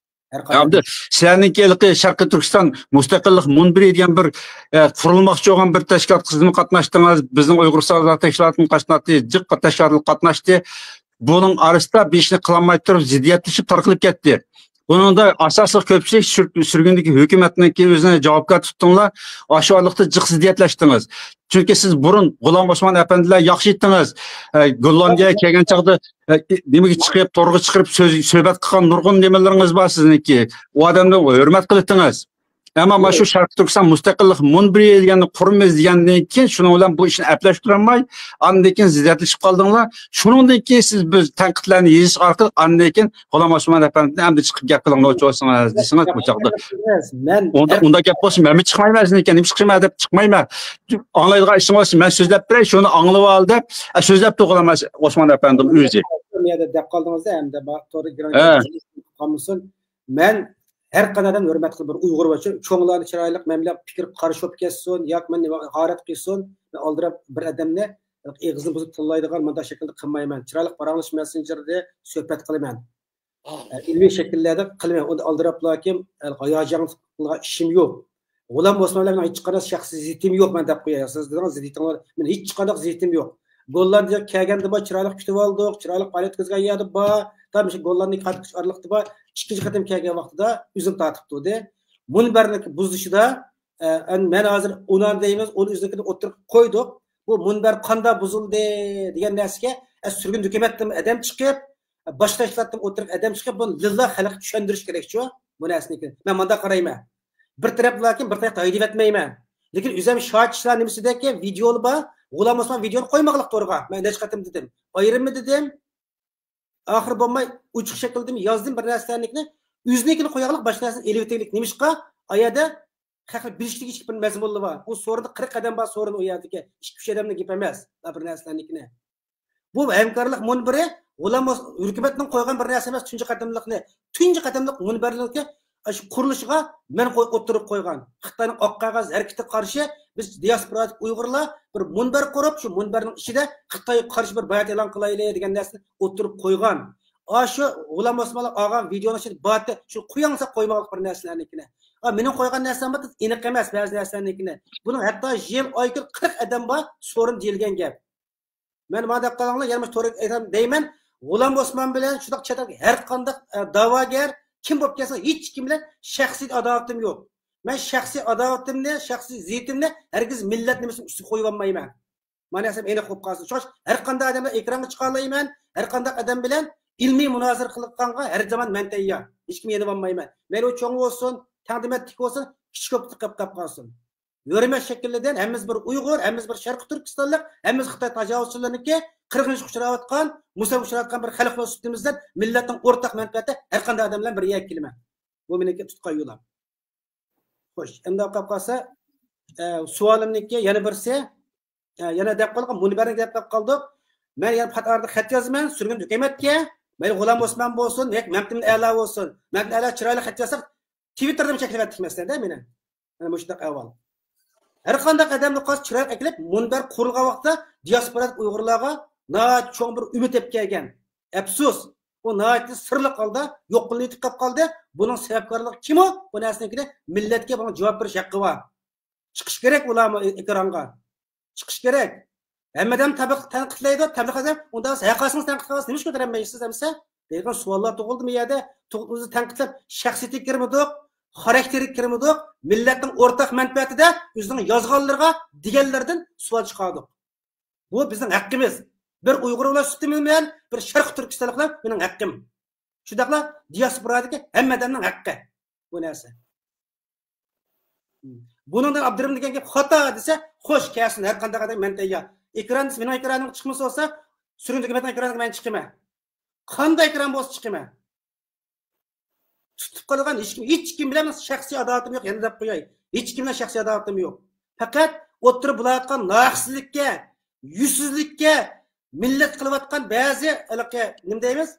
ھەر قانداق. سىلەرنىڭكى ھېلىقى شەرقىي تۈركىستان مۇستەقىللىق مۇنبىرى دېگەن بىر، ئە، قۇرۇلماقچى بولغان بىر تەشكىلاتقا سىزمۇ قاتناشتىڭىز، بىزنىڭ ئۇيغۇرىستان ئازادلىق تەشكىلاتىمۇ قاتناشتى، جىق تەشكىلاتلار قاتناشتى. بۇنىڭ ئارىسىدا بىر ئىشنى قىلالماي تۇرۇپ زىددىيەتلىشىپ تارقىلىپ كەتتى. بۇنىڭدا ئاساسلىق كۆپچىلىك سۈر-، سۈرگۈندىكى ھۆكۈمەتنىڭكى ئۆزىنى جاۋابكار تۇتتۇڭلار، ئاشۇ ئارىلىقتا جىق زىددىيەتلەشتىڭىز. چۈنكى سىز بۇرۇن غۇلام ئوسمان ئەپەندىلەر ياخشى ئىدىڭىز. ئە، گوللاندىيەگە كەلگەن چاغدا، ئە، نېمىگە چىقىپ، تورغا چىقىرىپ سۆز، سۆھبەت قىلغان نۇرغۇن نېمىلىرىڭىز بار سىزنىڭكى. ئۇ ئادەمنى ھۆرمەت قىلىتىڭىز. ئەمما مانا شۇ شەرقىي تۈركىستان مۇستەقىللىق مۇنبىرى دېگەننى قۇرىمىز دېگەندىن كېيىن، شۇنىڭ بىلەن بۇ ئىشنى ئەپلەشتۈرەلمەي، ئاندىن كېيىن زىددىيەتلىشىپ قالدىڭلار. شۇنىڭدىن كېيىن سىز بىز تەنقىدلەرنى يېزىش ئارقىلىق، ئاندىن كېيىن غۇلام ئوسمان ئەپەندىنى ئەمدى چىقىپ گەپ قىلىڭ، نوچى بولسىڭىز دېسىڭىز بۇ چاغدا. مەن ئۇنداق، ئۇنداق گەپ بولسا مەنمۇ چىقمايمەن سىزنىڭكى، نېمە چىقىمەن دەپ چىقمايمەن. ئاڭلايدىغان ئىشىڭ بولسا مەن سۆزلەپ بېرەي، شۇنى ئاڭلىۋال دەپ، ئە، سۆزلەپتۇ غۇلام ئوسمان ئەپەندىم ئۆزى. دەپ قالدىڭىز-دە، ئەمدى توردا قالمىسۇن. مەن ھەر قانداق ئادەمنى ھۆرمەت قىلىپ، بىر ئۇيغۇر بار، چوڭلارنى چىرايلىق، مەن بىلەن پىكىر قارشى بولۇپ كەتسۇن ياكى مېنى ھاقارەت قىلسۇن، مەن ئالدىراپ بىر ئادەمنى ئېغىزنى بۇزۇپ تىللايدىغان مۇنداق شەكىلدە قىلمايمەن. چىرايلىق پاراڭلىشىش مەسسېنجېرىدە سۆھبەت قىلىمەن. ئە، ئىلمىي شەكىللەردە قىلىمەن. ئۇنى ئالدىراپلا كىم، ھاياجان قىلغان ئىشىم يوق. غۇلام ئوسمان بىلەن مېنىڭ ھېچقانداق شەخسىي زىتىم يوق، مەن دەپ قوياي. سىز دېدىڭىز زىتىڭلار، مېنىڭ ھېچقانداق زىتىم يوق. گوللاندىيەگە كەلگەندە بار، چىرايلىق كۈتۈۋالدۇق، چىرايلىق پائالىيەت ئۆتكۈزگەن يەردە بار. تا مۇشۇ گوللاندىيە قاتقۇچ ئارىلىقتا بار، ئىككىنچى قېتىم كەلگەن ۋاقتىدا ئۆزۈم تارتىپ تۇردى. مۇنبەرنىڭ بۇزۇلۇشىدا، ئە، ئەن-، مەن ھازىر ئۇنان دەيمىز، ئۇنى ئۆزىنىڭكىنى ئوتتۇرىغا قويدۇق. بۇ مۇنبەر قانداق بۇزۇلدى دېگەن نەرسىگە، ئە، سۈرگۈن ھۆكۈمەتتىن ئادەم چىقىپ، باشقا تەشكىلاتتىن ئوتتۇرىغا ئادەم چىقىپ، بۇنى لىللا خەلققە چۈشەندۈرۈش كېرەكچۇ، بۇ نەرسىنى. مەن مۇنداق قارايمەن. بىر تەرەپ لېكىن بىر تەرەپكە ھەيدىۋەتمەيمەن. لېكىن ئۆزۈم شاھىت ئىشلار نېمىسىدەكى ۋىدېئولار بار، غۇلام ئوسمان ۋىدېئونى قويماقلىق تورغا. مەن نەچچە قېتىم دېدىم. ئايرىممۇ دېدىم. ئاخىرى بولماي ئوچۇق شەكىلدىمۇ يازدىم بىر نەرسىلەرنىكىنى. ئۆزىنىڭكىنى قوياقلىق باشقا نەرسىنى ئېلىۋېتەيلىك. نېمىشقا؟ ئايەردە خەقلەر بىلىشلىك ئىچكى بىر مەزمۇنلىرى بار. ئۇ سورۇندا قىرىق ئادەم بار، سورۇن ئۇ يەردىكى. ئىككى، ئۈچ ئادەمنىڭ گېپى ئەمەس. بۇ بىر نەرسىلەرنىڭكىنى. بۇ ھەمكارلىق مۇنبىرى غۇلام ھۆكۈمەتنىڭ قويغان بىر نەرسە ئەمەس، تۇنجى قېتىملىقنى، تۇنجى قېتىملىق مۇنبەرنىڭكى شۇ قۇرۇلۇشىغا مەن قوي-، ئوتتۇرىغا قويغان. خىتاينىڭ ئاق قەغەز ھەرىكىتىگە قارشى بىز دىياسپورادىكى ئۇيغۇرلار بىر مۇنبەر قۇرۇپ، شۇ مۇنبەرنىڭ ئىچىدە خىتايغا قارشى بىر بايان ئېلان قىلايلى دېگەن نەرسىنى ئوتتۇرىغا قويغان. ئاشۇ غۇلام ئوسمانلار ئالغان ۋىدېونىڭ ئىچىدە باتى شۇ قوياڭسا قويماقلىق بىر نەرسىلەرنىڭكىنى. ئا، مېنىڭ قويغان نەرسەم بار، ئېنىق ئەمەس بەزى نەرسىلەرنىڭكىنى. بۇنىڭ ھەتتا يىل، ئاي، كۈن قىرىق ئادەم بار، سورۇن دېيىلگەن گەپ. مەن مانا دەپ قالاڭلار، يەنە مۇشۇ توردا ئېيتام دەيمەن، غۇلام ئوسمان بىلەن شۇنداق چەت ئەلدىكى ھەر قانداق، ئە، دەۋاگەر كىم بولۇپ كەلسۇن، ھېچ كىم بىلەن شەخسىي ئاداۋىتىم يوق. مەن شەخسىي ئاداۋىتىمنى، شەخسىي زىتىمنى ھەرگىز مىللەت نېمىسىنىڭ ئۈستىگە قويۇۋالمايمەن. مانا نەرسەم ئېنىق بولۇپ قالسۇن. شۇڭا ھەر قانداق ئادەملەر ئېكرانغا چىقالايمەن، ھەر قانداق ئادەم بىلەن ئىلمىي مۇنازىرە قىلىدىغانغا ھەر زامان مەن تەييار. ھېچكىمنى يېنىۋالمايمەن. مەيلى ئۇ چوڭ بولسۇن، تەڭدىمەتلىك بولسۇن، كىچىك بولۇپ قېلىپ قالسۇن. ھۆرمەت شەكلىدىن ھەممىمىز بىر ئۇيغۇر، ھەممىمىز بىر شەرقىي تۈركىستانلىق، ھەممىمىز خىتاي تاجاۋۇزچىلىرىنىڭكى قىرغىنچىلىققا ئۇچراۋاتقان، مۇساپىگە ئۇچراۋاتقان بىر خەلق بولۇش سۈپىتىمىزدىن مىللەتنىڭ ئورتاق مەنپەئەتى ھەر قانداق ئادەم بىلەن بىر يەرگە كېلىمەن. بۇ مېنىڭكى تۇتقان يولۇم. خوش، ئەمدى قاپ قالسا، ئە، سوئالىمنىڭكى يەنە بىرسى، ئە، يەنە دەپ قالغان، مۇنبەرنى دەپ قالدۇق. مەن يەنە پات ئارىدا خەت يازىمەن، سۈرگۈن ھۆكۈمەتكە، مەيلى غۇلام ئوسمان بولسۇن، ياكى مەمتىمىن ئەلا بولسۇن. مەمتىمىن ئەلا چىرايلىق خەت يازساق، تىۋىتتېردىمۇ چەكلىۋەتتىك مەسىلەن-دە مېنى. مانا مۇشۇنداق ئەھۋال. ھەر قانداق ئادەمنى قاس چىرايلىق ئەكېلىپ، مۇنبەر قۇرۇلغان ۋاقىتتا دىياسپورادىكى ئۇيغۇرلارغا ناھايىتى چوڭ بىر ئۈمىد ئېلىپ كەلگەن. ئەپسۇس، ئۇ ناھايىتى سىرلىق ھالدا يوق قىلىنىۋېتىپ قېلىپ قالدى. بۇنىڭ سەۋەبكارلىقى كىم ئۇ؟ بۇ نەرسىنىڭكىنى مىللەتكە بۇنىڭ جاۋاب بېرىش ھەققى بار. چىقىش كېرەك ئۇلارمۇ ئېكرانغا. چىقىش كېرەك. ھەممە ئادەم تەبىق-، تەنقىدلەيدۇ، تەبلىغ ئادەم، ئۇنداق ھەققاسىڭىز تەنقىد قىلىسىز، نېمىشقا كۆتۈرەلمەيسىز ئەمىسە؟ دەيدىغان سوئاللار تۇغۇلدى بۇ يەردە. تۇغ-، ئۆزى تەنقىدلەپ، شەخسىيىتىگە كىرمىدۇق، خاراكتېرىگە كىرمىدۇق، مىللەتنىڭ ئورتاق مەنپەئەتىدە ئۆزىنىڭ يازغانلىرىغا، دېگەنلىرىدىن سوئال چىقاردۇق. بۇ بىزنىڭ ھەققىمىز. بىر ئۇيغۇر بىلەن سۈپىتىم بىلەن، بىر شەرقىي تۈركىستانلىق بىلەن مېنىڭ ھەققىم. شۇنداقلا دىياسپورادىكى ھەممە ئادەمنىڭ ھەققى بۇ نەرسە. بۇنىڭدىن ئابدۇرېھىم دېگەن گەپ خاتا دېسە، خوش، كەلسۇن، ھەر قانداق ئادەم مەن تەييار. ئېكران دېسە، مېنىڭ ئېكرانىمغا چىقمىسا بولسا، سۈرگۈن ھۆكۈمەتنىڭ ئېكرانىغا مەن چىقىمەن. قانداق ئېكران بولسا چىقىمەن. تۇتۇپ قالغان ھېچكىم، ھېچكىم بىلەن شەخسىي ئاداۋىتىم يوق، يەنە دەپ قوياي. ھېچكىم بىلەن شەخسىي ئاداۋىتىم يوق. پەقەت ئوتتۇرا بولاۋاتقان لايىقسىزلىككە، يۈزسىزلىككە، مىللەت قىلىۋاتقان بەزى ھېلىقى، نېمە دەيمىز،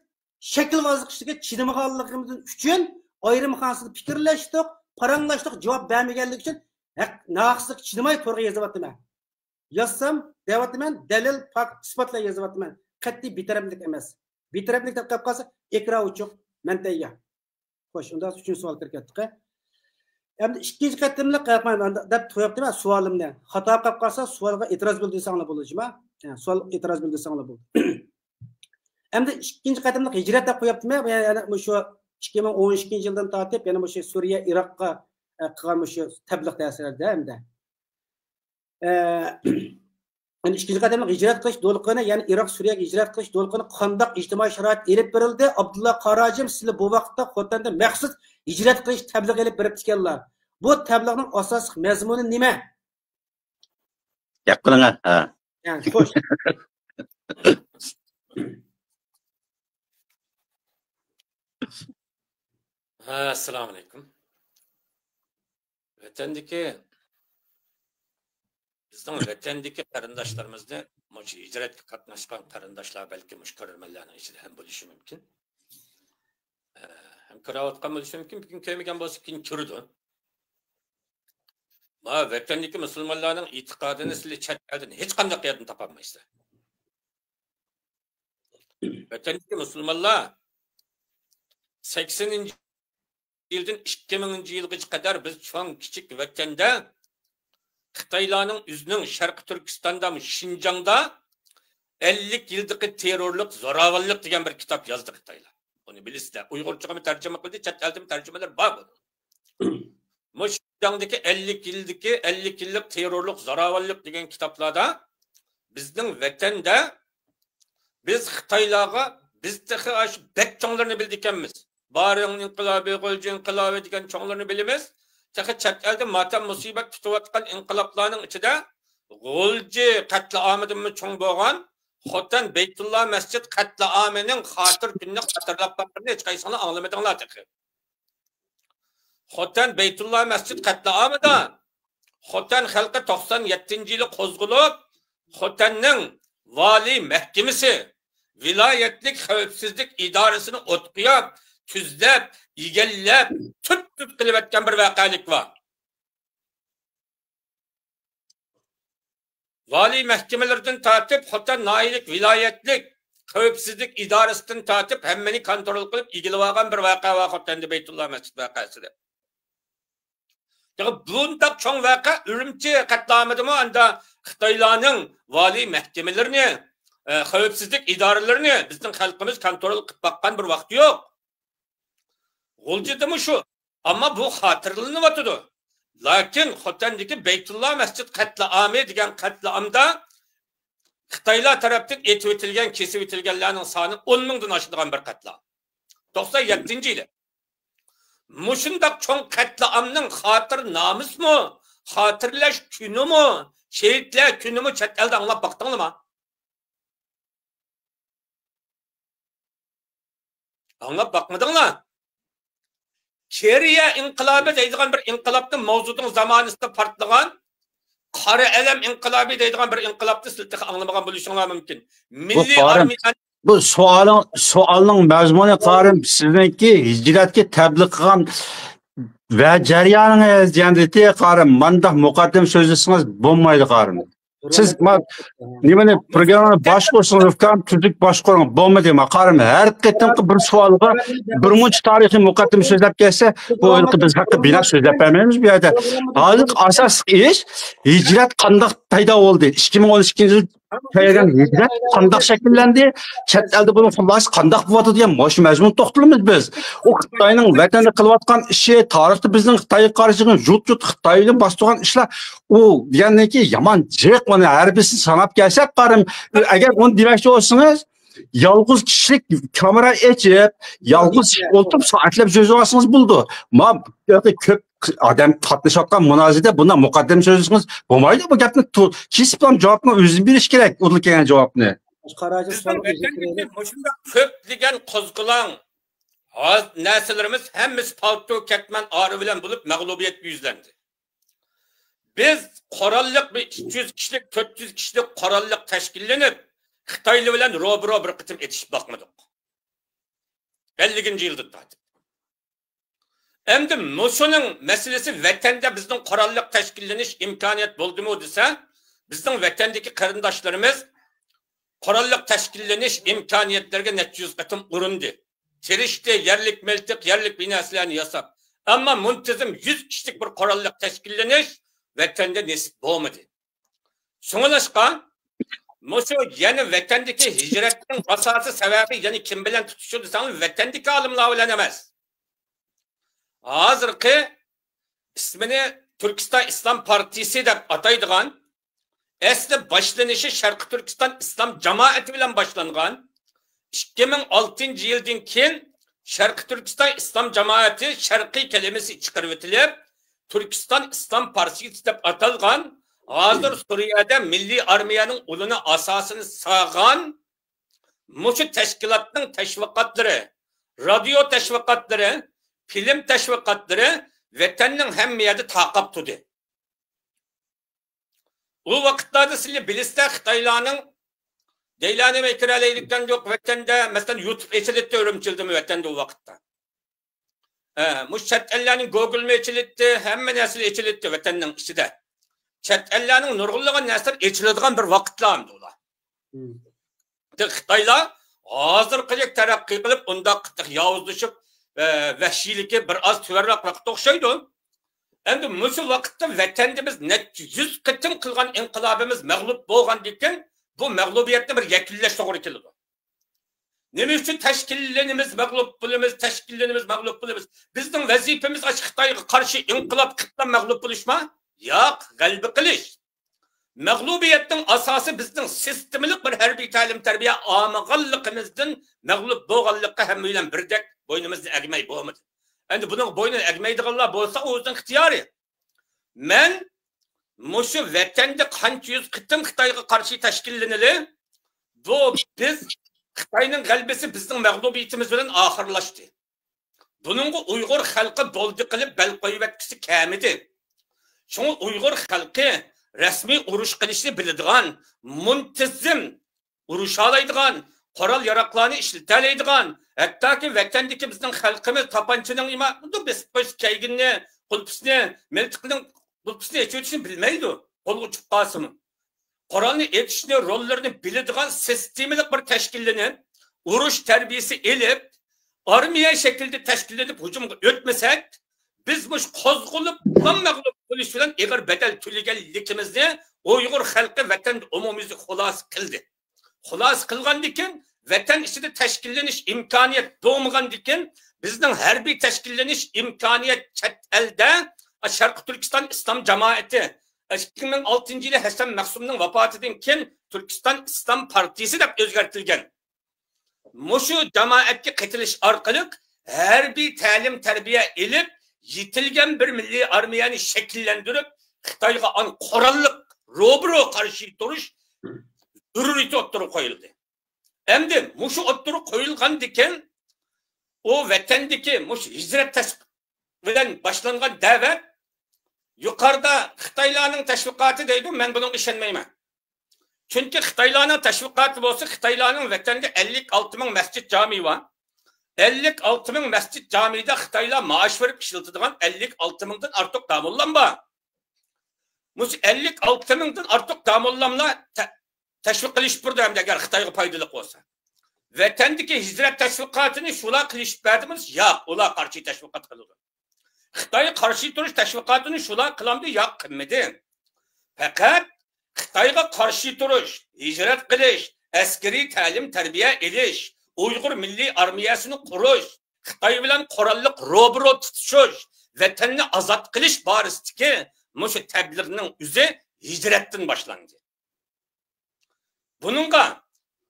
شەكىلۋازلىق ئىشلىرىگە چىدىمىغانلىقىمىز ئۈچۈن ئايرىم خانىسىدا پىكىرلەشتۇق، پاراڭلاشتۇق، جاۋاب بەرمىگەنلىكى ئۈچۈن ھەق، ناھەقسىزلىققا چىدىماي تورغا يېزىۋاتىمەن. يازسام دەۋاتىمەن، دەلىل، پاكىت، ئىسپاتلار يېزىۋاتىمەن. قەتئىي بىتەرەپلىك ئەمەس. بىتەرەپلىك دەپ قېلىپ قالسا، ئېكران ئوچۇق، مەن تەييار. خوش، ئۇنداق ئۈچىنچى سوئال كىرىپ كەتتۇق. ئەمدى ئىككىنچى قېتىملىق، ئە، مانا دەپ قويۇپتىمەن سوئالىمنى. خاتا قىلىپ قالسا، سوئالغا ئېتىراز بىلدۈرسەڭلار بولىدۇ، جۇما. ئە، سوئال، ئېتىراز بىلدۈرسەڭلار بولىدۇ. ئەمدى ئىككىنچى قېتىملىق ھىجرەت دەپ قويۇپتىمەن. يەنە، يەنە مۇشۇ ئىككى مىڭ ئون ئىككىنچى يىلدىن تارتىپ يەنە مۇشۇ سۈرىيە، ئىراققا، ئە، قىلغان مۇشۇ تەبلىغ تەسىرىدە ئەمدى. ئە، يەنە ئىككىنچى قېتىملىق ھىجرەت قىلىش دولقۇنى، يەنى ئىراق، سۈرىيەگە ھىجرەت قىلىش دولقۇنى قانداق ئىجتىمائىي شارائىت ئېلىپ بېرىلدى؟ ئابدۇللا قاراجىم، سىلەر بۇ ۋاقىتتا خوتەندە مەخسۇس ھىجرەت قىلىش تەبلىغى ئېلىپ بېرىپتىكەنلەر. بۇ تەبلىغنىڭ ئاساسلىق مەزمۇنى نېمە؟ گەپ قىلىڭ، ھە. ھە، خوش. ھە، ئەسسالامۇئەلەيكۇم. ۋەتەندىكى، بىزنىڭ ۋەتەندىكى قېرىنداشلىرىمىزنى مۇشۇ ھىجرەتكە قاتناشقان قېرىنداشلار بەلكى مۇشۇ كۆرۈرمەنلەرنىڭ ئىچىدە ھەم بولۇشى مۇمكىن. ئە، ھەم كۆرۈۋاتقان بولۇشى مۇمكىن، بۈگۈن كۆرمىگەن بولسا كېيىن كۆرىدۇ. ما ۋەتەندىكى مۇسۇلمانلارنىڭ ئېتىقادىنى سىلى چەت ئەلدىن ھېچقانداق يەردىن تاپالمايسىلەر. ۋەتەندىكى مۇسۇلمانلار سەكسىنىنچى يىلدىن ئىككى مىڭىنچى يىلغىچە قەدەر بىز چوڭ كىچىك ۋەتەندە خىتايلارنىڭ ئۆزىنىڭ شەرقىي تۈركىستاندا، شىنجاڭدا ئەللىك يىلدىكى تېررورلۇق، زوراۋانلىق دېگەن بىر كىتاب يازدى خىتايلار. ئۇنى بىلىسىزلەر. ئۇيغۇرچىغىمۇ تەرجىمە قىلدى، چەت ئەلدىمۇ تەرجىمىلەر بار بۇنىڭ. مۇشۇ شىنجاڭدىكى ئەللىك يىلدىكى، ئەللىك يىللىق تېررورلۇق، زوراۋانلىق دېگەن كىتابلاردا بىزنىڭ ۋەتەندە بىز خىتايلارغا، بىز تېخى ئاشۇ بەك چوڭلىرىنى بىلىدىكەنمىز. بارىڭ ئىنقىلابى، غۇلجا ئىنقىلابى دېگەن چوڭلىرىنى بىلىمىز. تېخى چەت ئەلدە ماتەم مۇسىبەت تۇتۇۋاتقان ئىنقىلابلارنىڭ ئىچىدە غۇلجا قەتلىئامىدىنمۇ چوڭ بولغان خوتەن بەيتۇللا مەسچىت قەتلىئامىنىڭ خاتىرە كۈنىنى خاتىرىلەپ باققىنىنى ھېچقايسىڭلار ئاڭلىمىدىڭلار تېخى. خوتەن بەيتۇللا مەسچىت قەتلىئامىدا خوتەن خەلقى توقسان يەتتىنچى يىلى قوزغىلىپ، خوتەننىڭ ۋالىي مەھكىمىسى، ۋىلايەتلىك خەۋپسىزلىك ئىدارىسىنى ئوتقا ياپ، تۈزلەپ، ئىگىلەپ، تۈپ-تۈپ قىلىۋەتكەن بىر ۋەقەلىك بار. ۋالىي مەھكىمىلىرىدىن تارتىپ، خوتەن ناھىيەلىك ۋىلايەتلىك خەۋپسىزلىك ئىدارىسىدىن تارتىپ، ھەممىنى كونترول قىلىپ ئىگىلىۋالغان بىر ۋەقە بار خوتەندە بەيتۇللا مەسچىت ۋەقەسىدە. ياق، بۇنداق چوڭ ۋەقە ئۈرۈمچى قەتلىئامىدىمۇ ئاندا خىتايلارنىڭ ۋالىي مەھكىمىلىرىنى، ئە، خەۋپسىزلىك ئىدارىلىرىنى بىزنىڭ خەلقىمىز كونترول قىلىپ باققان بىر ۋاقتى يوق. غۇلجىدىمۇ شۇ. ئەمما بۇ خاتىرىلىنىۋاتىدۇ. لېكىن خوتەندىكى بەيتۇللا مەسچىت قەتلىئامى دېگەن قەتلىئامدا خىتايلار تەرەپتىن ئېتىۋېتىلگەن، كېسىۋېتىلگەنلەرنىڭ سانى ئون مىڭدىن ئاشىدىغان بىر قەتلىئام. توقسان يەتتىنچى يىلى. مۇشۇنداق چوڭ قەتلىئامنىڭ خاتىرىنامىسىمۇ، خاتىرىلەش كۈنىمۇ، شېھىتلەر كۈنىمۇ چەت ئەلدە ئاڭلاپ باقتىڭلارمۇ؟ ئاڭلاپ باقمىدىڭلار؟ كېرىيە ئىنقىلابى دەيدىغان بىر ئىنقىلابنى، ماۋزېدۇڭ زامانىسىدا پارتلىغان، قارا ئەلەم ئىنقىلابى دەيدىغان بىر ئىنقىلابنى سىز تېخى ئاڭلىمىغان بولۇشۇڭلار مۇمكىن. بۇ مىللىي قارىم، ئارمىيە بۇ سوئالىڭ، سوئالنىڭ مەزمۇنى قارىم، سىزنىڭكى ھىجرەتكە تەبلىغ قىلغان ۋە جەريانىڭىز جەمئىيىتى قارىم، مانداق مۇقەددىمە سۆزلىسىڭىز بولمايدۇ قارىم. سىز ما-، نېمىنى، پروگراممىنى باشقۇرسىڭىز، ئۇكام، تۈزۈك باشقۇرۇڭ، بولمىدى ما قارىم. ھەر قېتىمقى بىر سوئالغا بىر مۇنچە تارىخىي مۇقەددىمە سۆزلەپ كەلسە، بۇ ھېلىقى بىز ھەققى بىنا سۆزلەپ بەرمەيمىز بۇ يەردە. ھازىرقى ئاساسلىق ئىش، ھىجرەت قانداق پەيدا بولدى؟ ئىككى مىڭ ئون ئىككىنچى يىل كەلگەن ھىجرەت قانداق شەكىللەندى؟ چەت ئەلدە بۇنىڭ خۇلاسىسى قانداق بولۇۋاتىدۇ دېگەن مۇشۇ مەزمۇندا توختىلىمىز بىز. ئۇ خىتاينىڭ ۋەتەندە قىلىۋاتقان ئىشى، تارىختا بىزنىڭ خىتايغا قارشى چىققان يۇرت-يۇرت خىتاي بىلەن باستۇرغان ئىشلار، ئۇ دېگەندىن كېيىن يامان جىق، ئۇنى ھەر بىرسىنى ساناپ كەلسەك، قارىم، ئەگەر ئۇنى دېمەكچى بولسىڭىز، يالغۇز كىشىلىك كامېرا ئېچىپ، يالغۇز ئولتۇرۇپ سائەتلەپ سۆزلىۋالسىڭىز بولىدۇ. ما كۆپ ئادەم قاتنىشىۋاتقان مۇنازىرىدە بۇنداق مۇقەددىمە سۆزلىسىڭىز بولمايدۇ. بۇ گەپنى تو-، كېسىپ تۇرۇپ جاۋابنى ئۆزىدىن بېرىش كېرەك، ئۇدۇل كەلگەن جاۋابنى. بىزنىڭ ۋەتەندىكى مۇشۇنداق كۆپلىگەن قوزغىلاڭ، ھاز-، نەرسىلىرىمىز ھەممىسى پالتو، كەتمەن، ئارا بىلەن بولۇپ مەغلۇبىيەتكە يۈزلەندى. بىز قوراللىق بىر ئۈچ يۈز كىشىلىك، تۆت يۈز كىشىلىك قوراللىق تەشكىللىنىپ، خىتايلار بىلەن روبىرو بىر قېتىم ئېتىشىپ باقمىدۇق. ئەللىكىنچى يىلدىن تارتىپ. ئەمدى مۇشۇنىڭ مەسىلىسى ۋەتەندە بىزنىڭ قوراللىق تەشكىللىنىش ئىمكانىيەت بولدىمۇ دېسە، بىزنىڭ ۋەتەندىكى قېرىنداشلىرىمىز قوراللىق تەشكىللىنىش ئىمكانىيەتلىرىگە نەچچە يۈز قېتىم ئۇرۇندى. تىرىشتى، يەرلىك مىلتىق، يەرلىك بىناسىلەرنى ياساپ. ئەمما مۇنتىزىم يۈز كىشىلىك بىر قوراللىق تەشكىللىنىش ۋەتەندە نېسىپ بولمىدى. شۇڭلاشقا، مۇشۇ يەنە ۋەتەندىكى ھىجرەتنىڭ ئاساسىي سەۋەبى يەنە كىم بىلەن تۇتىشىدۇ دېسەڭلار، ۋەتەندىكى ئالىملار بىلەن ئەمەس. ھازىرقى ئىسمىنى تۈركىستان ئىسلام پارتىيىسى دەپ ئاتايدىغان، ئەسلى باشلىنىشى شەرقىي تۈركىستان ئىسلام جامائىتى بىلەن باشلانغان، ئىككى مىڭ ئالتىنچى يىلدىن كېيىن شەرقىي تۈركىستان ئىسلام جامائىتى شەرقىي كەلىمىسى چىقىرىۋېتىلىپ، تۈركىستان ئىسلام پارتىيىسى دەپ ئاتالغان، ھازىر سۈرىيەدە مىللىي ئارمىيەنىڭ ئۇلىنى ئاساسىنى سالغان مۇشۇ تەشكىلاتنىڭ تەشۋىقاتلىرى، رادىيو تەشۋىقاتلىرى، فىلىم تەشۋىقاتلىرى ۋەتەننىڭ ھەممە يەردە تارقاپ تۇردى. ئۇ ۋاقىتلاردا سىلى بىلىسىلەر، خىتايلارنىڭ دەيلانى مەيكىرەلەيدىكەن يوق ۋەتەندە، مەسىلەن، يۇتۇپ ئېچىلىتتى ئۈرۈمچىلدىمۇ ۋەتەندە ئۇ ۋاقىتتا. ئە، مۇشۇ چەت ئەللەرنىڭ گوگلمۇ ئېچىلىتتى، ھەممە نەرسىلەر ئېچىلىتتى ۋەتەننىڭ ئىچىدە. چەت ئەللەرنىڭ نۇرغۇنلىغان نەرسىلەر ئېچىلىدىغان بىر ۋاقىتلار ئەمدى ئۇلار. خىتايلار ھازىرقىدەك تەرەققىي قىلىپ، ئۇنداق ياۋۇزلىشىپ، ئە، ۋەھشىيلىكى بىر ئاز تۆۋەنرەك ۋاقىتتا ئوخشايدۇ. ئەمدى مۇشۇ ۋاقىتتا ۋەتەندە بىز نەچچە يۈز قېتىم قىلغان ئىنقىلابىمىز مەغلۇپ بولغاندىكىن، بۇ مەغلۇبىيەتنى بىر يەكۈنلەش توغرا كېلىدۇ. نېمە ئۈچۈن تەشكىللىنىمىز، مەغلۇپ بولىمىز، تەشكىللىنىمىز، مەغلۇپ بولىمىز؟ بىزنىڭ ۋەزىپىمىز ئاشۇ خىتايغا قارشى ئىنقىلاب قىلىپلا مەغلۇپ بولۇشما؟ ياق، غەلىبە قىلىش. مەغلۇبىيەتنىڭ ئاساسى بىزنىڭ سىستېمىلىق بىر ھەربىي تەلىم-تەربىيە ئالمىغانلىقىمىزدىن مەغلۇپ بولغانلىققا ھەممە بىلەن بىردەك بوينىمىزنى ئەگمەي بولمىدى. ئەمدى بۇنىڭغا بوينىنى ئەگمەيدىغانلار بولسا، ئۇ ئۆزىنىڭ ئىختىيارى. مەن مۇشۇ ۋەتەندە قانچە يۈز قېتىم خىتايغا قارشى تەشكىللىنىلى، بۇ بىز، خىتاينىڭ غەلىبىسى بىزنىڭ مەغلۇبىيىتىمىز بىلەن ئاخىرلاشتى. بۇنىڭغا ئۇيغۇر خەلقى بولدى قىلىپ بەل قويۇۋەتكۈسى كەلمىدى. شۇڭا ئۇيغۇر خەلقى رەسمىي ئۇرۇش قىلىشنى بىلىدىغان، مۇنتىزىم ئۇرۇشالايدىغان، قورال-ياراغلارنى ئىشلىتەلەيدىغان، ھەتتاكى ۋەتەندىكى بىزنىڭ خەلقىمىز تاپانچىنىڭ ئىما-، بۇ بېسىپ قويسا كەيگىننى، قۇلپىسىنى، مىلتىقنىڭ قۇلپىسىنى ئېچىۋېتىشنى بىلمەيدۇ، قولغا ئۇچۇپ قالسىمۇ. قورالنى ئېتىشنى، روللىرىنى بىلىدىغان سىستېمىلىق بىر تەشكىللىنىپ، ئۇرۇش تەربىيىسى ئېلىپ، ئارمىيە شەكلىدە تەشكىللىنىپ ھۇجۇمغا ئۆتمىسەك، بىز مۇشۇ قوزغىلىپلا مەغلۇپ بولۇش بىلەن ئېغىر بەدەل تۆلىگەنلىكىمىزنى ئۇيغۇر خەلقى ۋەتەندە ئومۇميۈزلۈك خۇلاسە قىلدى. خۇلاسە قىلغاندىكىن، ۋەتەن ئىچىدە تەشكىللىنىش ئىمكانىيەت بولمىغاندىكىن، بىزنىڭ ھەربىي تەشكىللىنىش ئىمكانىيەت چەت ئەلدە، شەرقىي تۈركىستان ئىسلام جامائىتى، ئىككى مىڭ ئالتىنچى يىلى ھەسەن مەخسۇمنىڭ ۋاپاتىدىن كېيىن تۈركىستان ئىسلام پارتىيىسى دەپ ئۆزگەرتىلگەن. مۇشۇ جامائەتكە قېتىلىش ئارقىلىق ھەربىي تەلىم-تەربىيە ئېلىپ، يېتىلگەن بىر مىللىي ئارمىيەنى شەكىللەندۈرۈپ، خىتايغا ئان قوراللىق روبىرو قارشى تۇرۇش زۆرۈرىيىتى ئوتتۇرىغا قويۇلدى. ئەمدى مۇشۇ ئوتتۇرىغا قويۇلغاندىكىن، ئۇ ۋەتەندىكى مۇشۇ ھىجرەت تەشۋىقى بىلەن باشلانغان دەۋەت يۇقىرىدا خىتايلارنىڭ تەشۋىقاتى دەيدۇ، مەن بۇنىڭغا ئىشەنمەيمەن. چۈنكى خىتايلارنىڭ تەشۋىقاتى بولسا، خىتايلارنىڭ ۋەتەندە ئەللىك ئالتە مىڭ مەسچىت جامى بار. ئەللىك ئالتە مىڭ مەسچىت جامىدا خىتايلار مائاش بېرىپ ئىشلىتىدىغان ئەللىك ئالتە مىڭدىن ئارتۇق داموللام بار. مۇشۇ ئەللىك ئالتە مىڭدىن ئارتۇق داموللاملار تە-، تەشۋىق قىلىشىپ بۇردا ئەمدى ئەگەر خىتايغا پايدىلىق بولسا. ۋەتەندىكى ھىجرەت تەشۋىقاتىنى شۇلار قىلىشىپ بەردىمۇ؟ ياق، ئۇلار قارشى تەشۋىقات قىلىدۇ. خىتايغا قارشى تۇرۇش تەشۋىقاتىنى شۇلار قىلامدۇ؟ ياق، قىلمىدى. پەقەت خىتايغا قارشى تۇرۇش، ھىجرەت قىلىش، ئەسكىرىي تەلىم-تەربىيە ئېلىش، ئۇيغۇر مىللىي ئارمىيەسىنى قۇرۇش، خىتاي بىلەن قوراللىق روبىرو تۇتۇشۇش، ۋەتەننى ئازاد قىلىش بارىسىدىكى مۇشۇ تەبلىغنىڭ ئۆزى ھىجرەتتىن باشلاندى. بۇنىڭغا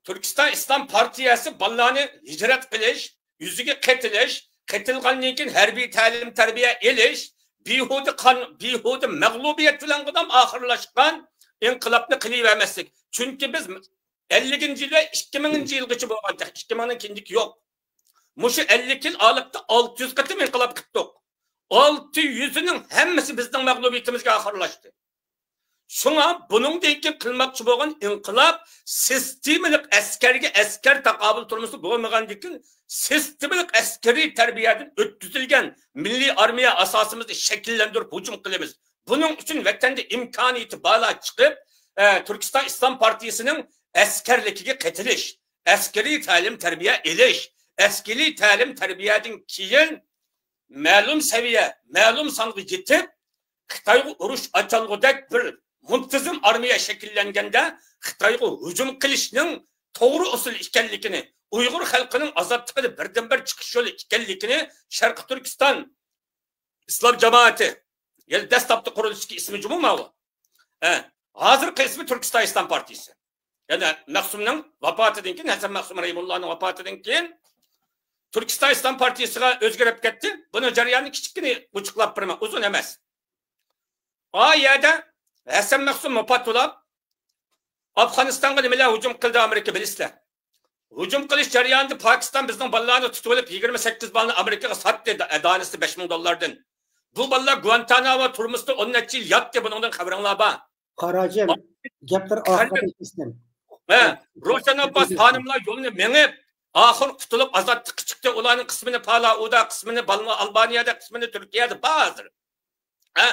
تۈركىستان ئىسلام پارتىيەسى بالىلارنى ھىجرەت قىلىش، يۈزىگە قېتىلىش، قېتىلغاندىن كېيىن ھەربىي تەلىم-تەربىيە ئېلىش، بىھۇدە قان، بىھۇدە مەغلۇبىيەت بىلەن ئاخىرلاشقان ئىنقىلابنى قىلىۋەرمەسلىك. چۈنكى بىز ئەللىكىنچى يىل ۋە ئىككى مىڭىنچى يىلغىچە بولغان تېخى ئىككى مىڭنىڭ كېيىنكى يوق. مۇشۇ ئەللىك يىل ئارىلىقتا ئالتە يۈز قېتىم ئىنقىلاب قىلدۇق. ئالتە يۈزىنىڭ ھەممىسى بىزنىڭ مەغلۇبىيىتىمىزگە ئاخىرلاشتى. شۇڭا بۇنىڭدىن كېيىن قىلماقچى بولغان ئىنقىلاب سىستېمىلىق ئەسكەرگە ئەسكەر تاقابىل تۇرمىسى بولمىغاندىن كېيىن سىستېمىلىق ئەسكىرىي تەربىيەدىن ئۆتكۈزۈلگەن مىللىي ئارمىيە ئاساسىمىزنى شەكىللەندۈرۈپ ھۇجۇم قىلىمىز. بۇنىڭ ئۈچۈن ۋەتەندە ئىمكانىيىتى بارلار چىقىپ، ئە، تۈركىستان ئىسلام پارتىيىسىنىڭ ئەسكەرلىكىگە قېتىلىش، ئەسكىرىي تەلىم-تەربىيە ئېلىش، ئەسكىرىي تەلىم-تەربىيەدىن كېيىن مەلۇم سەۋىيە، مەلۇم سانغا يېتىپ، خىتايغا ئۇرۇش ئاچالغۇدەك بىر مۇنتىزىم ئارمىيە شەكىللەنگەندە، خىتايغا ھۇجۇم قىلىشنىڭ توغرا ئۇسۇل ئىكەنلىكىنى، ئۇيغۇر خەلقىنىڭ ئازادلىقىدا بىردىنبىر چىقىش يولى ئىكەنلىكىنى شەرقىي تۈركىستان ئىسلام جامائىتى، يەنى دەسلەپتە قۇرۇلۇشتىكى ئىسمى جۇمۇ ماۋۇ. ھە، ھازىرقى ئىسمى تۈركىستان ئىسلام پارتىيىسى. يەنى مەخسۇمنىڭ ۋاپاتىدىن كېيىن، ھەسەن مەخسۇم رەھىمۇللانىڭ ۋاپاتىدىن كېيىن تۈركىستان ئىسلام پارتىيىسىغا ئۆزگىرىپ كەتتى. بۇنىڭ جەريانىنى كىچىككىنە ئوچۇقلاپ بېرىمەن، ئۇزۇن ئەمەس. ئا يەردە ھەسەن مەخسۇم ۋاپات بولاپ، ئافغانىستانغا نېمىلەر ھۇجۇم قىلدى ئامېرىكا بىلىسىلەر. ھۇجۇم قىلىش جەريانىدا پاكىستان بىزنىڭ بالىلارنى تۇتۇۋېلىپ، يىگىرمە سەككىز بالىنى ئامېرىكىغا ساتتى، دا-، دانىسى بەش مىڭ دوللاردىن. بۇ بالىلار گۇانتانامو تۈرمىسىدە ئون نەچچە يىل ياتتى، بۇنىڭدىن خەۋىرىڭلار بار. قاراجىم، گەپلىرى ئاخىرىدا كەسسەم. ھە، روشەن ئابباس خانىملار يولنى مېڭىپ، ئاخىر قۇتۇلۇپ ئازادلىققا چىقتى. ئۇلارنىڭ قىسمىنى پالاۋدا، قىسمىنى بالما-، ئالبانىيەدە، قىسمىنى تۈركىيەدە بار ھازىر. ھە؟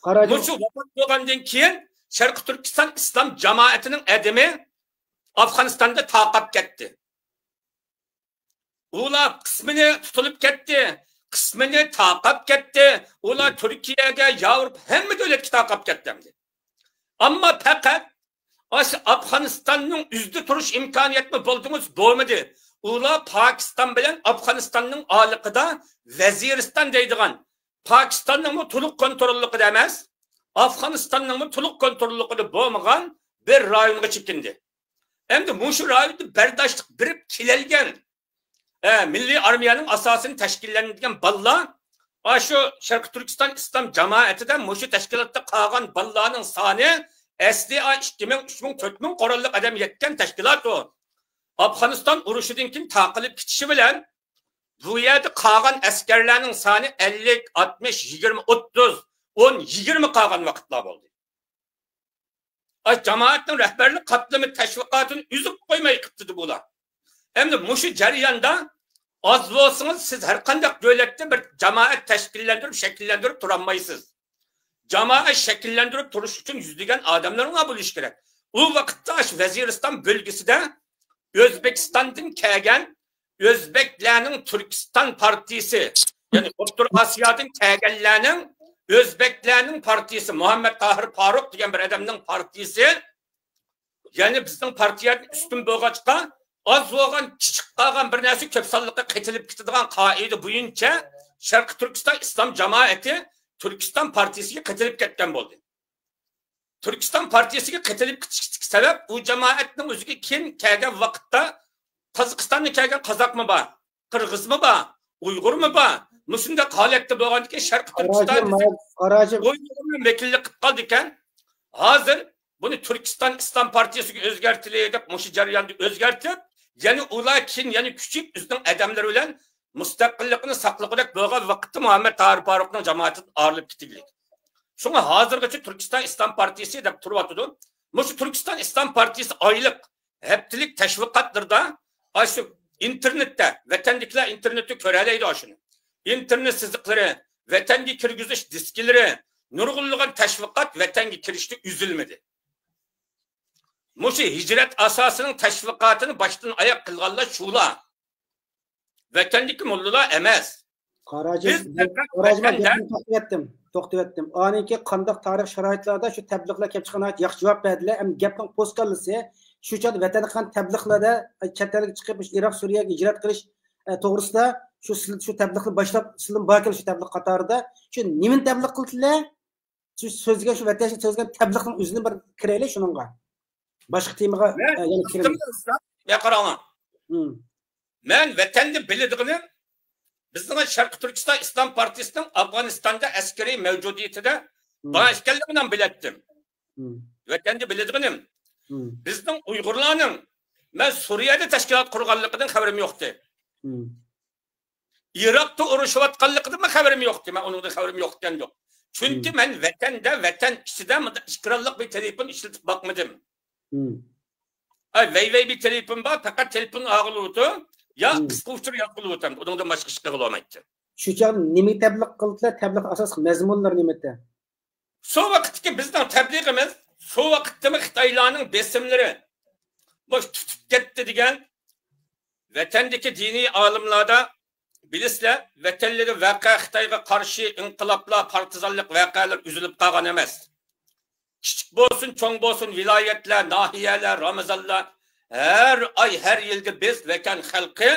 قاراجان. مۇشۇ ۋاپات بولغاندىن كېيىن شەرقىي تۈركىستان ئىسلام جامائىتىنىڭ ئادىمى ئافغانىستاندا تاقاپ كەتتى. ئۇلار قىسمىنى تۇتۇلۇپ كەتتى، قىسمىنى تاقاپ كەتتى. ئۇلار تۈركىيەگە، ياۋروپا، ھەممە دۆلەتكە تاقاپ كەتتى ئەمدى. ئەمما پەقەت ئاشۇ ئافغانىستاننىڭ ئۆزىدە تۇرۇش ئىمكانىيەتمۇ بولدىمۇ؟ بولمىدى. ئۇلار پاكىستان بىلەن ئافغانىستاننىڭ ئارىلىقىدا ۋەزىرىستان دەيدىغان، پاكىستاننىڭمۇ تولۇق كونتروللۇقىدا ئەمەس، ئافغانىستاننىڭمۇ تولۇق كونتروللۇقىدا بولمىغان بىر رايونغا چېكىندى. ئەمدى مۇشۇ رايوندا بەرداشلىق بېرىپ كېلەلگەن، ئە، مىللىي ئارمىيەنىڭ ئاساسىنى تەشكىللەندۈرگەن بالىلار، ئاشۇ شەرقىي تۈركىستان ئىسلام جامائىتىدە مۇشۇ تەشكىلاتتا قالغان بالىلارنىڭ سانى ئەسلى ئىككى مىڭ، ئۈچ مىڭ، تۆت مىڭ قوراللىق ئادەم يەتكەن تەشكىلات ئۇ. ئافغانىستان ئۇرۇشىدىن كېيىن تاقىلىپ كېتىشى بىلەن بۇ يەردە قالغان ئەسكەرلەرنىڭ سانى ئەللىك، ئاتمىش، يىگىرمە، ئوتتۇز، ئون، يىگىرمە قالغان ۋاقىتلار بولدى. ئاي، جامائەتنىڭ رەھبەرلىك قاتلىمى تەشۋىقاتىنى ئۈزۈپ قويماي قىپتىدى بۇلار. ئەمدى مۇشۇ جەرياندا ئاز بولسىڭىز سىز ھەر قانداق دۆلەتتە بىر جامائەت تەشكىللەندۈرۈپ، شەكىللەندۈرۈپ تۇرالمايسىز. جامائەت شەكىللەندۈرۈپ تۇرۇش ئۈچۈن يۈزلىگەن ئادەملەرنىڭ بولۇشى كېرەك. ئۇ ۋاقىتتا شۇ ۋەزىرىستان بۆلگىسىدە ئۆزبېكىستاندىن كەلگەن ئۆزبەكلەرنىڭ تۈركىستان پارتىيىسى، يەنى ئوتتۇرا ئاسىيادىن كەلگەنلەرنىڭ ئۆزبەكلەرنىڭ پارتىيىسى، مۇھەممەد تاھىر پاروق دېگەن بىر ئادەمنىڭ پارتىيىسى، يەنى بىزنىڭ پارتىيەدىن ئۈستۈن بولغاچقا، ئاز بولغان، كىچىك قالغان بىر نەرسە كۆپ سانلىققا قېتىلىپ كېتىدىغان قائىدە بويىچە شەرقىي تۈركىستان ئىسلام جامائىتى تۈركىستان پارتىيىسىگە قېتىلىپ كەتكەن بولدى. تۈركىستان پارتىيىسىگە قېتىلىپ كېتىشتىكى سەۋەب، ئۇ جامائەتنىڭ ئۆزىگە كېيىن كەلگەن ۋاقىتتا قازاقىستاندىن كەلگەن قازاقمۇ بار، قىرغىزمۇ بار، ئۇيغۇرمۇ بار. مۇشۇنداق ھالەتتە بولغاندىكىن شەرقىي تۈركىستان ئۇيغۇرنى ۋەكىللىك قىلىپ قالىدىكەن. ھازىر بۇنى تۈركىستان ئىسلام پارتىيىسىگە ئۆزگەرتىلى دەپ مۇشۇ جەرياندا ئۆزگەرتىپ، يەنە ئۇلار كېيىن يەنە كۈچىيىپ ئۆزىنىڭ ئادەملىرى بىلەن مۇستەقىللىقىنى ساقلىغۇدەك بولغان ۋاقىتتا مۇھەممەد تاھىر پاروقنىڭ جامائىتىدىن ئايرىلىپ كېتىگلىك. شۇڭا ھازىرغىچە تۈركىستان ئىسلام پارتىيىسى دەپ تۇرۇۋاتىدۇ. مۇشۇ تۈركىستان ئىسلام پارتىيىسى ئايلىق، ھەپتىلىك تەشۋىقاتلىرىدا، ئاشۇ ئىنتېرنېتتە، ۋەتەندىكىلەر ئىنتېرنېتتا كۆرەلەيدۇ ئاشۇنى. ئىنتېرنېت سىزىقلىرى، ۋەتەنگە كىرگۈزۈش دىسكىلىرى، نۇرغۇنلىغان تەشۋىقات ۋەتەنگە كىرىشتە ئۈزۈلمىدى. مۇشۇ ھىجرەت ئاساسىنىڭ تەشۋىقاتىنى باشتىن ئاياق قىلغانلار شۇلار. ۋەتەندىكى موللىلار ئەمەس. قاراجى، بىز پەقەت قاراجى، مەن ۋەتەندە گەپنى توختىتىۋەتتىم، توختىتىۋەتتىم. ئانىڭكى قانداق تارىخ شارائىتلاردا شۇ تەبلىغلار كەپ چىققان ياخشى جاۋاب بەردىلەر. ئەمدى گەپنىڭ پوسكاللىسى، شۇ چاغدا ۋەتەندە قىلغان تەبلىغلاردا، چەت ئەلگە چىقىپ، مۇشۇ ئىراق، سۈرىيەگە ھىجرەت قىلىش، ئە، توغرىسىدا شۇ سىل-، شۇ تەبلىغنى باشلاپ، سىلىم باركەن شۇ تەبلىغ قاتارىدا. شۇ نېمىنى تەبلىغ قىلدىلەر؟ شۇ سۆزگە، شۇ ۋەتەنچىلىك سۆزگە تەبلىغنىڭ ئۆزىنى بىر كىرەيلى شۇنىڭغا. باشقا تېمىغا، مەن ئە، يەنە كىرىمىز. يا قاراڭلار. مەن ۋەتەندە بىلىدىغىنىم، بىزنىڭ شەرقىي تۈركىستان ئىسلام پارتىيىسىنىڭ ئافغانىستاندا ئەسكىرىي مەۋجۇدىيىتىدە بار ئىكەنلىكىنى بىلەتتىم. ۋەتەندە بىلىدىغىنىم، بىزنىڭ ئۇيغۇرلارنىڭ، مەن سۈرىيەدە تەشكىلات قۇرغانلىقىدىن خەۋىرىم يوقتى. ئىراقتا ئۇرۇشۇۋاتقانلىقىدىنمۇ خەۋىرىم يوقتى. مەن ئۇنىڭدىن خەۋىرىم يوق ئىكەن، يوق. چۈنكى مەن ۋەتەندە، ۋەتەن ئىچىدە مۇنداق ئېكرانلىق بىر تېلېفون ئىشلىتىپ باقمىدىم. ئاي، ۋەي ۋەي بىر تېلېفون بار، پەقەت تېلېفون ئاغىلىۋاتىدۇ، يا قىسقا ئۇچۇر يازغىلىۋاتامدۇ. ئۇنىڭدىن باشقا ئىش قىلغىلىۋالمايتتىم. شۇ چاغدا نېمە تەبلىغ قىلدىلەر؟ تەبلىغ ئاساسلىق مەزمۇنلىرى نېمىدى؟ شۇ ۋاقىتتىكى بىزنىڭ تەبلىغىمىز، شۇ ۋاقىتتىمۇ خىتايلارنىڭ بېسىملىرى، مۇشۇ تۇتۇپ كەتتى دېگەن، ۋەتەندىكى دىنىي ئالىملاردا بىلىسىلەر، ۋەتەنلىرى ۋەقە، خىتايغا قارشى ئىنقىلابلار، پارتىزانلىق ۋەقەلەر ئۈزۈلۈپ قالغان ئەمەس. كىچىك بولسۇن، چوڭ بولسۇن، ۋىلايەتلەر، ناھىيەلەر، رامىزانلار، ھەر ئاي، ھەر يىلدا بىز ۋەتەن خەلقى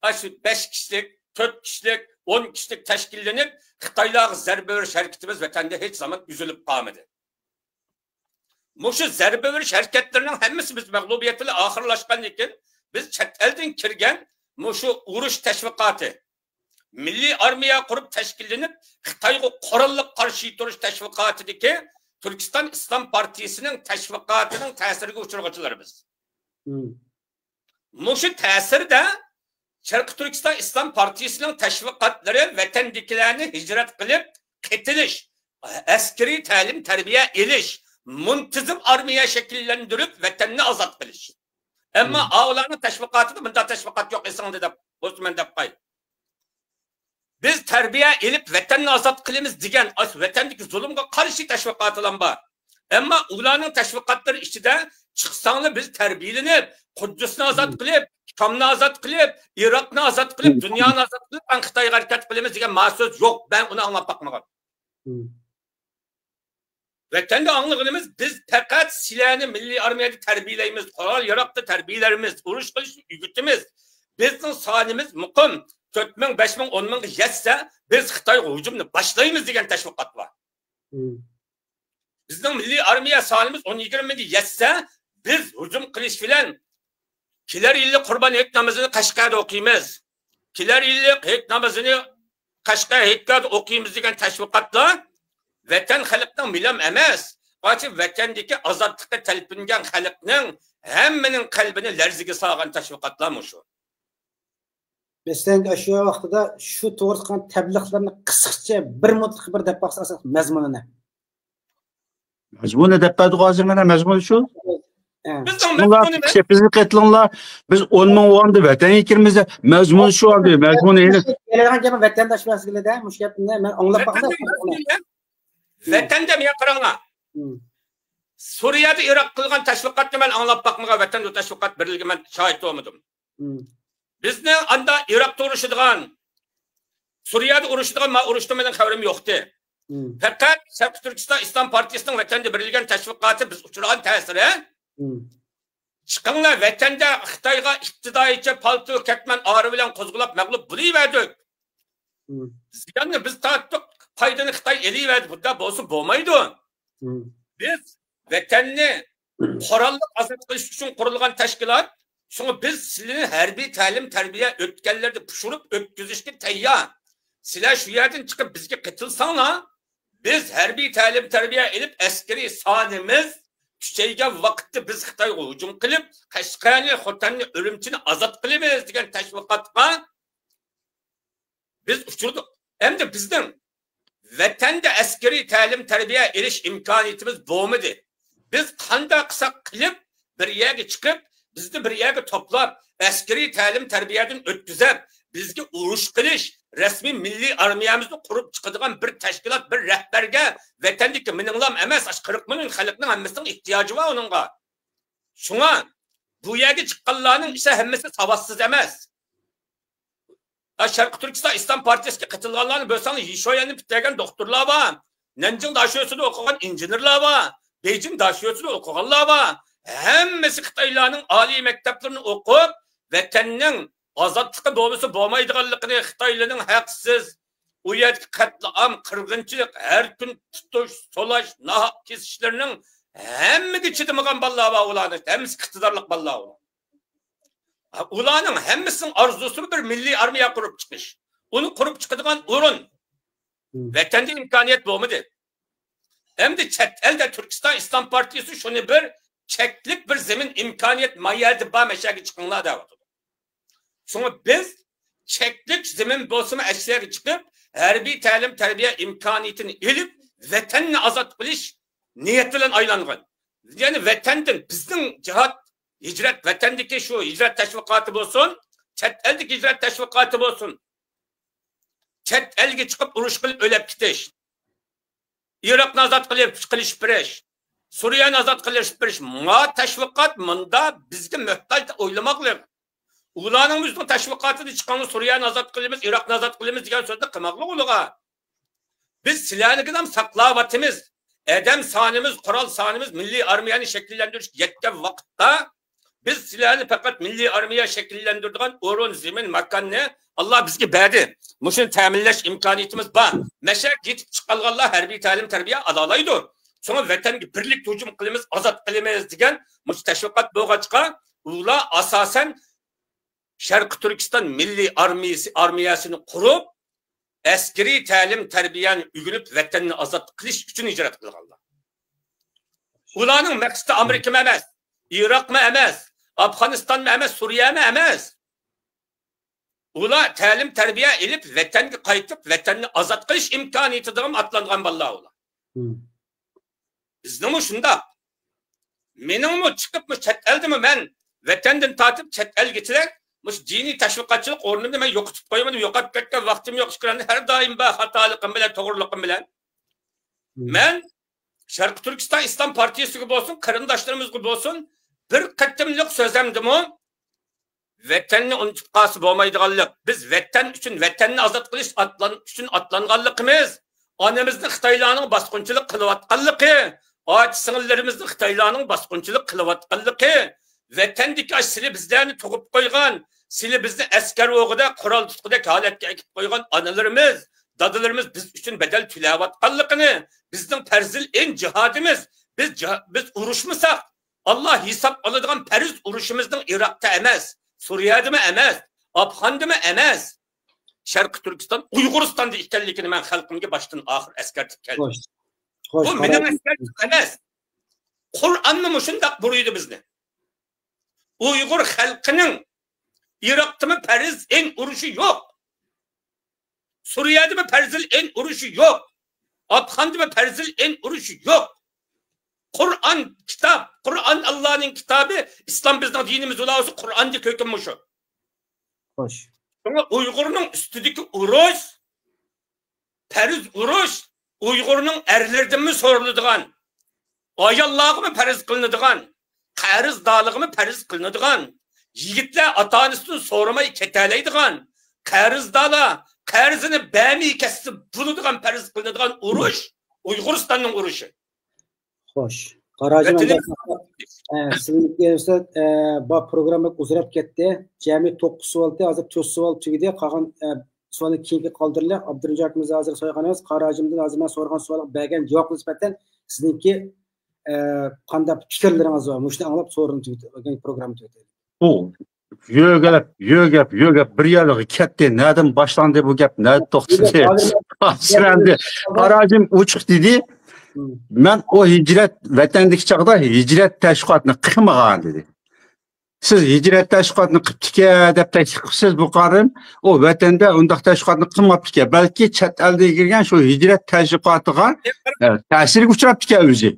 ئاشۇ بەش كىشىلىك، تۆت كىشىلىك، ئون كىشىلىك تەشكىللىنىپ، خىتايلارغا زەربە بېرىش ھەرىكىتىمىز ۋەتەندە ھېچ زامان ئۈزۈلۈپ قالمىدى. مۇشۇ زەربە بېرىش ھەرىكەتلىرىنىڭ ھەممىسى بىز مەغلۇبىيەت بىلەن ئاخىرلاشقاندىن كېيىن، بىز چەت ئەلدىن كىرگەن مۇشۇ ئۇرۇش تەشۋىقاتى، مىللىي ئارمىيە قۇرۇپ تەشكىللىنىپ، خىتايغا قوراللىق قارشى تۇرۇش تەشۋىقاتىدىكى تۈركىستان ئىسلام پارتىيىسىنىڭ تەشۋىقاتىنىڭ تەسىرىگە ئۇچرىغۇچىلار بىز. مۇشۇ تەسىردە شەرقىي تۈركىستان ئىسلام پارتىيىسىنىڭ تەشۋىقاتلىرى ۋەتەندىكىلەرنى ھىجرەت قىلىپ قېتىلىش، ئەسكىرىي تەلىم تەربىيە ئېلىش، مۇنتىزىم ئارمىيە شەكىللەندۈرۈپ ۋەتەننى ئازاد قىلىش. ئەمما ئاۋۇلارنىڭ تەشۋىقاتىدا مۇنداق تەشۋىقات يوق، ئېسىڭدە دەپ بولسا مەن دەپ قوي. بىز تەربىيە ئېلىپ ۋەتەننى ئازاد قىلىمىز دېگەن ئاشۇ ۋەتەندىكى زۇلۇمغا قارشى تەشۋىقاتلام بار. ئەمما ئۇلارنىڭ تەشۋىقاتلىرى ئىچىدە چىقساڭلار بىز تەربىيەلىنىپ، قۇددۇسنى ئازاد قىلىپ، شامنى ئازاد قىلىپ، ئىراقنى ئازاد قىلىپ، دۇنيانى ئازاد قىلىپ، مەن خىتايغا ھەرىكەت قىلىمىز دېگەن ما سۆز يوق. مەن ئۇنى ئاڭلاپ باقمىغان. ۋەتەندە ئاڭلىغىنىمىز، بىز پەقەت سىلەرنى مىللىي ئارمىيەدە تەربىيەلەيمىز، قورال ياراغدا تەربىيەلەرمىز، ئۇرۇش قىلىشنى ئۆگىتىمىز. بىزنىڭ سانىمىز مۇقىم، تۆت مىڭ، بەش مىڭ، ئون مىڭغا يەتسە، بىز خىتايغا ھۇجۇمنى باشلايمىز دېگەن تەشۋىقات بار. بىزنىڭ مىللىي ئارمىيە سانىمىز ئون يىگىرمە مىڭغا يەتسە، بىز ھۇجۇم قىلىش بىلەن كېلەر يىلى قۇربان ھېيت نامىزىنى قەشقەردە ئوقۇيمىز. كېلەر يىلى ھېيت نامىزىنى قەشقەر ھېيتگاھىدا ئوقۇيمىز دېگەن تەشۋىقاتلار ۋەتەن خەلقنىڭ مىلام ئەمەس، بەلكى ۋەتەندىكى ئازادلىققا تەلپۈنگەن خەلقنىڭ ھەممىنىڭ قەلبىنى لەرزىگە سالغان تەشۋىقاتلار مۇشۇ. بەسلەنكى شۇ ۋاقتىدا شۇ توغرىسىدا قىلغان تەبلىغلىرىنى قىسقىچە بىر مۇتلۇق بىر دەپ باقسا ئاساسلىق مەزمۇنىنى. مەزمۇنى دەپ بەردۇق ھازىرغىنا، مەزمۇنى شۇ. بىزنىڭ مەزمۇنىمىز، بىزنى قېتىلىڭلار، بىز ئون مىڭ ئوغۇندا ۋەتەنگە كىرىمىز. مەزمۇنى شۇ ئاندى، مەزمۇنى ئېنىق. كېلىدىغان گەپنى ۋەتەنداش مەسىلىدە مۇشۇ گەپنى مەن ئاڭلاپ باقمىدىم. ۋەتەندە مېنى قاراڭلار. سۈرىيەدە ئىراق قىلغان تەشۋىقاتنى مەن ئاڭلاپ باقمىغان، ۋەتەندە تەشۋىقات بېرىلگەن مەن شاھىت بولمىدىم. بىزنىڭ ئاندا ئىراقتا ئۇرۇشىدىغان، سۈرىيەدە ئۇرۇشىدىغان، ما ئۇرۇشتا مېنىڭ خەۋىرىم يوقتى. پەقەت شەرقىي تۈركىستان ئىسلام پارتىيىسىنىڭ ۋەتەندە بېرىلگەن تەشۋىقاتى بىز ئۇچرىغان تەسىرى. چىقىڭلار، ۋەتەندە خىتايغا ئىپتىدائىيچە پالتىلىق كەتمەن ئارا بىلەن قوزغىلاپ مەغلۇپ بولۇۋەردۇق. زىياننى بىز تارتتۇق، پايدىنى خىتاي ئېلىۋەردى. بۇنداق بولسا بولمايدۇ. بىز ۋەتەننى قوراللىق ئازاد قىلىش ئۈچۈن قۇرۇلغان تەشكىلات. شۇڭا بىز سىلىنى ھەربىي تەلىم تەربىيە ئۆتكەنلەردە پۇشۇرۇپ ئۆتكۈزۈشكە تەييار. سىلەر شۇ يەردىن چىقىپ بىزگە قېتىلساڭلار، بىز ھەربىي تەلىم تەربىيە ئېلىپ، ئەسكىرىي سانىمىز كۈچەيگەن ۋاقىتتا بىز خىتايغا ھۇجۇم قىلىپ، قەشقەرنى، خوتەننى، ئۈرۈمچىنى ئازاد قىلىمىز دېگەن تەشۋىقاتقا بىز ئۇچرىدۇق. ئەمدى بىزنىڭ ۋەتەندە ئەسكىرىي تەلىم تەربىيە ئېلىش ئىمكانىيىتىمىز بولمىدى. بىز قانداق قىلساق قىلىپ، بىر يەرگە چىقىپ، بىزنى بىر يەرگە توپلاپ، ئەسكىرىي تەلىم تەربىيەدىن ئۆتكۈزۈپ، بىزگە ئۇرۇش قىلىش، رەسمىي مىللىي ئارمىيەمىزنى قۇرۇپ چىقىدىغان بىر تەشكىلات، بىر رەھبەرگە ۋەتەندىكى مېنىڭلام ئەمەس، ئاشۇ قىرىق مىليون خەلقنىڭ ھەممىسىنىڭ ئېھتىياجى بار ئۇنىڭغا. شۇڭا بۇ يەرگە چىققانلارنىڭ ئىچىدە ھەممىسى ساۋاتسىز ئەمەس. ھە، شەرقىي تۈركىستان ئىسلام پارتىيىسىگە قېتىلغانلارنى بىلسەڭلار، يىشويەننى پۈتتۈرگەن دوختۇرلار بار، نەنجىڭ داشۆسىدە ئوقۇغان ئىنژېنېرلار بار، بېيجىڭ داشۆسىدە ئوقۇغانلار بار. ھەممىسى خىتايلارنىڭ ئالىي مەكتەپلىرىنى ئوقۇپ، ۋەتەننىڭ ئازادلىقى بولمىسا بولمايدىغانلىقىنى، خىتايلارنىڭ ھەقسىز ئۇ يەردىكى قەتلىئام، قىرغىنچىلىق، ھەر كۈن تۇتۇش، سولاش، ناھەق كېسىشلىرىنىڭ ھەممىگە چىدىمىغان بالىلار بار ئۇلارنىڭ، ھەممىسى ئىقتىدارلىق بالىلار ئۇلار. ئۇلارنىڭ ھەممىسىنىڭ ئارزۇسى بىر مىللىي ئارمىيە قۇرۇپ چىقىش. ئۇنى قۇرۇپ چىقىدىغان ئورۇن. ۋەتەندە ئىمكانىيەت بولمىدى. ئەمدى چەت ئەلدە تۈركىستان ئىسلام پارتىيىسى شۇنى بىر چەكلىك بىر زېمىن ئىمكانىيەت ما يەردە بار، مەشەگە چىقىڭلار دەۋاتىدۇ. شۇڭا بىز چەكلىك زېمىن بولسىمۇ ئەشلەرگە چىقىپ، ھەربىي تەلىم تەربىيە ئىمكانىيىتىنى ئېلىپ، ۋەتەننى ئازاد قىلىش نىيەت بىلەن ئايلانغان. يەنى ۋەتەندىن بىزنىڭ جىھاد، ھىجرەت، ۋەتەندىكى شۇ ھىجرەت تەشۋىقاتى بولسۇن، چەت ئەلدىكى ھىجرەت تەشۋىقاتى بولسۇن، چەت ئەلگە چىقىپ ئۇرۇش قىلىپ ئۆلۈپ كېتىش، ئىراقنى ئازاد قىلىپ، قىلىشىپ بېرىش، سۈرىيەنى ئازاد قىلىشىپ بېرىش، ما تەشۋىقات مۇندا بىزگە موھتاج دەپ ئويلىماقلىق. ئۇلارنىڭ ئۆزىنىڭ تەشۋىقاتىدا چىققان سۈرىيەنى ئازاد قىلىمىز، ئىراقنى ئازاد قىلىمىز دېگەن سۆزنى قىلماقلىق ئۇلىغا. بىز سىلەرنىڭكىنى ھەم ساقلاۋاتىمىز. ئادەم سانىمىز، قورال سانىمىز مىللىي ئارمىيەنى شەكىللەندۈرۈشكە يەتكەن ۋاقىتتا، بىز سىلەرنى پەقەت مىللىي ئارمىيە شەكىللەندۈرىدىغان ئورۇن، زېمىن، ماكاننى ئاللا بىزگە بەردى. مۇشۇنى تەمىنلەش ئىمكانىيىتىمىز بار. مەشەگە يېتىپ چىقالغانلار ھەربىي تەلىم تەربىيە ئالالايدۇ. شۇڭا ۋەتەنگە بىرلىكتە ھۇجۇم قىلىمىز، ئازاد قىلىمىز دېگەن مۇشۇ تەشۋىقات بولغاچقا، ئۇلار ئاساسەن شەرقىي تۈركىستان مىللىي ئارمىيىسى، ئارمىيەسىنى قۇرۇپ، ئەسكىرىي تەلىم تەربىيەنى ئۆگىنىپ، ۋەتەننى ئازاد قىلىش ئۈچۈن ھىجرەت قىلغانلار. ئۇلارنىڭ مەقسىتى ئامېرىكىمۇ ئەمەس، ئىراقمۇ ئەمەس، ئافغانىستانمۇ ئەمەس، سۈرىيەمۇ ئەمەس. ئۇلار تەلىم تەربىيە ئېلىپ، ۋەتەنگە قايتىپ، ۋەتەننى ئازاد قىلىش ئىمكانىيىتىدىغىمۇ ئاتلانغان بالىلار ئۇلار. بىزنىڭمۇ شۇنداق. مېنىڭمۇ چىقىپمۇ چەت ئەلدىمۇ مەن ۋەتەندىن تارتىپ چەت ئەلگىچىلىك مۇشۇ دىنىي تەشۋىقاتچىلىق ئورنىنى مەن يوقىتىپ قويمىدىم، يوقاپ كەتكەن ۋاقتىم يوق، شۈكرانە ھەر دائىم بار خاتالىقىم بىلەن، توغرىلىقىم بىلەن. مەن شەرقىي تۈركىستان ئىسلام پارتىيىسىگە بولسۇن، قېرىنداشلىرىمىزغا بولسۇن، بىر قېتىملىق سۆزەمدىمۇ ۋەتەننى ئۇنتۇپ قالسا بولمايدىغانلىق، بىز ۋەتەن ئۈچۈن، ۋەتەننى ئازاد قىلىش ئاتلان-، ئۈچۈن ئاتلانغانلىقىمىز، ئانىمىزنى خىتايلارنىڭ باسقۇنچىلىق قىلىۋاتقانلىقى، ئاچا-سىڭىللىرىمىزنى خىتايلارنىڭ باسقۇنچىلىق قىلىۋاتقانلىقى، ۋەتەندىكى ئاشۇ سىلى بىزلەرنى تۇغۇپ قويغان، سىلى بىزنى ئەسكەر ئوغىدا، قورال تۇتقۇدەك ھالەتكە ئەكىپ قويغان ئانىلىرىمىز، دادىلىرىمىز بىز ئۈچۈن بەدەل تۆلەۋاتقانلىقىنى، بىزنىڭ پەرزىل ئىن جىھادىمىز، بىز جا-، بىز ئۇرۇشمىساق، ئاللا ھېساب ئالىدىغان پەرز ئۇرۇشىمىزنىڭ ئىراقتا ئەمەس، سۈرىيەدىمۇ ئەمەس، ئافغاندىمۇ ئەمەس، شەرقىي تۈركىستان، ئۇيغۇرىستاندا ئىكەنلىكىنى مەن خەلقىمگە باشتىن ئاخىر ئەسكەرتىپ كەلدىم. خوش. خوش، بۇ مېنىڭ ئەسكەرتىشىم ئەمەس. قۇرئانمۇ مۇشۇنداق بۇيرۇيدۇ بىزنى. ئۇيغۇر خەلقىنىڭ ئىراقتىمۇ پەرز ئىن ئۇرۇشى يوق. سۈرىيەدىمۇ پەرزىل ئىن ئۇرۇشى يوق. ئافغاندىمۇ پەرزىل ئىن ئۇرۇشى يوق. قۇرئان كىتاب، قۇرئان ئاللانىڭ كىتابى، ئىسلام بىزنىڭ دىنىمىز بولسا قۇرئاندىكى ھۆكۈم مۇشۇ. خوش. شۇڭا ئۇيغۇرنىڭ ئۈستىدىكى ئۇرۇش، پەرز ئۇرۇش ئۇيغۇرنىڭ ئەرلىرىدىنمۇ سورىلىدىغان، ئاياللارغىمۇ پەرز قىلىنىدىغان، قەرزدارلىقىمۇ پەرز قىلىنىدىغان، يىگىتلەر ئاتا-ئانىسىدىن سورىماي كېتەلەيدىغان، قەرزدارلار قەرزىنى بەرمەي كەتسە بولىدىغان پەرز قىلىنىدىغان ئۇرۇش ئۇيغۇرىستاننىڭ ئۇرۇشى. خوش. قاراجىم، ۋەتىنىمىز ئە، سىزنىڭكى ئۇستاز، ئە، بار پروگرامما ئۇزىراپ كەتتى. جەمئىي توققۇز سوئالتى، ھازىر تۆت سوئال تۈگىدى. قالغان، ئە، سوئالنى كېيىنگە قالدۇرىلى. ئابدۇرېھىم ئاكىمىز ھازىر سورايدىغان ئەمەس. قاراجىمدىن ھازىر مەن سورىغان سوئالغا بەرگەن جاۋابقا نىسبەتەن سىزنىڭكى، ئە، قانداق پىكىرلىرىڭىز بار؟ مۇشۇنى ئاڭلاپ سورۇننى تۈگىتىپ، پروگراممىنى تۈگىتەيلى. ئۇ يۆگەپ، يۆگەپ، يۆگەپ بىر يەرلەرگە كەتتى. نەدىن باشلاندى بۇ گەپ؟ نەدە توختىدى؟ ھازىر ئەمدى قاراجىم ئوچۇق دېدى. مەن ئۇ ھىجرەت، ۋەتەندىكى چاغدا ھىجرەت تەشۋىقاتىنى قىلمىغان دېدى. سىز ھىجرەت تەشۋىقاتىنى قىپتىكەن دەپ تەكلىپ قىپسىز بۇ قارىم. ئۇ ۋەتەندە ئۇنداق تەشۋىقاتنى قىلماپتىكەن. بەلكى چەت ئەلدىن كىرگەن شۇ ھىجرەت تەشۋىقاتىغا، ئە، تەسىرگە ئۇچراپتىكەن ئۆزى.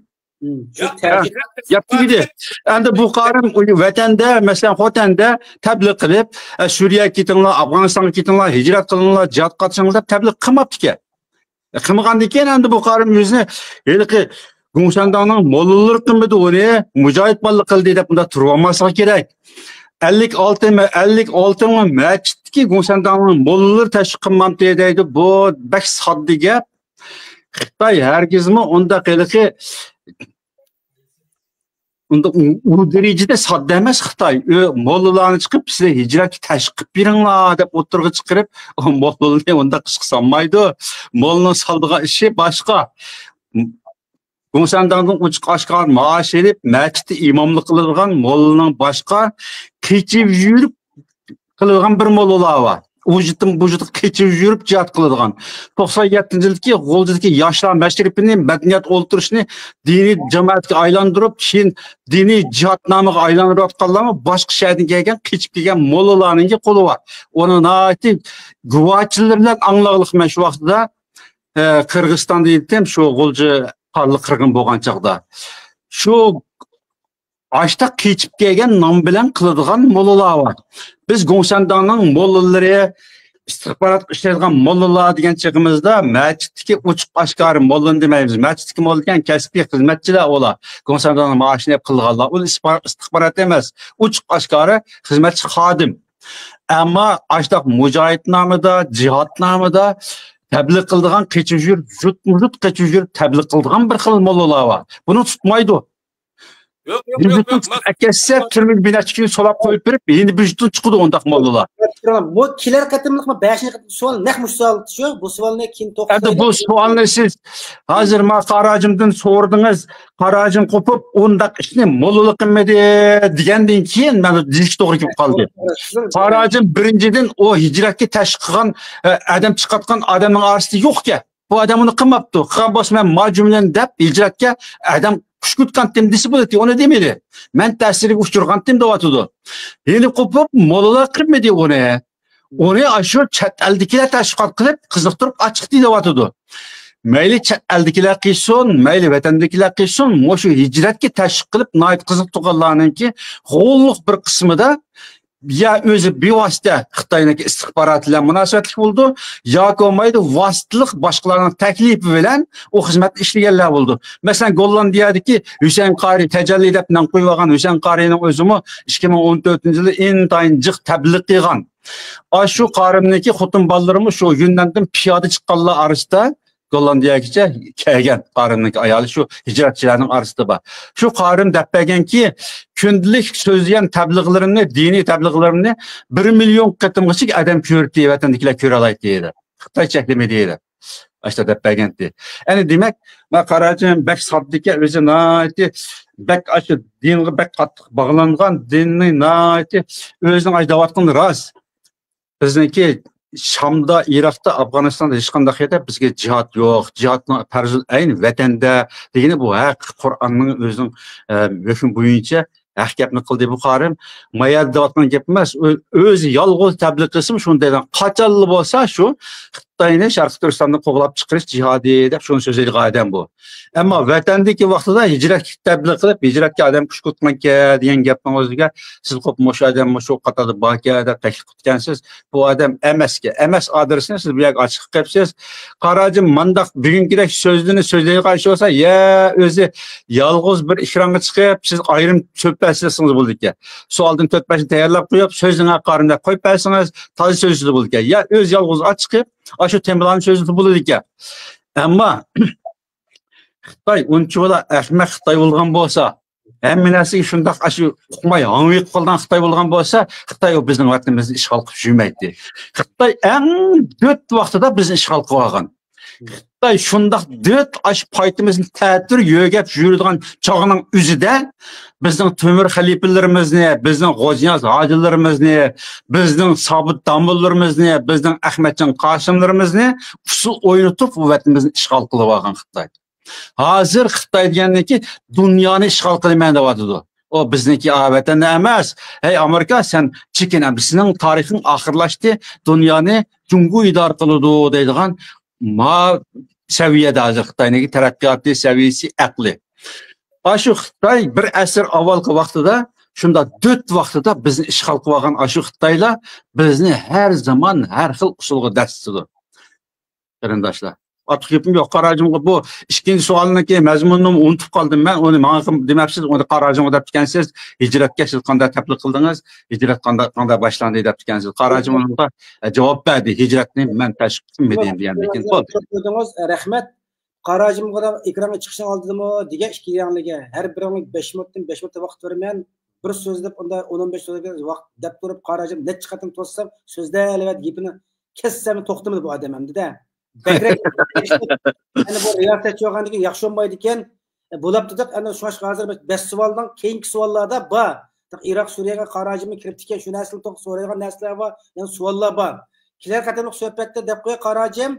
مم، شۇ ياق، تەسىر- ياق، تۈگىدى. ئەمدى بۇ قارىم ۋەتەندە، مەسىلەن، خوتەندە تەبلىغ قىلىپ، ئە، سۈرىيەگە كېتىڭلار، ئافغانىستانغا كېتىڭلار، ھىجرەت قىلىڭلار، جىھاد قاتنىشىڭلار دەپ تەبلىغ قىلماپتىكەن. قىلمىغاندىن كېيىن ئەمدى بۇ قارىم ئۆزىنى ھېلىقى گۇڭسەنداڭنىڭ موللىلىرى قىلمىدى ئۇنى، مۇجاھىد بالىلار قىلدى دەپ بۇنداق تۇرۇۋالماسلىقى كېرەك. ئەللىك ئالتە مە-، ئەللىك ئالتە مىڭ مەسچىتتىكى گۇڭسەنداڭنىڭ موللىلىرى تەشۋىق قىلمامتى دەيدۇ. بۇ بەك ساددا گەپ. خىتاي ھەرگىزمۇ ئۇنداق ھېلىقى ئۇنداق ئۇ، ئۇ دەرىجىدە ساددا ئەمەس خىتاي. ئۆ-، موللىلارنى چىقىپ، «سىلەر ھىجرەتكە تەشۋىق قىلىپ بېرىڭلار» دەپ ئوتتۇرىغا چىقىرىپ، ئۇ موللىنى ئۇنداق ئىشقا سالمايدۇ. موللىنىڭ سالىدىغان ئىشى باشقا. گۇڭسەنداڭدىن ئوچۇق ئاشكارا مائاش ئېلىپ، مەسچىتتە ئىماملىق قىلىدىغان موللىنىڭ باشقا، قېچىپ يۈرۈپ قىلىدىغان بىر موللىلار بار. ئۇ يۇرتتىن بۇ يۇرتقا قېچىپ يۈرۈپ جىھاد قىلىدىغان. توقسان يەتتىنچى يىلدىكى غۇلجىدىكى ياشلار مەشرىپىنى، مەدەنىيەت ئولتۇرۇشىنى دىنىي جامائەتكە ئايلاندۇرۇپ، كېيىن دىنىي جىھادنامىغا ئايلاندۇرۇۋاتقانلارمۇ باشقا شەھەردىن كەلگەن، قېچىپ كەلگەن موللىلارنىڭكى قولى بار. ئۇنى ناھايىتى گۇۋاچىلىرى بىلەن ئاڭلاغلىق مەن شۇ ۋاقتىدا، ئە، قىرغىزىستاندا ئىدىم، شۇ غۇلجا قانلىق قىرغىن بولغان چاغدا. شۇ ئاشتا قېچىپ كەلگەن نام بىلەن قىلىدىغان موللىلار بار. بىز گۇڭسەنداڭنىڭ موللىلىرى، ئىستىخباراتقا ئىشلەيدىغان موللىلار دېگەن چېغىمىزدا، مەسچىتتىكى ئوچۇق ئاشكارا موللىنى دېمەيمىز. مەسچىتتىكى موللا دېگەن كەسپىي خىزمەتچىلەر ئۇلار. گۇڭسەنداڭنىڭ مائاشىنى ئېلىپ قىلىدىغانلار. ئۇ ئىستىخبارات ئەمەس. ئوچۇق ئاشكارا خىزمەتچى خادىم. ئەمما ئاشتاق مۇجاھىد نامىدا، جىھاد نامىدا تەبلىغ قىلىدىغان، قېچىپ يۈرۈپ، جۇتمۇ جۇت قېچىپ يۈرۈپ تەبلىغ قىلىدىغان بىر خىل موللىلار بار. بۇنى تۇتمايدۇ. يوق، يوق، بىر يوق، جۇتنى يوق، تۇتۇپ مەن ئەكەتسە، تۈرمىگە بىر نەچچە كۈن سولاپ قويۇپ بېرىپ، يەنە بىر جۇتتىن چىقىدۇ ئۇنداق موللىلار. بۇ كېلەر قېتىملىقمۇ بەشىنچى قېتىم سوئال، نەق مۇشۇ سوئال شۇ. بۇ سوئالنى كېيىن توختايلى. ئەمدى بۇ سوئالنى سىز ھازىر ما قاراجىمدىن سورىدىڭىز. قاراجىم قوپۇپ، ئۇنداق ئىشنى موللىلىق قىلمىدى دېگەندىن كېيىن مەن دېيىشكە توغرا كېلىپ قالدى. قاراجىم بىرىنچىدىن ئۇ ھىجرەتكە تەشۋىق قىلغان، ئە، ئادەم چىقارتقان ئادەمنىڭ ئارىسىدا يوقكەن. بۇ ئادەم ئۇنى قىلماپتۇ. قىلغان بولسا مەن ما جۈملىنى دەپ ھىجرەتكە ئادەم قۇشقۇتقانتىم دېسە بولاتتى، ئۇنى دېمىدى. مەن تەسىرگە ئۇچرىغانتىم دەۋاتىدۇ. يەنە قوپۇپ، موللىلار قىلمىدى ئۇنى. ئۇنى ئاشۇ چەت ئەلدىكىلەر تەشۋىقات قىلىپ، قىزىقتۇرۇپ ئاچىقتى دەۋاتىدۇ. مەيلى چەت ئەلدىكىلەر قىلسۇن، مەيلى ۋەتەندىكىلەر قىلسۇن، مۇشۇ ھىجرەتكە تەشۋىق قىلىپ، ناھايىتى قىزىقىپ تۇرغانلارنىڭكى غۇللۇق بىر قىسمىدا يا ئۆزى بىۋاسىتە خىتاينىڭكى ئىستىخباراتى بىلەن مۇناسىۋەتلىك بولىدۇ، ياكى بولمايدۇ ۋاسىتىلىق باشقىلارنىڭ تەكلىپى بىلەن ئۇ خىزمەتنى ئىشلىگەنلەر بولىدۇ. مەسىلەن، گوللاندىيەدىكى ھۈسەيىن قارى تەجەللى دەپ نام قويۇۋالغان ھۈسەيىن قارىنىڭ ئۆزىمۇ ئىككى مىڭ ئون تۆتىنچى يىلى ئىنتايىن جىق تەبلىغ قىلغان. ئاشۇ قارىمنىڭكى خوتۇن بالىلىرىمۇ شۇ يۈننەندىن پىيادە چىققانلار ئارىسىدا، گوللاندىيەگىچە كەلگەن قارىمنىڭكى ئايالى شۇ ھىجرەتچىلەرنىڭ ئارىسىدا بار. شۇ قارىم دەپ بەرگەنكى، كۈندىلىك سۆزلىگەن تەبلىغلىرىمنى، دىنىي تەبلىغلىرىمنى بىر مىليون قېتىمغىچە ئادەم كۆردى، ۋەتەندىكىلەر كۆرەلەيتتى دېدى. خىتاي چەكلىمىدى دېدى. ئاشۇنداق دەپ بەرگەنتى. ئەنە دېمەك، ما قاراچىم بەك ساددىكەن، ئۆزى ناھايىتى بەك ئاشۇ دىنغا بەك قاتتىق باغلانغان، دىننى ناھايىتى ئۆزىنىڭ ئاشۇ دەۋاتقىنى راست. بىزنىڭكى شامدا، ئىراقتا، ئافغانىستاندا ھېچقانداق يەردە بىزگە جىھاد يوق. جىھادنىڭ پەرزۇل ئەين ۋەتەندە دېگىنى بۇ ھەق، قۇرئاننىڭ ئۆزىنىڭ، ئە، ھۆكمى بويىچە ھەق گەپنى قىلدى بۇ قارىم. ما يەردە دەۋاتقان گەپ ئەمەس. ئۆ-، ئۆزى يالغۇز تەبلىغ قىلسىمۇ شۇنى دەيدىغان. قاچانلا بولسا شۇ خىتاينى شەرقىي تۈركىستاندىن قوغلاپ چىقىرىش جىھادى دەپ شۇنى سۆزلەيدىغان ئادەم بۇ. ئەمما ۋەتەندىكى ۋاقتىدا ھىجرەتكە تەبلىغ قىلىپ، ھىجرەتكە ئادەم كۈشكۈرتكەنكەن دېگەن گەپنىڭ ئۆزىگە سىز قوپ مۇشۇ ئادەم مۇشۇ قاتاردا باركەن دەپ تەكلىپ قىلىپتىكەنسىز. بۇ ئادەم ئەمەسكەن، ئەمەس ئادرېسىنى سىز بۇ يەرگە ئاچىقىپ قىلىپسىز. قاراجىم مانداق بۈگۈنكىدەك سۆزلىرىنى سۆزلەيدىغان ئىش بولسا، يا ئۆزى يالغۇز بىر ئېكرانغا چىقىپ، سىز ئايرىم سۆھبەتلەشسىڭىز بولىدىكەن. سوئالدىن تۆت بەشنى تەييارلاپ قويۇپ، سۆزلىرىڭ قارىمدا قويۇپ بەرسىڭىز، تازا سۆزلىسە بولىدىكەن. يا ئۆزى يالغۇز ئاچىقىپ، ئاشۇ تېمىلارنى سۆزلىسە بولىدىكەن. ئەمما خىتاي ئۇنچىۋالا ئەخمەق خىتاي بولغان بولسا، ھەممە نەرسىگە شۇنداق ئاشۇ ئۇقماي ھاڭۋېقىپ قالغان خىتاي بولغان بولسا، خىتاي ئۇ بىزنىڭ ۋەتىنىمىزنى ئىشغال قىلىپ يۈرمەيتتى. خىتاي ئەڭ دۆت ۋاقتىدا بىزنى ئىشغال قىلىۋالغان. خىتاي شۇنداق دۆت ئاشۇ پايتىمىزنى تەتۈر يۆگەپ يۈرىدىغان چاغنىڭ ئۆزىدە بىزنىڭ تۆمۈر خەلىپىلىرىمىزنى، بىزنىڭ غوجىنىياز ھاجىلىرىمىزنى، بىزنىڭ سابىت داموللىرىمىزنى، بىزنىڭ ئەخمەتجان قاسىملىرىمىزنى ئۇسسۇل ئوينىتىپ، بۇ ۋەتىنىمىزنى ئىشغال قىلىۋالغان خىتاي. ھازىر خىتاي دېگەننىكى دۇنيانى ئىشغال قىلىمەن دەۋاتىدۇ. ئۇ بىزنىڭكى، ئا، ۋەتەندە ئەمەس. ھەي ئامېرىكا، سەن چېكىن، ئەمدى سېنىڭ تارىخىڭ ئاخىرلاشتى، دۇنيانى جۇڭگو ئىدارە قىلىدۇ دەيدىغان ما سەۋىيەدە ھازىر خىتاينىڭكى تەرەققىياتى سەۋىيەسى، ئەقلى. ئاشۇ خىتاي بىر ئەسىر ئاۋۋالقى ۋاقتىدا، شۇنداق دۆت ۋاقتىدا بىزنى ئىشغال قىلىۋالغان ئاشۇ خىتايلار بىزنى ھەر زامان، ھەر خىل ئۇسۇلغا دەسسىتىدۇ. قېرىنداشلار. ئارتۇق گېپىم يوق. قاراجىمغا بۇ ئىككىنچى سوئالنىڭكى مەزمۇنىنى ئۇنتۇپ قالدىم مەن. ئۇنى ماڭا دېمەپسىز، ئۇنى قاراجىمغا دەپتىكەنسىز. ھىجرەتكە سىز قانداق تەبلىغ قىلدىڭىز؟ ھىجرەت قانداق، قانداق باشلاندى دەپتىكەنسىز. قاراجىم ئۇنىڭغا، ئە، جاۋاب بەردى. ھىجرەتنى مەن تەشۋىق قىلمىدىم دېگەندىن كېيىن. بولدى. رەھمەت. قاراجىمغا ئېكرانغا چىقىشنىڭ ئالدىدىمۇ دېگەن ئىككىيلەنلىگە ھەر بىرىڭلارغا بەش مىنۇتتىن بەش مىنۇت ۋاقىت بېرىمەن. بىر سۆزلەپ ئۇندا ئون ئون بەش سۆزگە ۋاقىت دەپ تۇرۇپ قاراجىم نەچچە قېتىم توسسام سۆزلەۋەت گېپىنى كەسسەم توختىمىدى بۇ ئادەم ئەمدىدە. بەكرەك ئەنە بۇ رىياسەتچى بولغاندىن كېيىن ياخشى بولمايدىكەن. بولاپتۇ دەپ ئەنە شۇڭلاشقا ھازىر بەش سوئالنىڭ كېيىنكى سوئاللاردا بار. ئىراق، سۈرىيەگە قاراجىممۇ كىرىپتىكەن، شۇ نەرسىنى توغرا سورايدىغان نەرسىلەر بار، يەنە سوئاللار بار. كېلەر قېتىملىق سۆھبەتتە دەپ قوياي قاراجىم.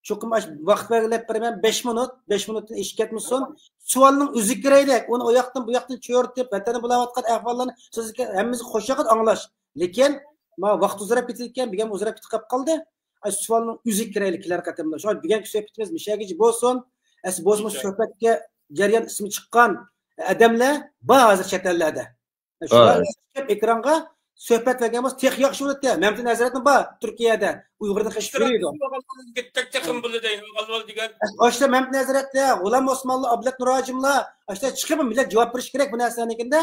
چوقۇم ئاش ۋاقىت بەلگىلەپ بېرىمەن، بەش مىنۇت، بەش مىنۇتتىن ئېشىپ كەتمىسۇن. سوئالنىڭ ئۆزى كىرەيلى، ئۇنى ئۇ ياقتىن بۇ ياقتىن چۆرۈتۈپ، ۋەتەندە بولاۋاتقان ئەھۋاللارنى سىزگە ھەممىمىزگە قوشاققا ئاڭلاش. لېكىن ما ۋاقىت ئۇزىراپ كېتىدىكەن، بۈگۈن ئۇزىراپ كېتىپ قالدى. ئاش سوئالنىڭ ئۆزىگە كىرەيلى كېلەر قېتىمدا. شۇڭا بۈگۈنكى سۆھبىتىمىز مۇشۇ يەرگىچە بولسۇن. ئەسلى بولسىمۇ سۆھبەتكە جەريان ئىسمى چىققان ئادەملەر بار ھازىر چەت ئەللەردە. شۇلار ئېكرانغا سۆھبەت بەرگەن بولسا تېخى ياخشى بولاتتى. مەمتىن ھەزرەتمۇ بار تۈركىيەدە. ئۇيغۇرنى قىلىپ يۈرىدۇ. تېخىمۇ بولىدۇ، ئەينى ئالۋال دېگەن. ئاشۇ مەمتىن ھەزرەتلەر، غۇلام ئوسمانلار، ئابلەت نۇراجىملار، ئاشۇ چىقىپ مىللەت جاۋاب بېرىشى كېرەك بۇ نەرسىلەرنىڭكىندە.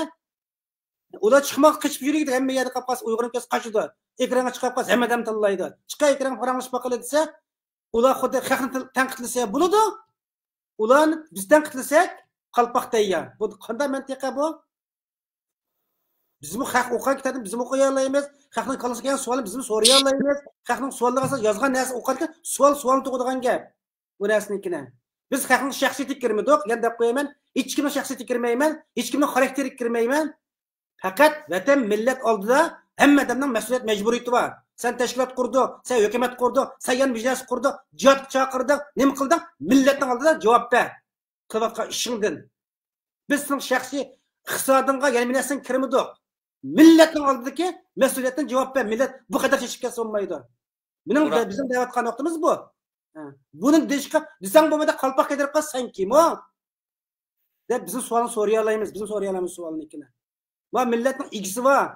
ئۇلار چىقماي قېچىپ يۈرىدۇ، ھەممە يەردە قاپقاس ئۇيغۇرنىڭ كۆزى قاچىدۇ. ئېكرانغا چىقىپ قاپقاس ھەممە ئادەم تىللايدۇ. چىقە ئېكرانغا پاراڭلىشىپ باقىلى دېسە، ئۇلار خۇددى خەقنى تەنقىدلىسە بولىدۇ. ئۇلارنى بىز تەنقىدلىسەك، قالپاق تەييار. بۇ قانداق مەنتىقە بۇ؟ بىزمۇ خەق ئوقۇغان كىتابنى بىزمۇ ئوقۇيالايمىز. خەقنىڭ كاللىسىغا كەلگەن سوئالنى بىزمۇ سورىيالايمىز. خەقنىڭ سوئاللىرىغا يازغان نەرسە ئوقۇغانكەن سوئال سوئالنى تۇغىدىغان گەپ. بۇ نەرسىنىڭكىنى. بىز خەقنىڭ شەخسىيىتىگە كىرمىدۇق. يەنە دەپ قويايمەن، ھېچكىمنىڭ شەخسىيىتىگە كىرمەيمەن، ھېچكىمنىڭ خاراكتېرىگە كىرمەيمەن. پەقەت ۋەتەن، مىللەت ئالدىدا ھەممە ئادەمنىڭ مەسئۇلىيەت مەجبۇرىيىتى بار. سەن تەشكىلات قۇردۇڭ، سەن ھۆكۈمەت قۇردۇڭ، سەن يان بىزنېس قۇردۇڭ، جىھادقا چاقىردىڭ، نېمە قىلدىڭ؟ مىللەتنىڭ ئالدىدا جاۋاب بەر قىلىۋاتقان ئىشىڭدىن. بىز سېنىڭ شەخسىي ئىقتىسادىڭغا، يەنە بىر نەرسىگە كىرمىدۇق. مىللەتنىڭ ئالدىدىكى مەسئۇلىيەتتىن جاۋاب بەر. مىللەت بۇ قەدەر چېچىپ كەتسە بولمايدۇ. مېنىڭ، بىزنىڭ دەۋاتقان نۇقتىمىز بۇ. ھە. بۇنى دېيىشقا، دېسەڭ بولمايدۇ، قالپاق كىيدۈرۈپ قالسا سەن كىم ئۇ؟ دەپ بىزمۇ سوئالنى سورايالايمىز، بىزمۇ سورايالايمىز سوئالنى كېيىن. ما مىللەتنىڭ ئىگىسى بار.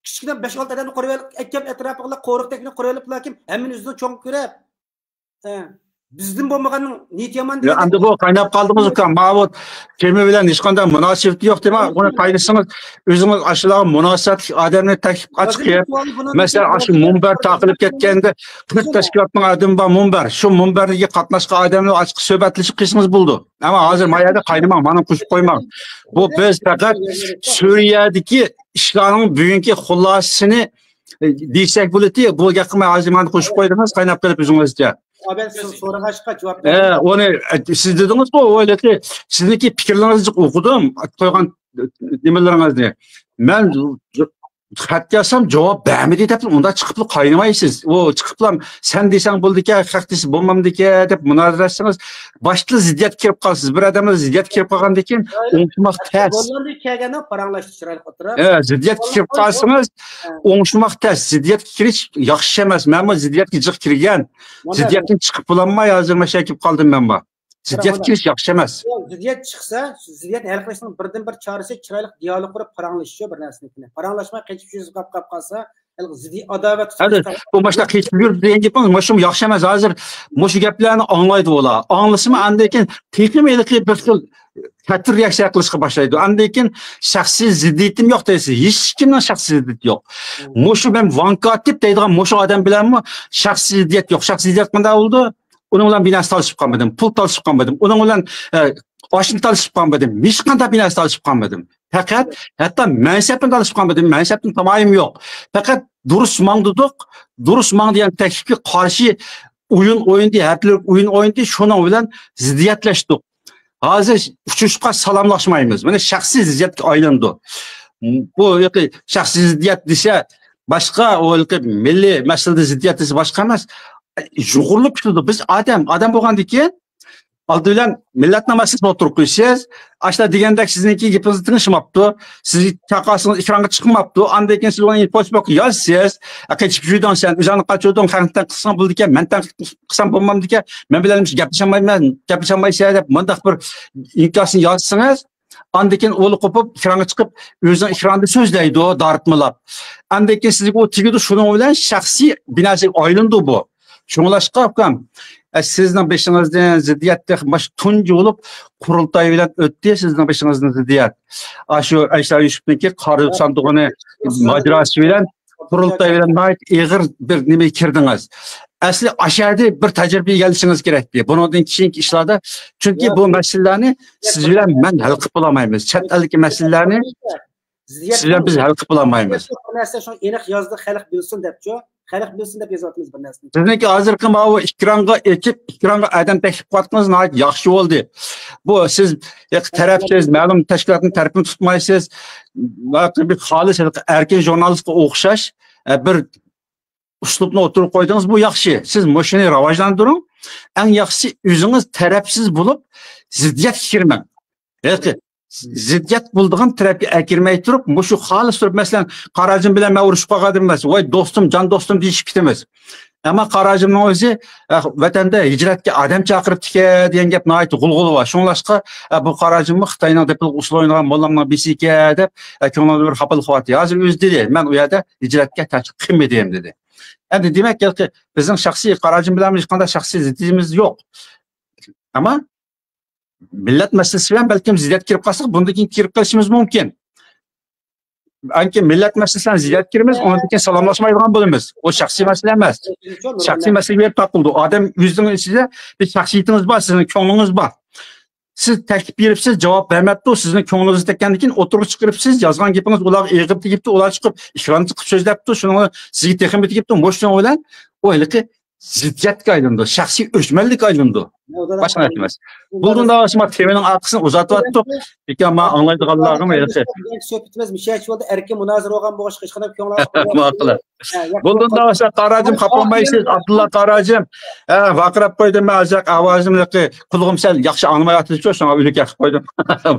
كىچىككىنە بەش-ئالتە ئادەمنى قۇرۇۋېلىپ، ئەكەپ ئەتراپىغا قورۇق تەكنى قۇرۇۋېلىپ، لاكىن ھەممىنى ئۆزىنىڭ چوڭ كۆرۈپ، ھە، بىزدىن بولمىغاننىڭ نىيىتى يامان يا، دېگەندەك. ئەمدى بۇ قايناپ قالدىڭىز ئۇكام. ماۋۇ تېما بىلەن ھېچقانداق مۇناسىۋىتى يوق تېما. ئۇنى قايرىسىڭىز، ئۆزىڭىز ئاشۇلارغا مۇناسىۋەتلىك ئادەمنى تەكلىپ قىلىپ، مەسىلەن، ئاشۇ مۇنبەر تارقىلىپ كەتكەندە، تۆت تەشكىلاتنىڭ ئادىمى بار مۇنبەر. شۇ مۇنبەرگە قاتناشقان ئادەملەر ئاچىق سۆھبەتلىشىپ قىلسىڭىز بولىدۇ. ئەمما ھازىر ما يەردە قاينىماڭ، مانا قوشۇپ قويماڭ. بۇ بىز پەقەت سۈرىيەدىكى ئىشلارنىڭ بۈگۈنكى خۇلاسىسىنى، ئە، دېسەك بولىدۇ. بۇ گەپنى ھازىر مانا قوشۇپ قويدىڭىز، قايناپ قېلىپ ئۆزىڭىزچە. ئۇ بەن سىز سورىغاچقا جاۋاب ئە، بەردىم. ئۇنى، ئە، سىز دېدىڭىزغۇ، ئۇ ھېلىقى سىزنىڭكى پىكىرلىرىڭىزنى ئوقۇدۇم، قويغان نېمىلىرىڭىزنى. مەن خەت يازسام جاۋاب بەرمىدى دەپ ئۇنداق چىقىپلا قاينىمايسىز. ئۇ چىقىپلا سەن دېسەڭ بولىدىكەن، خەق دېسە بولمامدىكەن دەپ مۇنازىرە ئەتسىڭىز، باشتا زىددىيەتكە كىرىپ قالىسىز. بىر ئادەملەر زىددىيەتكە كىرىپ قالغاندىن كېيىن ئوڭشىماق تەس. بولغاندىن كەلگەندە پاراڭلاشتى چىرايلىق ئولتۇرۇپ. ئە، زىددىيەتكە كىرىپ قالسىڭىز، ھە. ئوڭشىماق تەس. زىددىيەتكە كىرىش ياخشى ئەمەس. مەنمۇ زىددىيەتكە جىق كىرگەن. مانا زىددىيەتتىن چىقىپ بولالماي ھازىر مەشەگە كېلىپ قالدىم مەنمۇ. زىددىيەتكە كىرىش ياخشى ئەمەس. ياق، زىددىيەت چىقسا، زىددىيەتنى ھەل قىلىشنىڭ بىردىن بىر چارىسى چىرايلىق دىيالوگ قۇرۇپ پاراڭلىشىشۇ بىر نەرسىنىڭكىنى. پاراڭلاشماي قېچىپ يۈز قاپ قاپ قالسا، ھېلىقى زىددىي ئاداۋەت. ئەمدى بۇ ماشۇنداق قېچىپ يۈر دېگەن گېپىڭىز مۇشۇمۇ ياخشى ئەمەس. ھازىر مۇشۇ گەپلەرنى ئاڭلايدۇ ئۇلار. ئاڭلىسىمۇ ئاندىن كېيىن تېخىمۇ ھېلىقى بىر خىل تەتۈر رېئاكسىيە قىلىشقا باشلايدۇ. ئاندىن كېيىن شەخسىي زىددىيىتىم يوق دەيسىز. ھېچكىمنىڭ شەخسىي زىددىيىتى يوق. مۇشۇ مەن ۋاڭ كاتىپ دەيدىغان مۇشۇ ئادەم بىلەنمۇ شەخسىي زىددىيەت يوق. شەخسىي زىددىيەت قانداق بولىدۇ؟ ئۇنىڭ بىلەن بىر نەرسە تالىشىپ قالمىدىم، پۇل تالىشىپ قالمىدىم. ئۇنىڭ بىلەن، ئە، ئاشنى تالىشىپ قالمىدىم. ھېچقانداق بىر نەرسە تالىشىپ قالمىدىم. پەقەت ھەتتا مەنسەپنى تالىشىپ قالمىدىم. مەنسەپتىن تامايىم يوق. پەقەت دۇرۇس ماڭدىدۇق. دۇرۇس ماڭ دېگەن تەكلىپكە قارشى ئويۇن ئوينىدى، ھەپتىلىك ئويۇن ئوينىدى. شۇنىڭ بىلەن زىددىيەتلەشتۇق. ھازىر ئۇچرىشىپقا سالاملاشمايمىز. مانا شەخسىي زىددىيەتكە ئايلىنىدۇ. بۇ ياقى شەخسىي زىددىيەت دېسە باشقا، ئۇ ياقى مىللىي مەسىلىدە زىددىيەت دېسە باشقا ئەمەس. يۇغۇرۇلۇپ كېتىدۇ. بىز ئادەم، ئادەم بولغاندىن كېيىن ئالدى بىلەن مىللەتنىڭ مەسىلىسىنى ئوتتۇرىغا قويىسىز. ئاشۇنداق دېگەندەك سىزنىڭكى گېپىڭىزنى تىڭشىماپتۇ. سىز چاقىرسىڭىز ئېكرانغا چىقماپتۇ. ئاندىن كېيىن سىز ئۇنى فېيسبۇكقا يازىسىز. «قېچىپ يۈردۈڭ سەن، ئۆزۈڭنى قاچۇردۇڭ، خەقنى تەنقىد قىلساڭ بولىدىكەن، مەن تەنقىد قىلسام بولمامدىكەن، مەن بىلەن گەپلىشەلمەيمەن، گەپلىشەلمەيسەن» دەپ مۇنداق بىر ئىنكاسنى يازسىڭىز، ئاندىن كېيىن ئۇ قوپۇپ ئېكرانغا چىقىپ ئۆزىنىڭ ئېكرانىدا سۆزلەيدۇ، دارتمىلاپ. ئاندىن كېيىن سىزگە ئۇ تېگىدۇ، شۇنىڭ بىلەن شەخسىي بىناسىغا ئايلىنىدۇ بۇ. شۇڭلاشقا ئۇكام، ئە، سىزنىڭ بېشىڭىزدىن زىددىيەت تېخى ماش تۇنجى بولۇپ قۇرۇلتاي بىلەن ئۆتتى، سىزنىڭ بېشىڭىزدىن زىددىيەت. ئاشۇ ئەيسا يۈسۈپنىڭكى قارا ساندۇقىنى ماجىراسى بىلەن قۇرۇلتاي بىلەن ناھايىتى ئېغىر بىر نېمىگە كىردىڭىز. ئەسلى ئاشۇ يەردە بىر تەجرىبە ئىگىلىشىڭىز كېرەكتى. بۇنىڭدىن كېيىنكى ئىشلاردا، چۈنكى بۇ مەسىلىلەرنى سىز بىلەن مەن ھەل قىلىپ بولالمايمىز. چەت ئەلدىكى مەسىلىلەرنى سىز بىلەن بىز ھەل قىلىپ بولالمايمىز. بىر نەرسە شۇ ئېنىق يازدى، خەلق بىلسۇن دەپچۇ. خەلق بىلسۇن دەپ يېزىۋاتىمىز بىر نەرسىنى. سىزنىڭكى ھازىرقى ماۋۇ ئېكرانغا ئېچىپ، ئېكرانغا ئادەم تەكلىپ قىلىۋاتقىنىڭىز ناھايىتى ياخشى بولدى. بۇ سىز تەرەپسىز، مەلۇم تەشكىلاتنىڭ تەرىپىنى تۇتمايسىز. بىر خالىس ئەركىن ژۇرنالىستقا ئوخشاش، ئە، بىر ئۇسلۇبنى ئوتتۇرىغا قويدىڭىز، بۇ ياخشى. سىز مۇشۇنى راۋاجلاندۇرۇڭ. ئەڭ ياخشىسى ئۆزىڭىز تەرەپسىز بولۇپ، زىددىيەتكە كىرمەڭ. ھېلىقى زىددىيەت بولىدىغان تەرەپكە ئەكىرمەي تۇرۇپ، مۇشۇ خالىس تۇرۇپ، مەسىلەن، قاراجىم بىلەن مەن ئۇرۇشۇپ قالغان ئەمەس، ۋاي دوستۇم، جان دوستۇم دېيىشىپ كېتىمىز. ئەمما قاراجىمنىڭ ئۆزى، ئە، ۋەتەندە ھىجرەتكە ئادەم چاقىرىپتىكەن دېگەن گەپ ناھايىتى غۇلغۇلا بار. شۇڭلاشقا، ئە، بۇ قاراجىممۇ خىتاينىڭ دېپىلىغا ئۇسسۇل ئوينىغان موللامنىڭ بېشى ئىكەن دەپ، ئە، كۆڭلۈمدە بىر خاپىلىق بار. ھازىر ئۆزى دېدى، مەن ئۇ يەردە ھىجرەتكە تەكلىپ قىلمىدىم دېدى. ئەمدى دېمەك، بىزنىڭ شەخسىي قاراجىم بىلەن ھېچقانداق شەخسىي زىددىيىتىمىز يوق. ئەمما مىللەت مەسىلىسى بىلەن بەلكىم زىددىيەتكە كىرىپ قالساق، بۇندىن كېيىن كىرىپ قېلىشىمىز مۇمكىن. ئانكى مىللەت مەسىلىسى بىلەن زىددىيەتكە كىرىمىز، ئۇنىڭدىن كېيىن سالاملاشمايدىغان بولىمىز. ئۇ شەخسىي مەسىلە ئەمەس. شەخسىي مەسىلىگە بېرىپ تاقىلىدۇ. ئادەم ئۆزىنىڭ ئىچىدە بىر شەخسىيىتىڭىز بار، سىزنىڭ كۆڭلىڭىز بار. سىز تەكلىپ بېرىپسىز، جاۋاب بەرمەپتۇ، سىزنىڭ كۆڭلىڭىزگە تەگكەندىن كېيىن ئوتتۇرىغا چىقىرىپسىز، يازغان گېپىڭىز ئۇلارغا ئېغىر تېگىپتۇ، ئۇلار چىقىپ ئېكران چىقىپ سۆزلەپتۇ، شۇنىڭ سىزگە تېخىمۇ تېگىپتۇ، مۇشۇنىڭ بىلەن ئۇ ھېلىقى زىددىيەتكە ئايلىنىدۇ، شەخسىي ئۆچمەنلىككە ئايلىنىدۇ. باشقا نەرسە ئەمەس. بۇلدۇن داۋاسى ما تېمىنىڭ ئارقىسىنى ئۇزارتىۋاتتۇق. لېكىن ما ئاڭلايدىغانلارغىمۇ ھېلىقى. سۆھبىتىمىز مۇشۇ يەرچە بولدى. ئەركىن مۇنازىرە بولغان بولغاچقا ھېچقانداق كۆڭۈل ماقۇل. بۇلدۇن داۋاسى قاراجىم خاپا بولمايسىز، ئابدۇللا قاراجىم. ھە، ۋارقىراپ قويدۇم مەن ئازراق ئاۋازىمنى، قۇلىقىم سەل ياخشى ئاڭلىمايۋاتىدۇ، شۇڭا ئۆلۈك قىلىپ قويدۇم.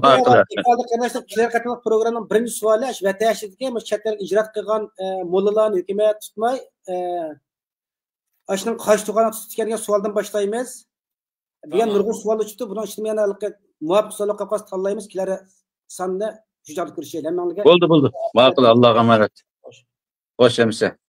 ۋارقىرا. قېرىنداشلار، كېلەر قېتىملىق پروگراممىنىڭ بىرىنچى سوئالى، ئاشۇ ۋەتەن ئىچىدىكى مۇشۇ چەت ئەلگە ھىجرەت قىلغان، ئە، موللىلارنى ھۆكۈمەت تۇتماي، ئە، ئاشۇنىڭ قايسى تۇغقانلىق تۇتۇپ ئىكەنلىكىگە سوئالدىن باشلايمىز. دېگەن نۇرغۇن سوئال ئۇچۇپتۇ. بۇنىڭ ئىچىدە يەنە ھېلىقى مۇۋاپىق سوئاللار قالغان تاللايمىز. كېلەر ساندا شۇ جايدا كۆرۈشەيلى. ھەممىڭلارغا بولدى، بولدى. ماقۇل، ئاللاغا ئامانەت. خوش ئەمىسە.